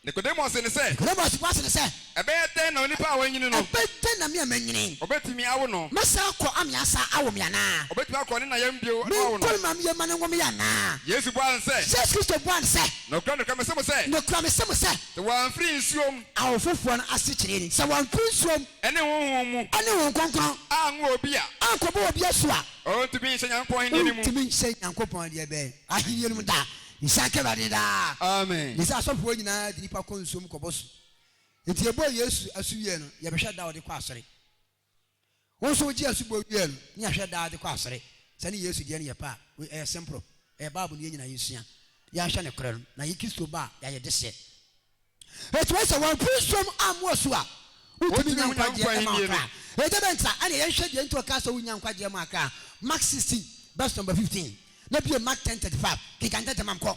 Nikodemo see no sɛ. Nikodemo bua see no sɛ. Ɛbɛyɛ dɛn na onipa a wanyini no. Ɛbɛyɛ dɛn na me a manyini. Wɔbɛtumi awo no? Mɛsan akɔ ame asan awo me anaa? Ɔbɛtumi akɔ ne na yam bio na wɔawo no? Menkɔ me maame yam ma no nwo me anaa? Yesu buaa no sɛ. Yesu Kristo buaa no sɛ. Nokorɛ, nokorɛ, mese mo sɛ. Nokorɛ, mese mo sɛ. Sɛ wɔamfiri nsuom. Awo foforɔ no asekyerɛ ni. Sɛ wɔamfiri nsuom. Ɛne Honhom mu. Ɛne Honhom Kronkron. Anwo obi a. Ankɔbɔ obi asu a. Ɔrentumi nhyɛ Nyankopɔn ahennie no mu. Ɔrentumi nhyɛ Nyankopɔn deɛ bɛn? Ahennie no mu da. Nhyira nka Awurade daa. Amen. Yɛsɛ asɔfoɔ nyinaa de nnipa kɔ nsuom kɔbɔ su. Enti yɛbɔɔ Yesu asu wieɛ no, yɛbɛhwɛ da a ɔde kɔ asɔre. Wo nso wogye asubɔ wieɛ no, ne yɛahwɛ da a ɔde kɔ asɔre. Sɛ ne Yesu deɛ no yɛ pɛ a, wei ɛyɛ simple. Ɛyɛ Bible no yɛn nyinaa yɛsua. Yɛahwɛ nokorɛ no, na yɛ Kristo ba a, yɛayɛ dehyeɛ. Enti wei sɛ wɔamfiri nsuom ammoa su a, wontumi nnya nkwagyeɛ mma ɔkra. Ɛdeɛ bɛn ntra? Ɛneɛ yɛnhwɛ deɛ nti ɔkaa sɛ wonnya nkwagyeɛ mma akra. Mark 16 verse number 15 na bio Mark 10 35. Kenkan ntɛntɛm ma mekɔ.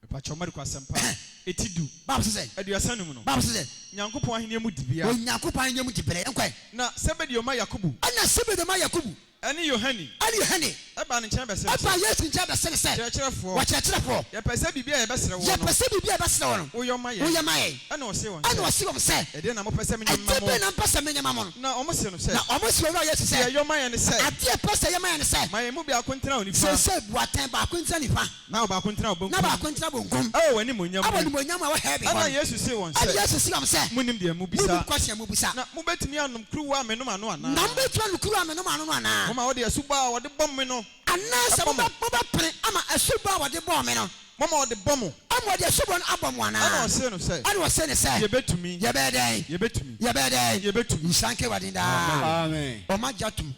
Mepakyɛw, Marko Asɛmpa, eti du, Bible se sɛn? 35 no. Bible se sɛn? Nyankopɔn ahenni mu dibea. Onyankopɔn ahenni mu diberɛ. Yɛnkɔ ɛ. Na Sebedeo mma Yakobo. Ɛna Sebedeo mma Yakobo. Ɛne Yohane. Ɛne Yohane. Baa ne nkyɛn bɛsee no sɛ. Baa Yesu nkyɛn bɛsee no sɛ. Kyerɛkyerɛfoɔ. Ɔkyerɛkyerɛfoɔ. Yɛpɛ sɛ biribi a yɛbɛsrɛ woɔ no. Yɛpɛ sɛ biribi a yɛbɛsrɛ wo no. Woyɔ ma yɛn. Woyɛ ma yɛn. Ɛnna ɔsee wɔn sɛ. Ɛnna ɔsee wɔn sɛ. Ɛdeɛn na mopɛ sɛ menyɛ mma mo? Ɛdeɛn na mopɛ sɛ menyɛ ma mo no? Na wɔsee no sɛ. Na wɔsee Owura Yesu sɛ. Deɛ yɔ ma yɛn ne sɛ. Adeɛ a yɛpɛ sɛ yɛ ma yɛn ne sɛ. Ma yɛn mu biako ntena wo nifa. Seesei bu atɛn, baako ntena nifa. Na ɔbaako ntena wo benkum. Na baako ntena bonkum. Ɛwɔ w'animuonyam mu. Ɛwɔ animuonyam a ɛwɔ heaven hɔ no. Ɛnna Yesu see wɔn sɛ. Ɛnna Yesu see wɔn sɛ. Monnim deɛ mobisa. Monnim question a mobisa. Na mobɛtumi anom kuruwa a menom ano anaa? Na mobɛtumi anom kuruwa a menom ano no anaa? Moma wɔde asubɔ a wɔde bɔ me no. Anaasɛ bɔ mo. mobɛpene ama asubɔ a wɔde bɔɔ me no. Moma wɔde bɔ mo. Ama wɔde asubɔ no abɔ mo anaa? Ɛnna ɔsee no sɛ. Ɛnna ɔsee no sɛ. Yɛbɛtumi. Yɛbɛyɛ dɛn? Yɛbɛtumi. Yɛbɛyɛ dɛn? Yɛbɛtumi. Nhyira nka Awurade daa. Amen. Wɔn agye atom.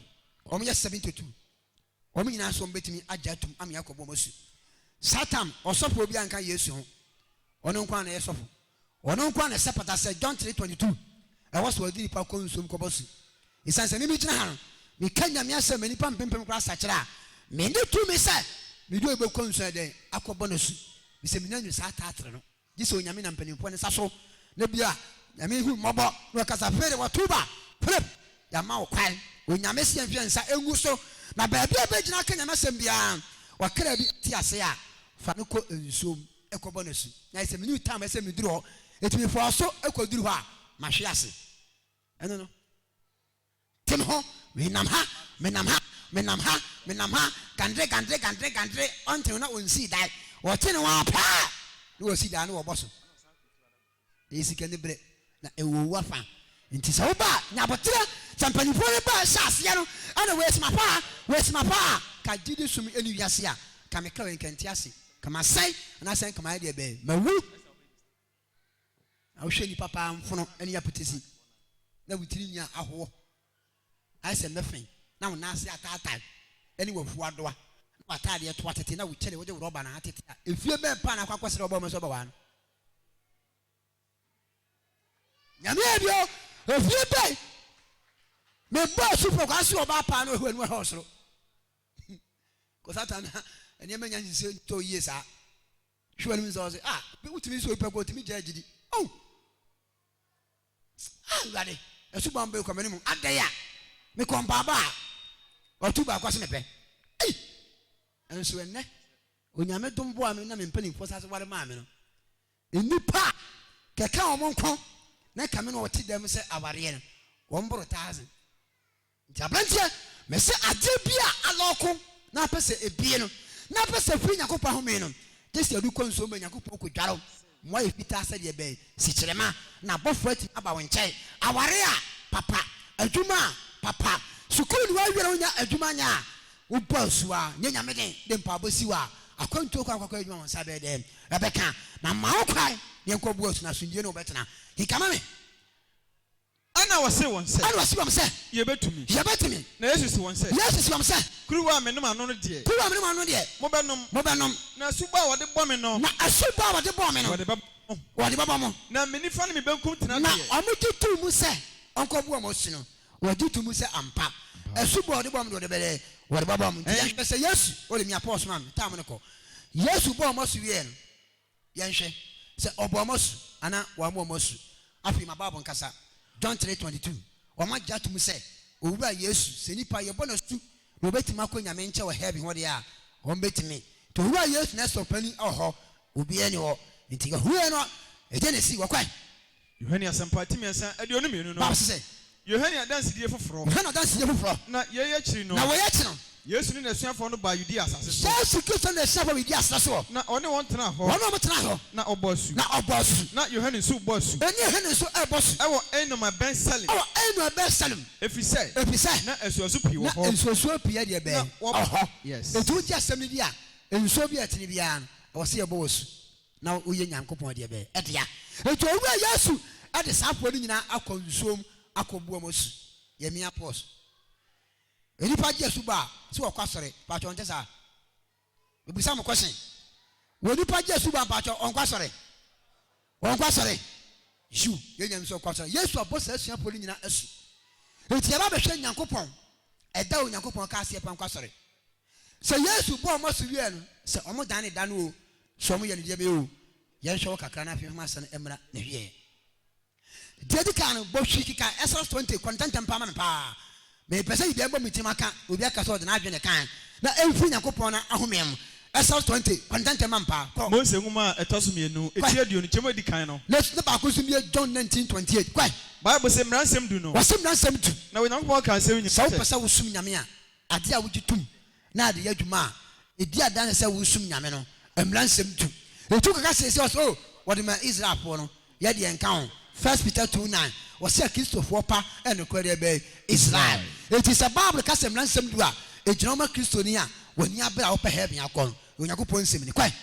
Wɔyɛ 72. Wɔn nyinaa nso wɔbɛtumi agye atom ama yɛakɔbɔ wɔn asu. Satan, ɔsɔfoɔ biara nka Yesu ho. Ɔno nko ara na ɛyɛ sɔfo. Ɔno nko ara na ɛsɛ pata sɛ John 3:22 ɛwɔ sɛ ɔde nipa kɔ nsuom kɔbɔ asu. Esiane sɛ me megyina ha no, meka Nyame asɛm ma nnipa mpempem koraa sakyera a, menni tumi sɛ mede obi bɛkɔ nsuo ayɛ dɛn akɔbɔ no asu. Mesɛ mennya nnu saa taatere no. Gye sɛ Onyame nam mpanimfoɔ no nsa so na bia Nyame hu mmɔbɔ na ɔkasa Fere wɔ Tuba, Philip, yɛama wo kwan. Onyame se yɛmfa yɛn nsa ngu so na baabi a wobɛgyina aka Nyame asɛm biara ɔkra bi te ase a, fa no kɔ nsuom. kɔbɔ no asu. Na ayɛ sɛ menni time sɛ meduru hɔ. Enti mefɔɔ so kɔduru hɔ a, mahwe ase. Ɛno no. Te me ho, menam ha, menam ha, menam ha, menam ha, gandere, gandere, gandere, gandere, ɔnte ho na ɔnsii dan. Ɔte ne ho ara pɛ na wasi dan na wɔbɔ so. Ɛyɛ sikaniberɛ na ɛwɔ owu afa. Nti sɛ woba a, nya aboterɛ. Sɛ mpanimfoɔ no ba hyɛ aseɛ no, ɛna wei soma paa, wei soma paa a, ka gyidi som ɛni wiase a, ka me kra wei nka nte ase. Ka masɛe anaasɛ nka mayɛ deɛ bɛn, mawu. Na wohwɛ nnipa paa mfono ne apetesi na wo tiri nwi ahoɔ ayɛ sɛ mmɛfɛn na wo nan ase ataatae ne w'afu adoa na w'ataadeɛ to atete na wo kyɛre wode rɔba na atete a, efie bɛn paa na akɔ akɔsrɛ ɔbɔ ɔmo sɛ ɔbɛwaa no? Nyame yɛ bio, efie bɛn? Mebɔ asu pɔ kwa se ɔbaa paa na ɔhwɛ w'anim ahwɛ ɔsoro. Kɔ satan na nneɛma nya nhyehyɛ tɔ yie saa. Hwɛ w'anim sɛ ɔse ah wotumi sɛ obi pɛ kɔ otumi gyaa gyidi. Oh! Ah Awurade, ɛso bɔn bɛkɔ m'anim adɛn a mekɔ mpaabɔ a ɔtu baako ase mepɛ. Ei! Nso ɛnnɛ Onyame dom boaa me na me mpanimfoɔ sase ware maa me no, nnipa a kɛka wɔn nko na ɛka me na wɔte dɛm sɛ awareɛ no, wɔn boro thousand. Nti aberanteɛ, mese adeɛ bi a alɔɔko na apɛ sɛ ebie no, na apɛ sɛ firi Nyankopɔn ahome no, gye sɛ ɛde kɔ nsuo mu ma Nyankopɔn kɔdware wo ma woayɛ fitaa sɛdeɛ ɛbɛn sikyerɛma, na abɔfoɔ atumi aba wo nkyɛn. Aware a, papa. Adwuma a, papa. Sukuu na woawie na wonnya adwuma nyɛ a, wobɔ asu a, nyɛ Nyame den, de mpaabɔ si hɔ a, akwantuo kɔ akɔkɔ adwuma wo nsa bɛyɛ dɛn? Ɛbɛka. Na ma wo kwan na yɛnkɔbu asu na asomdwie ne wo bɛtena. Keka ma me. Ɛnna ɔsee wɔn sɛ. Ɛnna ɔsee wɔn sɛ. Yɛbɛtumi. Yɛbɛtumi. Na Yesu see wɔn sɛ. Yesu see wɔn sɛ. Kuruwa a menom ano no deɛ. Kuruwa a menom ano no deɛ. Mobɛnom. Mobɛnom. Na asubɔ a wɔde bɔ me no. Na asubɔ a wɔde bɔɔ me no. Wɔde bɛbɔ mo. Wɔde bɛbɔ mo. Na me nifa ne me benkum tena deɛ. Na wɔgye too mu sɛ ɔnkɔbu wɔn asu no, wɔgye too mu sɛ ampa, asubɔ a wɔde bɔɔ me no, wɔde bɛyɛ dɛn? Wɔde bɛbɔ mo. Nti yɛnhwɛ sɛ Yesu, wode me apɔw soma me, taa mo no kɔ. Yesu bɔɔ wɔn asu wieeɛ no, Yɛnhwɛ sɛ ɔbɔɔ mo asu anaa wammɔ mo asu. Afei ma Bible nkasa. John 3:22, Wɔagye atom sɛ Owura Yesu, sɛ nipa yɛbɔ no asu na obetumi akɔ Nyame nkyɛn wɔ heaven hɔ deɛ a, wɔbetumi. Nti Owura Yesu na ɛsɔ panin wɔ hɔ, obiara nni hɔ. Nti wɔhuiɛ no, ɛdeɛn na esii? Wɔkɔe. Yohane Asɛmpa ti mmiɛnsa 22 no. Bible se sɛ. Yohane adansedie foforɔ. Yohane adansedie foforɔ. Na yei akyiri no. Na wei akyi no. Yesu ne n'asuafoɔ no baa Yudea asase so. Yesu Kristo ne n'asuafoɔ wɔ Yudea serɛ soɔ. Na ɔne wɔn tenaa hɔ. Ɔne wɔn tenaa hɔ. Na ɔbɔɔ asu. Na ɔbɔɔ asu. Na Yohane nso rebɔ asu. Ɛne Yohane nso rebɔ asu. Ɛwɔ Ainom a ɛbɛn Salim. Ɛwɔ Ainom a ɛbɛn Salim. Ɛfiri sɛ. Ɛfiri sɛ. Na asuasu pii wɔ hɔ. Na nsuosuo pii ɛdeɛ bɛn. Na wɔ hɔ. Yes. Enti wogye asɛm no di a, nsuo bi a ɛtene biara no, ɛwɔ sɛ yɛbɔ wɔ asu. Na woyɛ Nyankopɔn deɛ bɛn? Dea. Enti Owura Yesu de saa afoɔ no nyinaa akɔ nsuom akɔbu wɔn asu. Yɛmia pause. Nnipa gye asu bɔ a, sɛ wɔkɔ asɔre, mpakyɛ ɔnte saa? Mebisa mo question. Wɔ nipa gye asu bɔ a, mpakyɛ ɔnkɔ asɔre? Ɔnkɔ asɔre? Yiw, yɛn nyinaa nim sɛ ɔkɔ asɔre. Yesu abɔ saa asuafoɔ no nyinaa asu. Enti yɛba bɛhwɛ Nyankopɔn, ɛda a Onyankopɔn kaa sɛ yɛmfa nkɔ asɔre. Sɛ Yesu bɔɔ wɔn asu wiee no, sɛ wɔdanee da no oo, sɛ wɔyɛ no deɛ bɛyɛ oo, yɛnhwɛ hɔ kakra na afei mfa asɛm no mmra n'awieɛ. Deɛ ɛdi kan no, bɔ hwii keka Exodus 20 kɔ ntɛmntɛm paa ma me paa. Mepɛ sɛ biribiara bɔ me tirim aka na obi aka sɛ ɔde n'adwene na ɛkae na ɛmfiri Nyankopɔn no ahomeɛ mu. Exodus 20 kɔ ntɛmntɛm ma me paa. Kɔ. Mose nwoma a ɛtɔ so mmienu, Kɔ. eti aduonu, nkyɛmu a edi kan no. Na baako nso mmue John 19:28. Kɔ. Bible se, Mmara nsɛm du no. Wɔse mmara nsɛm du. Na Onyankopɔn kaa nsɛm yi Sɛ nyinaa wopɛ sɛ. sɛ wosom Nyame a, Ade a wogye tom na ade yɛ adwuma a edi adanse sɛ woresom Nyame no, mmara nsɛm tu. Etu kaka seesei ɔse oh wɔde maa Israelfoɔ no, yɛ deɛ nka ho. First Peter 2:9, wɔse Akristofoɔ pa yɛ nokorɛ deɛ bɛn? Israel. Enti sɛ Bible ka sɛ mmara nsɛm du a, egyina hɔ ma Kristoni a w'ani abere a wopɛ heaven akɔ no. Onyankopɔn nsɛm ni. Kɔe.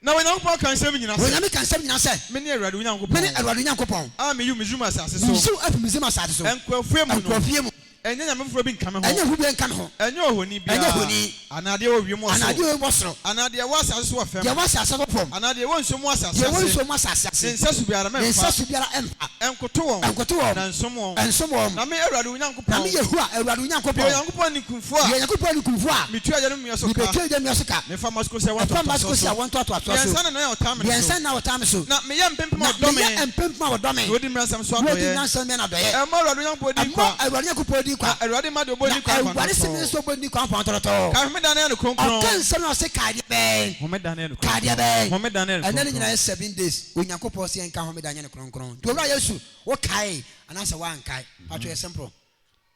Na Onyankopɔn ka nsɛm nyina sɛ. Onyame ka nsɛm nyina sɛ. Mene Awurade wo Nyankopɔn. Mene Awurade wo Nyankopɔn. A meyi wo Misraim asase so. Meyi wo afi Misraim asase so. Nkoafie mu no. Nkoafie mu. Ɛnyɛ nyame foforɔ bi nka me ho. Ɛnyɛ hu biara nka me ho. Ɛnyɛ ohoni biara. Ɛnyɛ ohoni. Anaa deɛ ɛwɔ wiem wɔ soro. Anaa deɛ ɛwɔ wiem wɔ soro. Anaa deɛ ɛwɔ asase so wɔ fam. Deɛ ɛwɔ asase so wɔ fam. Anaa deɛ ɛwɔ nsuo mu asase ase. Deɛ ɛwɔ nsuo mu asase ase. Ne nsɛso biara mɛmfa. Ne nsɛso biara mfa. Nkoto wɔn. Nkoto wɔn. Na nsom wɔn. Nsom wɔn. Na me Awurade wo Nyankopɔn. Na me Yehowa, Awurade wo Nyankopɔn. Meyɛ Onyankopɔn ninkunfoɔ a. Meyɛ Onyankopɔn ninkunfoɔ a. Metua agyanom nnua so ka. Mebetua agyanom nnua so ka. Mefa mma so kosi awoɔ Ɛfa mma so ntoatoasoɔ kosi so. awoɔ ntoatoasoɔ so. Mmiɛnsa ne nan a wɔtaa me no so. Mmiɛnsa ne nan a wɔtaa me so. Na meyɛ mpempem a Na wɔdɔ me. meyɛ mpempem a wɔdɔ me. Na wɔdi mmara nsɛm so Na wɔdi adɔeɛ. mmara nsɛm yɛ no adɔeɛ. Ɛmmɔ Awurade wo Nyankopɔn din Ɛmmɔ kwa. Awurade Nyankopɔn din. ni kwa. Na Awurade mma deɛ ɔbɔ Na ni kwan fa Awurade se me tɔrɔtɔɔ. nso ɔbɔ ni kwan fa tɔrɔtɔɔ. Kae homeda no yɛ no kronkron. Ɔka nsɛm na ɔse kae deɛ bɛn? Homeda no yɛ no Kae deɛ kronkron. bɛn? Homeda no yɛ no Ɛnɛ no nyinaa kronkron. yɛ 7 days. Onyankopɔn se yɛnka homeda nyɛ no kronkron. Nti Owura Yesu, wokae anaasɛ woankae? Patro, yɛ simple.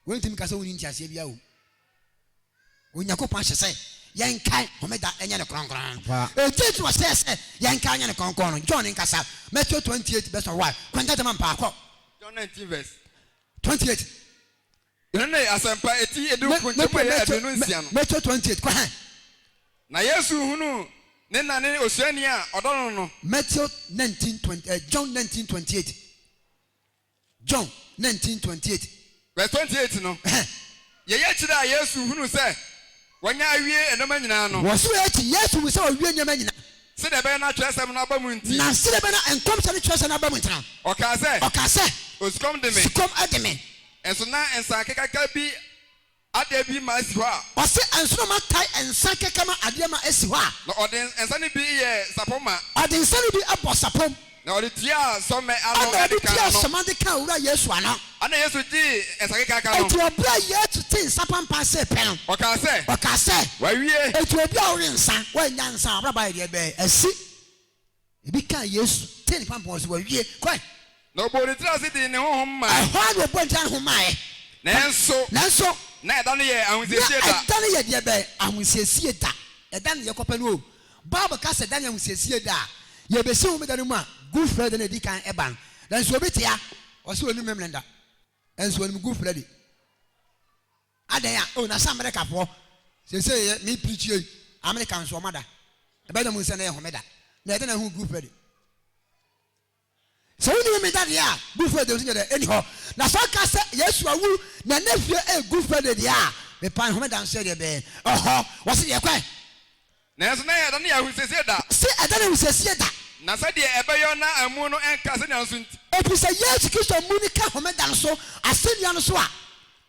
Wontumi ka sɛ wonni nteaseɛ biara wom. Onyankopɔn ahyɛ sɛ yɛnkae homeda nyɛ no kronkron. Ɛti nti ɔhyɛɛ sɛ yɛnkae nyɛ no kronkron no. John nkasa, Matthew 28 verse 1. Kwantatama mpaakɔ. John 19 verse 28. Yohane Asɛmpa eti 19 nkyɛmu ɛyɛ 26 no. Matthew 28 kɔ hɛn. Na Yesu hunu ne na ne osuani a ɔdɔ no no. Matthew 19 20, John 19 28. John 19 28. Verse 28 no. Yɛyɛ akyire a Yesu hunu sɛ wɔanya awie nneɛma nyinaa no. Wɔ so akyi, Yesu hu sɛ ɔwie nneɛma nyinaa. Sɛdeɛ ɛbɛyɛ na atwerɛsɛm no aba mu nti. Na sɛdeɛ ɛbɛyɛ na nkɔmhyɛ ne twerɛsɛm no aba mu nti no. Ɔkaa sɛ. Ɔkaa sɛ. Osukɔm de me. Sukɔm de me. Nso na nsa kekaka bi adeɛ bi ma asi hɔ a. Ɔse nsoromma tae nsa keka ma adeɛ ma asi hɔ a. Na ɔde nsa no bi yɛɛ sapɔ ma. Ɔde nsa no bi bɔ sapɔ mu. Na ɔde tuaa sɔmmɛ ano Ɛna de ɔde kaa tuaa ano. sɔmmɛ de kaa Owura Yesu ano. Ɛna Yesu gyee nsa kekaka no. Enti ɔberɛ a Yesu tee nsa pampan sei pɛ no. Ɔkaa sɛ. Ɔkaa sɛ. Wawie. Enti obi a ɔwe nsa, wannya nsa a, w'abrabɔ ayɛ deɛ bɛn? Asi. Ebi kaa Yesu tee ne pampan, ɔse wawie. Kɔe. Na ɔbɔɔ ne tiri ase de ne honhom mae. Ɛhɔ ara na ɔbɔɔ ne tiri ase maeɛ. Nanso. Nanso. Na ɛda no yɛ ahosiesie da. Na ɛda no yɛ deɛ bɛn? Ahosiesie da. Ɛda no yɛkɔpɛ no o. Bible ka sɛ da no yɛ ahosiesie da a, yɛbɛsi homeda no mu a, Good Friday na ɛdi kan ba no. Nanso obi te ha, ɔse ɔnnim Memeneda, nanso ɔnim Good Friday. Adɛn a? Oh, na sɛ Amerikafoɔ, seesei yɛ me preach yei, Amerika nso wɔn ada. Ɛbɛyɛ dɛ mo nsɛ na ɛyɛ homeda. Na ɛdɛn na ɛho Good Friday? Sɛ wonni Homeda deɛ a, Good Friday nso nyɛ dɛ, ɛnni hɔ. Na sɛ ɔka sɛ Yesu awu na ne fie ɛyɛ Good Friday deɛ a, mepae Homeda nso yɛ deɛ bɛn? Ɛhɔ. Wɔse deɛ kwan. Nanso na ɛda no yɛ ahosiesie da. Se ɛda no ahosiesie da. Na sɛdeɛ ɛbɛyɔ na amu no nka asɛnnua no so nti. Ɛfiri sɛ Yesu Kristo amu no ka Homeda no so, asɛnnua no so a.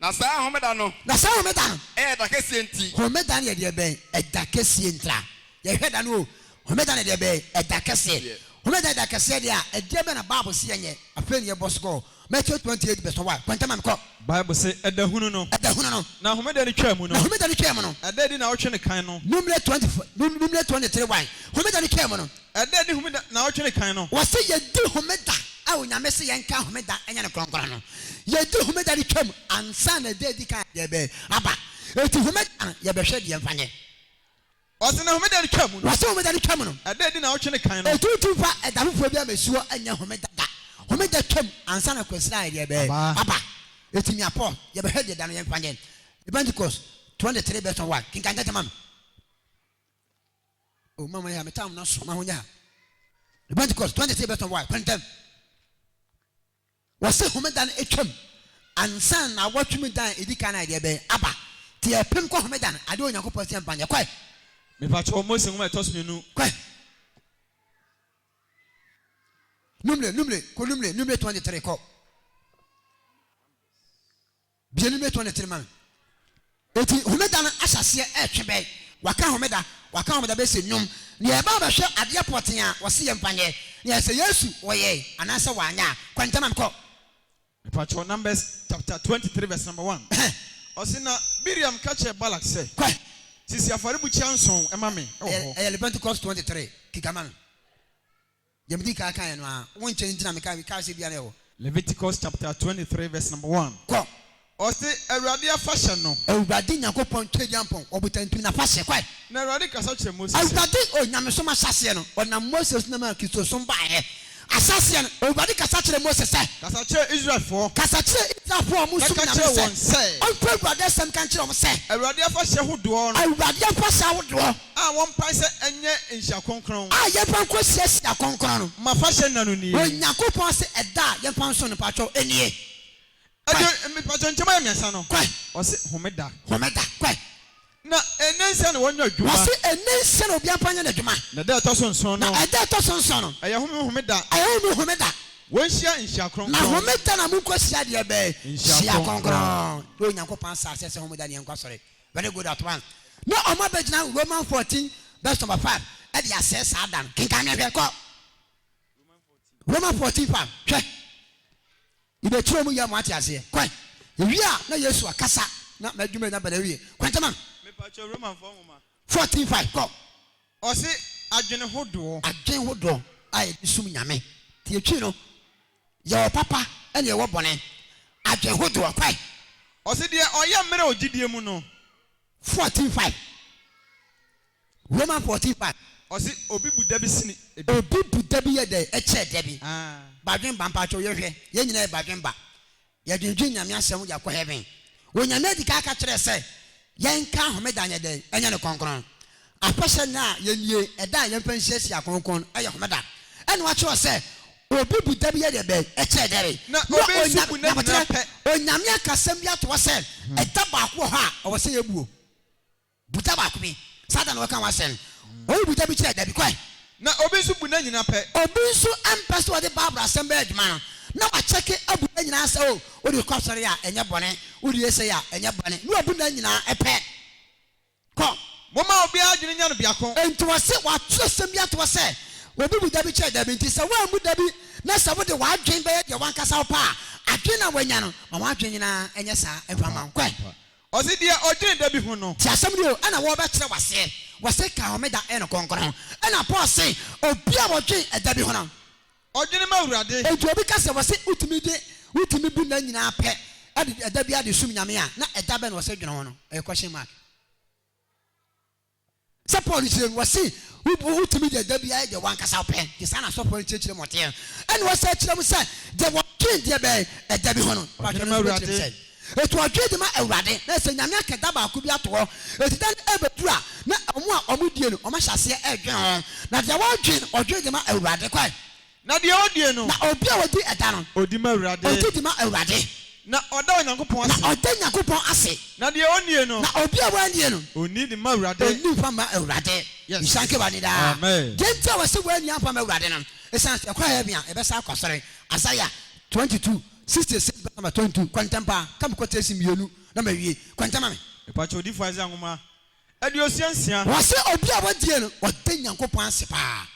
Na saa Homeda no. Na saa Homeda no. Yɛ ɛda kɛseɛ nti. Homeda no yɛ deɛ bɛn? Ɛda kɛseɛ ntira. Yɛhwɛ da no o. Homeda no yɛ deɛ bɛn? Ɛda kɛseɛ. Homeda yɛ da kɛseɛ deɛ a, ɛdeɛ bɛn na Bible se yɛnyɛ? Afei na yɛbɔ sukɔɔ. Matthew 28 verse 1. Kɔ ntɛm ma me kɔ. Bible se, Ɛda hunu no. Ɛda hunu no. Na Homeda no twaa mu no. Na Homeda no twaa mu no. Ɛda adi naawɔtwe no kan no. Numere 24, Numere 23 1. Homeda no twaa mu no. Ɛda adi Homeda naawɔtwe no kan no. Wɔse yɛdi Homeda a Onyame se yɛnka Homeda nyɛ no kronkron no. Yɛdi Homeda no twam ansa na ɛda adi kan deɛ bɛn aba. Enti Homeda no yɛbɛhwɛ deɛ mfa nyɛ. Ɔse na Homeda no twaa mu no. Wɔse Homeda no twam no. Ɛda adi naawɔtwe no kan no. Enti wontumi mfa ɛda foforɔ biara mmɛsi hɔ nyɛ Homeda da. Homeda twam ansa na Kwasida ayɛ deɛ bɛn aba. Enti mia Paul yɛbɛhwɛ deɛ da no yɛmfa nyɛ. Leviticus 23 verse 1 kenkan ntɛntɛm ma me. Oh, mama ya, me tam na so, ma ho nya. Leviticus 23 verse 1 kɔ ntɛm. Wɔse homeda no atwam ansa na awɔtwe mu da a edi kan a ɛdeɛ bɛn aba. Nti yɛpem kɔ homeda no, adeɛ Onyankopɔn se yɛmfa nyɛ. Kɔe. Mepakyɛw, Mose nwoma a ɛtɔ so mmienu. Kɔe. Numere, numere, kɔ numere, numere 23 kɔ. Bue no mmiɛtoɔ ne tiri ma me. Enti homeda no ahyɛaseɛ ɛretwe bɛn. Waka homeda, waka homeda bɛsi nnwom. Nea ɛba abɛhwɛ adeɛ pɔtee a wɔse yɛmfa nyɛ, nea sɛ Yesu ɔyɛe anaasɛ wanyɛ a. Kɔ ntɛm ma me kɔ. Mepakyɛw, Numbers chapter 23 verse number 1. Ɔse, Na Bileam ka kyerɛɛ Balak sɛ, Kɔ. Sisi afɔrebukyia nson ma me wɔ hɔ. Ɛyɛ Leviticus 23, keka ma me. Deɛ medii kan kaeɛ no ara, wo nkyɛn nti na mekae, mekaa sɛ ebia na ɛwɔ. Leviticus chapter 23 verse number 1. Kɔ. Ɔse, Awurade afahyɛ no. Awurade Nyankopɔn Tweaduampɔn, ɔbotantim n'afahyɛ, kɔe. Na Awurade kasa kyerɛɛ Mose sɛ. Awurade Onyamesom ahyɛaseɛ no, ɔnam Mose so na ɛmaa Kristosom baeɛ. Ahyɛaseɛ no, Awurade kasa kyerɛɛ Mose sɛ. Kasa kyerɛ Israelfoɔ. Kasa kyerɛ Israelfoɔ a Na wɔsom ka Nyame kyerɛ sɛ, wɔn sɛ. Ɔmfa Awurade asɛm nka nkyerɛ wɔn sɛ. Awurade afahyɛ hodoɔ no. Awurade afahyɛ ahodoɔ. A wɔmpae sɛ ɛnyɛ nhyia kronkron. A yɛmfa nkɔ hyia hyia kronkron no. M'afahyɛ nna no nie. Onyankopɔn se ɛda a yɛmfa nsom no mpakyɛw nie. Ɛdeɛ mpakyɛw nkyɛmu ayɛ mmiɛnsa no. Kɔe. Ɔse homeda. Homeda, kɔe. Na ɛnɛ nsia na wɔnyɛ adwuma. Wɔse ɛnɛ nsia na obiara mfa nyɛ n'adwuma. Na ɛda a ɛtɔ so nson no. Na ɛda a ɛtɔ so nson no. Ɛyɛ home homeda. Ɛyɛ home homeda. Wɔnhyia nhyia kronkron. Na homeda na monkɔ hyia deɛ bɛn? Nhyia kronkron. Na Onyankopɔn asase sɛ homeda na yɛnkɔ asɔre. Very good at once. Na ɔmo abɛgyina Roman 14 verse number 5 ɛde asɛe saa da no. Kenkan na hwɛ, kɔ. Roman 14 5, hwɛ. Yɛbɛkyerɛ ɔmo yie ama wɔate aseɛ. Kɔ. Yɛwie a na Yesu akasa na m'adwuma nyinaa aba n'awie. Kɔ ntɛm ma me. Mepakyɛw Romanfoɔ nwoma. 14 5 kɔ. Ɔse adwene hodoɔ. Adwene hodoɔ a yɛde som Nyame. Nti yɛtwi no, yɛwɔ papa ɛna yɛwɔ bɔne. Adwene hodoɔ, kɔe. Ɔse deɛ ɔyɛ mmerɛ wɔ gyidie mu no. 14 5 Roman 14 5. Ɔse obi bu da bi sene ebi. Obi bu da bi yɛ dɛn ɛkyɛɛ da bi. Badwen ba mpakyɛw yɛhwɛ yɛn nyinaa yɛ badwen ba. Yɛdwendwen Nyame asɛm de akɔ heaven. Onyame adi kan aka kyerɛɛ sɛ yɛnka homeda nyɛ dɛn? Ɛnyɛ no kronkron. Afahyɛ nna a yɛnnie, ɛda a yɛmfa nhyiahyia kronkron no yɛ homeda. Ɛna wakyerɛw sɛ obi bu da bi yɛ deɛ bɛn? Ɛkyɛɛ da bi. Na Na obi nso bu Onyame, nna nyinaa nyaboterɛ, pɛ. Onyame aka asɛm bi ato hɔ sɛ ɛda baako wɔ hɔ a ɛwɔ sɛ yɛbuo. Bu da baako bi. Saa da na wɔka ho asɛm. Obi bu da bi kyerɛ da bi. Kɔe. Na obi nso bu nna nyinaa pɛ. Obi nso mpɛ sɛ ɔde Bible asɛm bɛyɛ adwuma no, na wakyɛke abu nna nyinaa sɛ, oh, wode kɔ asɔre a, ɛnyɛ bɔne, wode yɛ sei a, ɛnyɛ bɔne, na wabu nna nyinaa pɛ. Kɔ. Momma obiara adwene nyɛ no biako. Enti wɔse wɔatwerɛ asɛm bi ato hɔ sɛ, Obi bu da bi kyerɛ da bi. Enti sɛ woammu da bi na sɛ wode w'adwene bɛyɛ deɛ w'ankasa wopɛ a, adwene a woanya no, ma w'adwene nyinaa nyɛ saa mfa mma wo. Kɔe. Ɔse deɛ ɔdwene da bi ho no. Tie asɛm no o, ɛna wɔrebɛkyerɛ wo aseɛ. Wɔse ka homeda yɛ no kronkron. Ɛna Paul se obi a ɔdwen ɛda bi ho no. Ɔdwene ma Awurade. Enti obi ka sɛ wɔse wotumi de wotumi bu nna nyinaa pɛ de ɛda biara de som Nyame a, na ɛda bɛn na wɔse dwene ho no? Ɛyɛ question mark. Sɛ Paul kyerɛ mu, wɔse wotumi de ɛda biara yɛ deɛ w'ankasa wopɛ. Nti saa na asɔfoɔ no kyerɛkyerɛ mu ɔteɛ. Ɛna wɔsan kyerɛ mu sɛ deɛ wɔdwen deɛ bɛn ɛda bi ho no. Ɔdwene ma Awurade. Enti ɔdwen de ma Awurade. Na sɛ Nyame aka da baako bi ato hɔ, enti da no ɛbɛduru a, na wɔn a wɔdie no, wɔahyɛ aseɛ ɛredwen ho. Na deɛ wɔdwen no, ɔdwen de ma Awurade. Kɔe. Na deɛ ɔdie no. Na obi a ɔdi ɛda no. Ɔdi ma Awurade. Ɔdi de ma Awurade. Na ɔda Onyankopɔn ase. Na ɔda Nyankopɔn ase. Na deɛ ɔnnie no. Na obi a wannie no. Ɔnni de ma Awurade. Ɔnni mfa mma Awurade. Yes. Nhyira nka Awurade daa. Amen. Deɛ nti a wɔse wanni amfa mma Awurade no, ɛsiane sɛ ɛkɔ heaven a, yɛbɛsan akɔ asɔre. Isaiah 22, 66 verse number 22. Kɔ ntɛm paa. Ka me quotation mmienu na mawie. Kɔ ntɛm ma me. Mepakyɛ Odiyifoɔ Isaiah nwoma 66. Wɔse obi a wadie no, ɔda Nyankopɔn ase paa.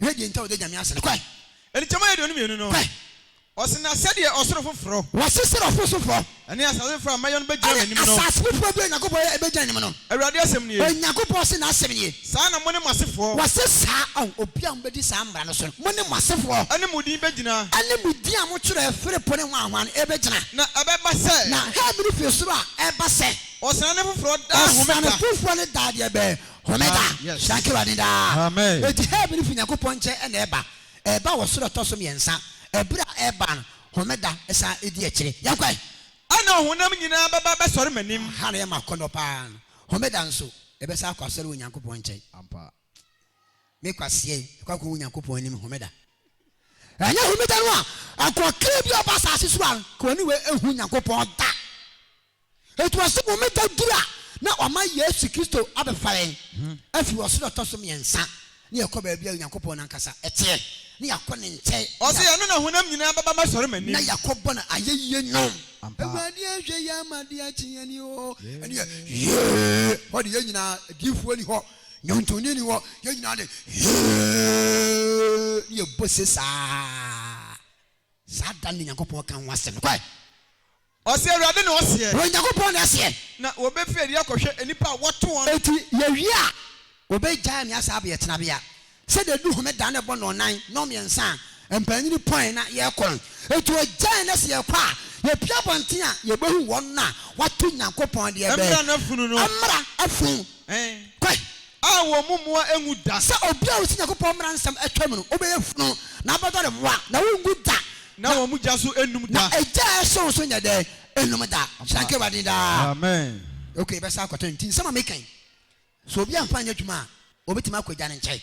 Hwɛ deɛ nti a ɔda Nyame ase no. Kɔe. Nkyekyɛmu 22 no. Kɔe. Ɔse, na sɛdeɛ ɔsoro foforɔ. Wɔse sɛdeɛ ɔsoro foforɔ. Ɛne asase foforɔ a mɛyɔ no bɛgyina Ɛne m'anim no. asase foforɔ bi a Onyankopɔn yɛ ɛbɛgyina n'anim no. Awurade asɛm nie. Onyankopɔn se n'asɛm nie. Saa na mo ne mo asefoɔ. Wɔse saa, ɔn, obi a mobɛdi saa mmara no so no, mo ne mo asefoɔ. Ɛne mo din bɛgyina. Ɛne mo din a motwerɛɛ firi po ne hwanhwan no ɛbɛgyina. Na ɛbɛba sɛ. Na heaven firi soro a ɛba sɛ. Ɔsrane foforɔ daa Ɔsrane homeda. foforɔ no daa deɛ bɛn? Homeda. Yes. Hyira nka Awurade daa. Amen. Enti heaven firi Nyankopɔn nkyɛn na ɛba. Ɛreba wɔ soro a ɛtɔ so mmiɛnsa. Ɛberɛ a ɛreba no, homeda san di akyire. Yɛnkɔ ɛ. Ɛna ɔhonam nyinaa bɛba abɛsɔre m'anim. Ha na ɛyɛ m'akɔnnɔ paa no. Homeda nso, yɛbɛsan akɔ asɔre wɔ Nyankopɔn nkyɛn. Ampa. Me kwaseɛ yi, mekɔ akɔhu Nyankopɔn anim homeda. Ɛnyɛ homeda no a, anka ɔkra bi a ɔba asase so a, anka ɔne wei nhu Nyankopɔn da. Enti wɔse homeda duru a, na wɔama Yesu Kristo abɛfa yɛn afiri ɔsoro a ɛtɔ so mmiɛnsa, na yɛkɔ baabi a Onyankopɔn no ankasa teɛ, na yɛakɔ ne nkyɛn, Ɔse, ɛno na honam nyinaa bɛba mɛsɔre m'anim. na yɛakɔbɔ no ayɛyie nnwom. Ampa. Awurade ahwɛ yɛn ama adeɛ akye yɛn ni o, ɛneɛ yee, hɔ de yɛn nyinaa adiyifoɔ ni hɔ, nnwontoni ni hɔ, yɛn nyinaa de yee, ne yɛbɔ se saa. Saa da no na Nyankopɔn ka ho asɛm. Kɔe. Ɔse, Awurade na ɔseɛ. Onyankopɔn na ɛseɛ. Na wɔbɛfiri adi akɔhwɛ nnipa a wɔto wɔn. Enti yɛwie a, wɔbɛgyae me asan aba yɛn tenabea. Sɛdeɛ ɛdu homeda na ɛbɔ nnɔnnan, nnɔnmiɛnsa a, mpanin pɔn na yɛrekɔ no. Enti wɔgyae na sɛ yɛkɔ a, yɛpue abɔnten a, yɛbɛhu wɔn a wɔato Nyankopɔn deɛ bɛn? Mmara no afunu no. Mmara afunu. Kɔe. A wɔn mu mmoa nwu da. Sɛ obi a ɔsi Nyankopɔn mmara nsɛm atwam no, wobɛyɛ funu, na wobɛdɔre mmoa, na worenwu da. Na wɔn mu gya so nnum da. Na egya a ɛhyew nso nyɛ dɛn? Ennum da. Nhyira nka Awurade din daa. Amen. Ok, yɛbɛsan akɔtɔ nti nsɛm a meka yi, sɛ obi amfa anyɛ adwuma a, obetumi akɔ agya no nkyɛn.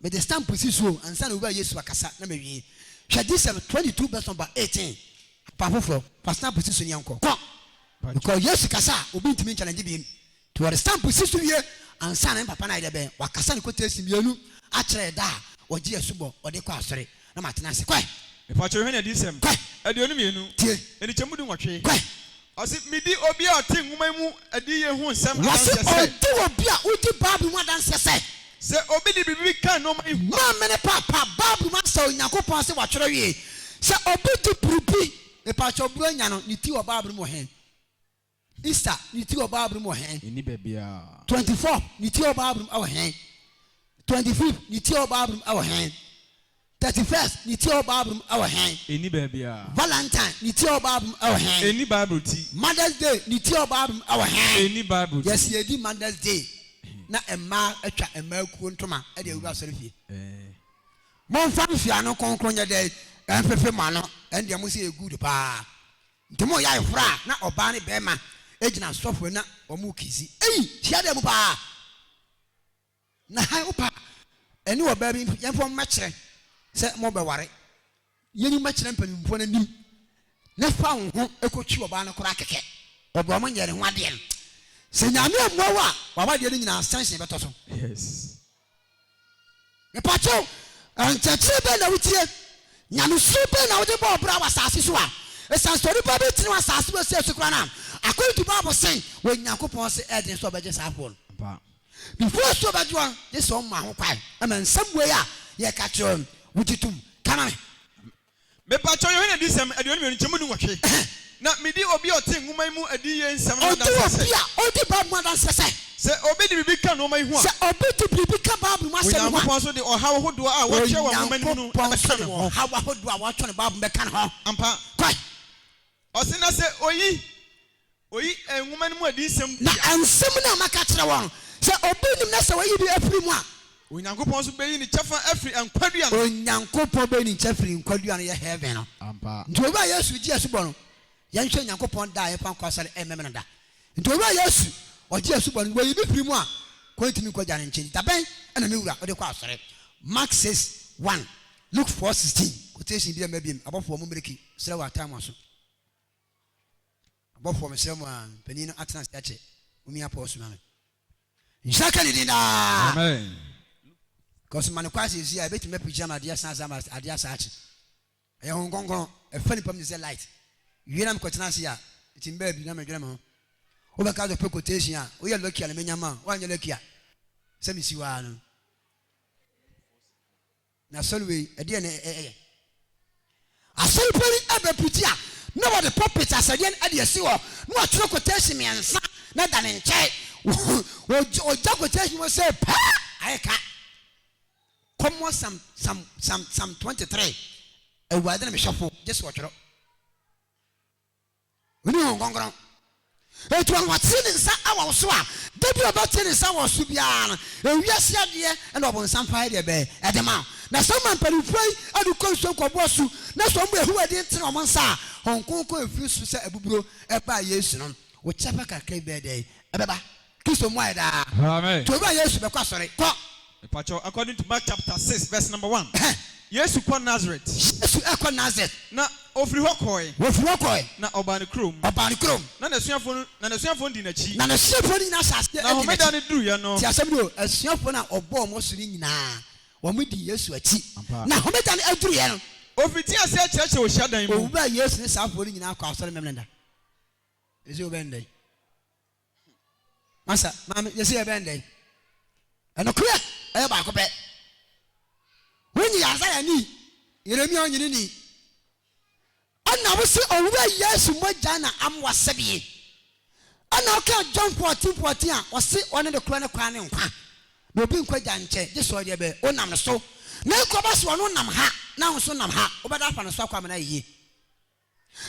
Mede stamp si so o, ansa na Owura Yesu akasa na mawie. Hwɛ Adiyisɛm 22 verse number 18. Fa foforɔ, fa stamp si so na yɛnkɔ. Kɔ! Because Yesu kasa a, obi ntumi nchallenge biem. Nti wɔde stamp si so wie ansa na me papa no ayɛ dɛ bɛn, wakasa no quotation mmienu akyerɛ da a wɔgye asubɔ wɔde kɔ asɔre na matena ase. Kɔe! Mepakyɛw Yohane Adiyisɛm Kɔe! 22, Tie! nkyekyɛmu 18. Kɔe! Ɔse, Medi obi a ɔte nwoma yi mu adiyie ho nsɛm Wɔse adanseɛ sɛ. ɔdi obi a wodi Bible mu adanseɛ sɛ. Sɛ obi de biribi ka nnoɔma yi ho a. Maame ne paapa, Bible mu asɛ Onyankopɔn se watwerɛ wie. Sɛ obi de biribi, mepakyɛw Buronya no ne ti wɔ Bible mu wɔ he? Easter ne ti wɔ Bible mu wɔ he? Ɛnni baabiara. 24 ne ti wɔ Bible mu wɔ he? 25 ne ti wɔ Bible mu wɔ he? 31st ne ti wɔ Bible mu wɔ he? Ɛnni baabiara. Valentine ne ti wɔ Bible mu wɔ he? Ɛnni Bible ti. Mother's Day ne ti wɔ Bible mu wɔ he? Ɛnni Bible ti. Yɛsi yɛdi Mother's Day na mmaa atwa mmaa kuo ntoma de awura asɔre fie. Momfa mfeano kronkron nyɛ dɛn? Ɛmfefe mo ano. Ɛndeɛ mo sɛ yɛ good paa. Nti mo yɛ ayeforɔ a na ɔbaa ne bɛɛma gyina sɔfo na wɔn kisi. Ei! Hyia dɛn mu paa. Na han wo pa ɛne ɔbaa bi yɛmfa wɔn mmɛkyerɛ sɛ mo bɛware. Yɛnyi mmɛkyerɛ mpanyinfoɔ no anim na fa wo ho kɔtwi ɔbaa no koraa kɛkɛ. Ɔbrɛ wɔn nyɛ ne ho adeɛ no. Sɛ Nyame ammua wo a, w'awadeɛ no nyinaa sanction bɛtɔ so. Yes. Mepakyɛw, nkyerɛkyerɛ bɛn na wutie? Nyamesu bɛn na wode bɔɔ bra wɔ asase so a esiane sɛ onipa bi tene wɔ asase wesee so koraa no a, according to Bible se Onyankopɔn se ɛyɛ den sɛ ɔbɛgye saa afoɔ no? Before sɛ ɔbɛgye wɔn, gye sɛ ɔma ho kwan ma nsɛm wei a yɛka kyerɛ wo no wogye tom. Ka ma me. Mepakyɛw, Yohane Adiyisɛm 22 nkyɛmu dunwɔtwe, Na midi obi a ɔte nwoma yi mu adiyie nsɛm no Ɔdi adanseɛ sɛ. obi a ɔdi Bible mu adanseɛ sɛ. Sɛ obi de biribi ka nnoɔma yi ho a. Sɛ obi de biribi ka Bible mu asɛm ho a. Onyankopɔn nso de ɔhaw ahodoɔ a wɔatwerɛ wɔ nwoma no mu no Onyankopɔn nso bɛka de ne ho. ɔhaw ahodoɔ a wɔatwerɛ no Bible mu bɛka ne ho. Ampa. Kɔe. Ɔse, na sɛ oyi, oyi nwoma no mu adiyisɛm bi Na a. nsɛm no a maka akyerɛ wɔn no, sɛ obi nim na sɛ wayi bi afiri mu a. Onyankopɔn nso bɛyi ne kyɛfa afiri nkwa dua no. Onyankopɔn bɛyi ne nkyɛ afiri nkwa dua no yɛ heaven no. Ampa. Nti Owura Yesu gye asubɔ no, yɛnhwɛ Nyankopɔn da a yɛmfa nkɔ asɔre ɛmmɛmena da. Nti Owura Yesu ɔgye asubɔ no, wɔyi bi firi mu a, kwan ntumi nkɔ Agya no nkyɛn. Nti dabɛn na me Wura wode kɔ asɔre? Mark 6, 1, Luke 4, 16, quotation bi a mma biom, abɔfoɔ mo mmiriki, srɛ wɔ ataa mo aso. Abɔfoɔ mesrɛ mo a, mpanin no atena ase akyɛ, momia pɔɔso ma me. Nhyira ka ne din daa. Amen. Because ma no kwan sɛsi a ɛbɛtumi apirikyi ama adeɛ asan asa ama adeɛ asa akye. Ɛyɛ Honhom Kronkron, ɛfa nipa mu te sɛ light. Wie na mekɔtena ase a, ɛtim baabi na medwene me ho. Wobɛka sɛ ɔpɛ quotation a, woyɛ lucky a na menya ma wo, woanyɛ lucky a, sɛ mesi hɔ ara no. Na asɔre wei, ɛdeɛn na ɛyɛ? Asɔre panin ɛbɛpirikyi a, na wɔde pulpit asɛdeɛ no de asi hɔ, na wɔatwerɛ quotation mmiɛnsa na da ne nkyɛn. Ɔgya quotation wɔ sɛ pɛ, ayɛ ka. Kɔmmɔ Psalm, Psalm, Psalm, Psalm 23. Awurade ne me hwɛfo, gye sɛ ɔtwerɛ. Ɔnni Honhom Kronkron. Enti ɔno ɔtee ne nsa wɔ wo so a, da bi a ɔbɛte ne nsa wɔ wo so biara no, ewiase adeɛ na ɔbonsam fa yɛ deɛ bɛn? Ɛde ma wo. Na sɛ woma mpanimfoɔ yi de kɔ nsuom kɔbɔ asu, na sɛ wɔn Yehowa din tene wɔn nsa a, Honhom Kronkron a ɛfiri soro sɛ abuburo baa Yesu no, wo kyɛfa kakra bi bɛyɛ dɛn? Ɛbɛba. Kristo mmoa yɛ daa. Amen. Nti Owura Yesu bɛkɔ asɔre. Kɔ. Mepakyɛw, according to Mark chapter 6 verse number 1, Yesu kɔ Nasaret. Yesu kɔ Nasaret. Na ofiri hɔ kɔe. Ofiri hɔ kɔe. Na ɔbaa ne kurom. Ɔbaa ne kurom. Na n'asuafoɔ no, na n'asuafoɔ no dii n'akyi. Na n'asuafoɔ no nyinaa hyɛɛ aseɛ dii n'akyi. Na homeda no duruiɛ no. Tie asɛm no o, asuafoɔ no a ɔbɔɔ wɔn asu no nyinaa, wɔdii Yesu akyi. Ampa. Na homeda no duruiɛ no. Ofitii aseɛ kyerɛkyerɛɛ wɔ hyiadan mu. Owura Yesu ne saa afoɔ no nyinaa kɔɔ asɔre Memeneda. Ese wobɛn dɛn? Masa, maame, yɛsi yɛbɛn dɛn? Ɛnokorɛ ɛyɛ baako pɛ. Wonyi Isaiah ni, Yeremia onyini ni. Ɛna wose owura Yesu mogya na amoa sɛbie. Ɛna woka John 14 14 a ɔse ɔne ne korɛ ne kwan ne nkwa. Na obi nkɔ agya nkyɛn gye sɛ ɔdeɛ bɛ wonam ne so. Na nkɔba so ɔno nam ha na wo nso nam ha wobɛda afa ne so akɔ amena yie.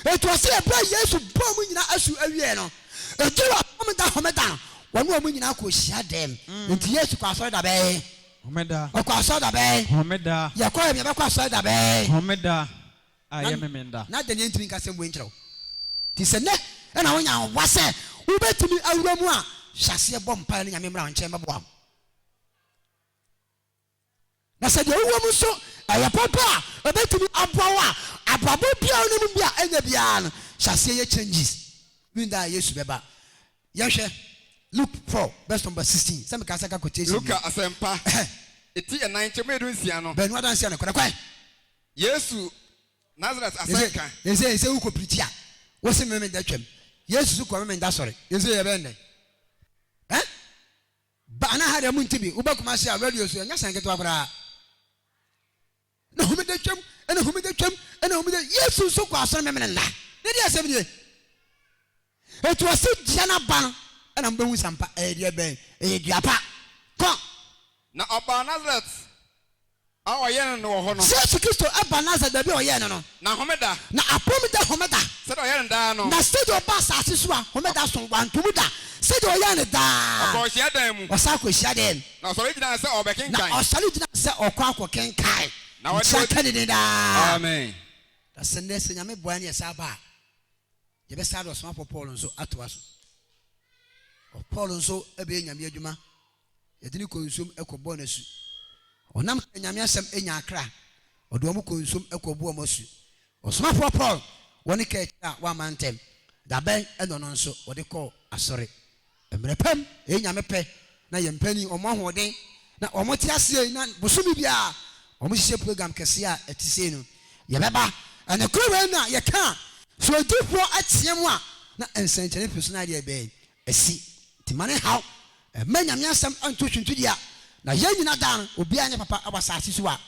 Enti ɔse ɛberɛ a Yesu bɔɔ wɔn nyinaa asu wieɛ no, ɛduruu Homeda Homeda no, wɔne wɔn nyinaa kɔɔ hyiadɛm. Enti Yesu kɔɔ asɔre da bɛn? Homeda. Ɔkɔɔ asɔre da bɛn? Homeda. Yɛkɔ yɛ yɛbɛkɔ asɔre da bɛn? Homeda a ɛyɛ Memenda. Na dɛn yɛntumi nka asɛm wei nkyerɛ wo. Nti sɛ nnɛ na wonya ahoboa sɛ wobɛtumi awura mu a, hyɛ aseɛ bɔ mpaeɛ na Nyame mmra wo nkyɛn mmɛboa wo. Na sɛ deɛ wowɔ mu nso yɛ papa a, ɛbɛtumi aboa wo a, abrabɔ biara a wonam mu bi a ɛnyɛ biara no, hyɛ aseɛ yɛ changes. Wonim da a Yesu bɛba. Yɛnhwɛ Luke 4 verse number 16. Sɛ mekaa sɛ ka quotation Luka Asɛmpa, eti ɛnan nkyɛmu edu nsia no. Baanu adanseɛ nokorɛ kwan. Yesu Nasaret asɛnka. Ese ese wokɔ pirikyi a, wose Memenda twam. Yesu nso kɔ Memenda sɔre. Ese yɛbɛn dɛn? Eh? Ba anaa ha deɛ monte bi. Woba Kumasi a radio so ɛnyɛ asɛm ketewa koraa. Na homeda twam, ɛna homeda twam, ɛna homeda. Yesu nso kɔ asɔre memene nna. Ne deɛ asɛm nie. Enti ɔse dua no aba no na mobɛhu sɛ ampa ɛyɛ deɛ bɛn? Ɛyɛ dua pa. Kɔ. Na ɔbaa Nasaret a wɔyɛn no wɔ hɔ no. Yesu Kristo ba Nasaret baabi a wɔyɛɛ no no. Na homeda. Na apam da homeda. Sɛdeɛ ɔyɛ no daa no. Na sɛdeɛ ɔba asase so a homeda so wanto mu da, sɛdeɛ ɔyɛɛ no daa. Ɔkɔɔ hyiadan mu. Ɔsan kɔɔ hyiadan mu. Na ɔsɔre gyinaa sɛ ɔrebɛkenkan. Na ɔsɔre gyinaa sɛ ɔrekɔ akɔkenkan. Na wɔde Nhyira nka ne din daa. Amen. Na sɛ nnɛ sɛ Nyame boa yɛn na yɛsan ba a, yɛbɛsan de ɔsomafoɔ Paul nso atoa so. Paul nso bɛyɛ Nyame adwuma. Yɛde no kɔɔ nsuom kɔbɔɔ no asu. Ɔnam kaa Nyame asɛm nyaa kra. Ɔde wɔn kɔɔ nsuom kɔbɔɔ wɔn asu. Ɔsomafoɔ Paul wɔ ne kaa akyiri a wamma ntɛm. Dabɛn na ɔno nso wɔde kɔɔ asɔre? Mmerɛ pa mu, ɛyɛ Nyame pɛ na yɛn mpanin wɔn ahoɔden na wɔn te aseɛ yi na bosome biara wɔn hyehyɛ program kɛseɛ a ɛte sei no yɛbɛba. Ɛnokorɛ wei na yɛka a sɛ odiyifoɔ team a na nsɛnkyerɛnne fi so no adeɛ bɛn asi. Nti ma no nhaw Mma Nyame asɛm nto hwintidua, na yɛn nyina daa no, obiara nyɛ papa wɔ asase so a.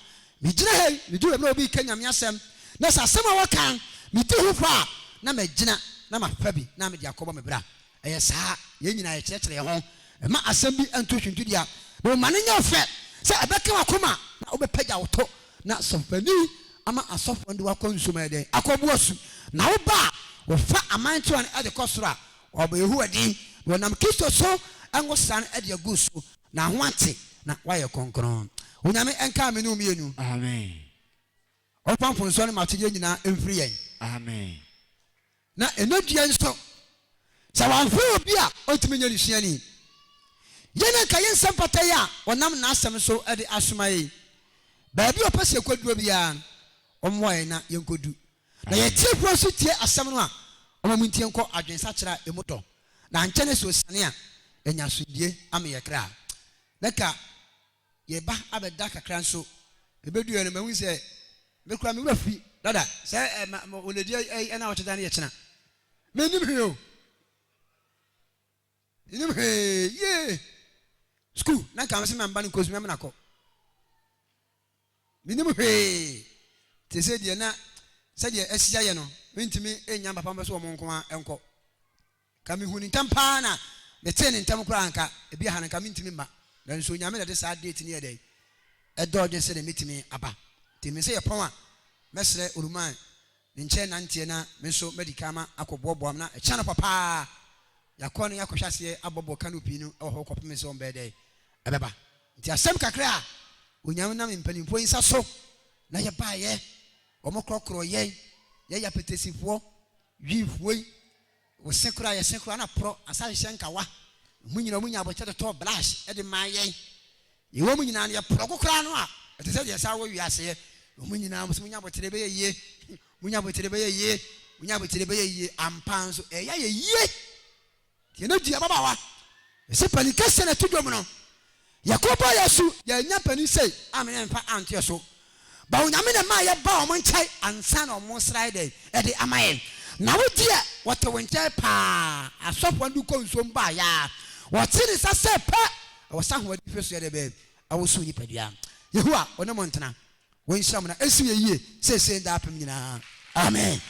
Megyina ha yi, medu baabi na obi reka Nyame asɛm, na sɛ asɛm a wɔka no, medi ho fɔ a, na magyina na mafa bi na mede akɔbɔ me bra. Ɛyɛ saa, yɛn nyinaa yɛkyerɛkyerɛ yɛn ho. Mma asɛm bi nto hwintidua, na ma no nyɛ wo fɛ sɛ ɛbɛka w'akoma na wobɛpagya wo to, na sɔfopanin ama asɔfoɔ no de wo akɔ nsuo mu ayɛ dɛn? Akɔbu asu. Na woba a, wɔfa aman toa no de kɔ soro a, Wɔabɔ Yehowa din, na wɔnam Kristo so ngo sra no de agu so, na ho ate, na woayɛ kronkron. Onyame nka me ne wo mmienu. Amen. Ɔmfa mfomsoɔ ne m'atodeɛ nyinaa mfiri yɛn. Amen. Na ɛnɛ dua nso, sɛ wamfrɛ obi a, ɔntumi nyɛ ne suani. Yɛn a nka yɛn nsɛm fata yi a ɔnam n'asɛm so de asoma yɛn yi, baabi a ɔpɛ sɛ yɛkɔduro biara no, ɔmmoa yɛn na yɛnkɔdu. Na yɛn atiefoɔ nso tie asɛm no a, ɔma mu ntie nkɔ adwensakyera a emu dɔ, na ankyɛ ne sɛ osiane a, yɛanya asomdwie ame yɛn kra. Na ka yɛba abɛda kakra nso, ɛbɛduiɛ no, mahu sɛ me koraa me werɛ fi dada sɛ ɛ, ma, ma, oledi ɛ, ɛ, na ɔkyeda no yɛ kyena. Mennim hwee o. Mennim hwee, yee. Sukuu, na nka mese mamba no nkɔ sukuu, mɛmena kɔ. Mennim hwee. Te sɛ deɛ na sɛdeɛ asi ayɛ no, mentumi nnya mpapa mpɛ sɛ wɔn nko ara nkɔ. Nka mehuu no ntɛm paa na metee no ntɛm koraa nka ebi ha no nka mentumi mma. Nanso Onyame na ɛde saa date no yɛ dɛn? Ɛdɔɔ dwen sɛdeɛ mɛtumi aba. Nti me sɛ yɛpɔn a, mɛsrɛ Oluman ne nkyɛn nanteɛ na me nso madi kan ma akɔboaboa m na ɛkyɛ anɔpa paa yɛakɔ na yɛakɔhwɛ aseɛ abɔbɔ canopy no wɔ hɔ kɔpem sɛ wɔbɛyɛ dɛn? Ɛbɛba. Nti asɛm kakra a Onyame nam mpanimfoɔ yi nsa so na yɛbaeɛ, wɔn korɔkorɔɔ yɛn, yɛyɛ apetesifoɔ, Wifoɔ yi, wo se koraa yɛse koraa na porɔ asa hyehyɛ nkawa, emu nyinaa wɔn nya abokyɛ totɔɔ brush de maa yɛn, yɛwɔ mu nyinaa no yɛporɔgo koraa no a ɛte sɛ deɛ ɛsan wɔ wiaseɛ, wɔn nyinaa wɔn se monya abokyerɛ bɛyɛ yie, monya abokyerɛ bɛyɛ yie, monya abokyerɛ bɛyɛ yie, ampa nso ɛyɛ ayɛ yie. Deɛ no di ababaawa. Yɛse panin kɛseɛ na ɛto dwom no. Yɛkɔ bɔ yɛ su yɛanya panin sei a me mfa anto yɛ so. Ba Onyame na ɛmaa yɛ baa wɔn nkyɛn ansa na wɔn sra yɛ dɛn ɛde ama yɛn. Na wo deɛ wɔte wo nkyɛn paa asɔfoɔ no de kɔ nsuom baa yaa wɔte ne nsa sɛ pɛ ɛwɔ sɛ ahoɔden firi so yɛ dɛ bɛn ɛwoso nipadua. Yehowa ɔne mo ntena. Wɔnhyira mo na ɛnsi yɛ yie seesei ne daapem nyinaa. Amen.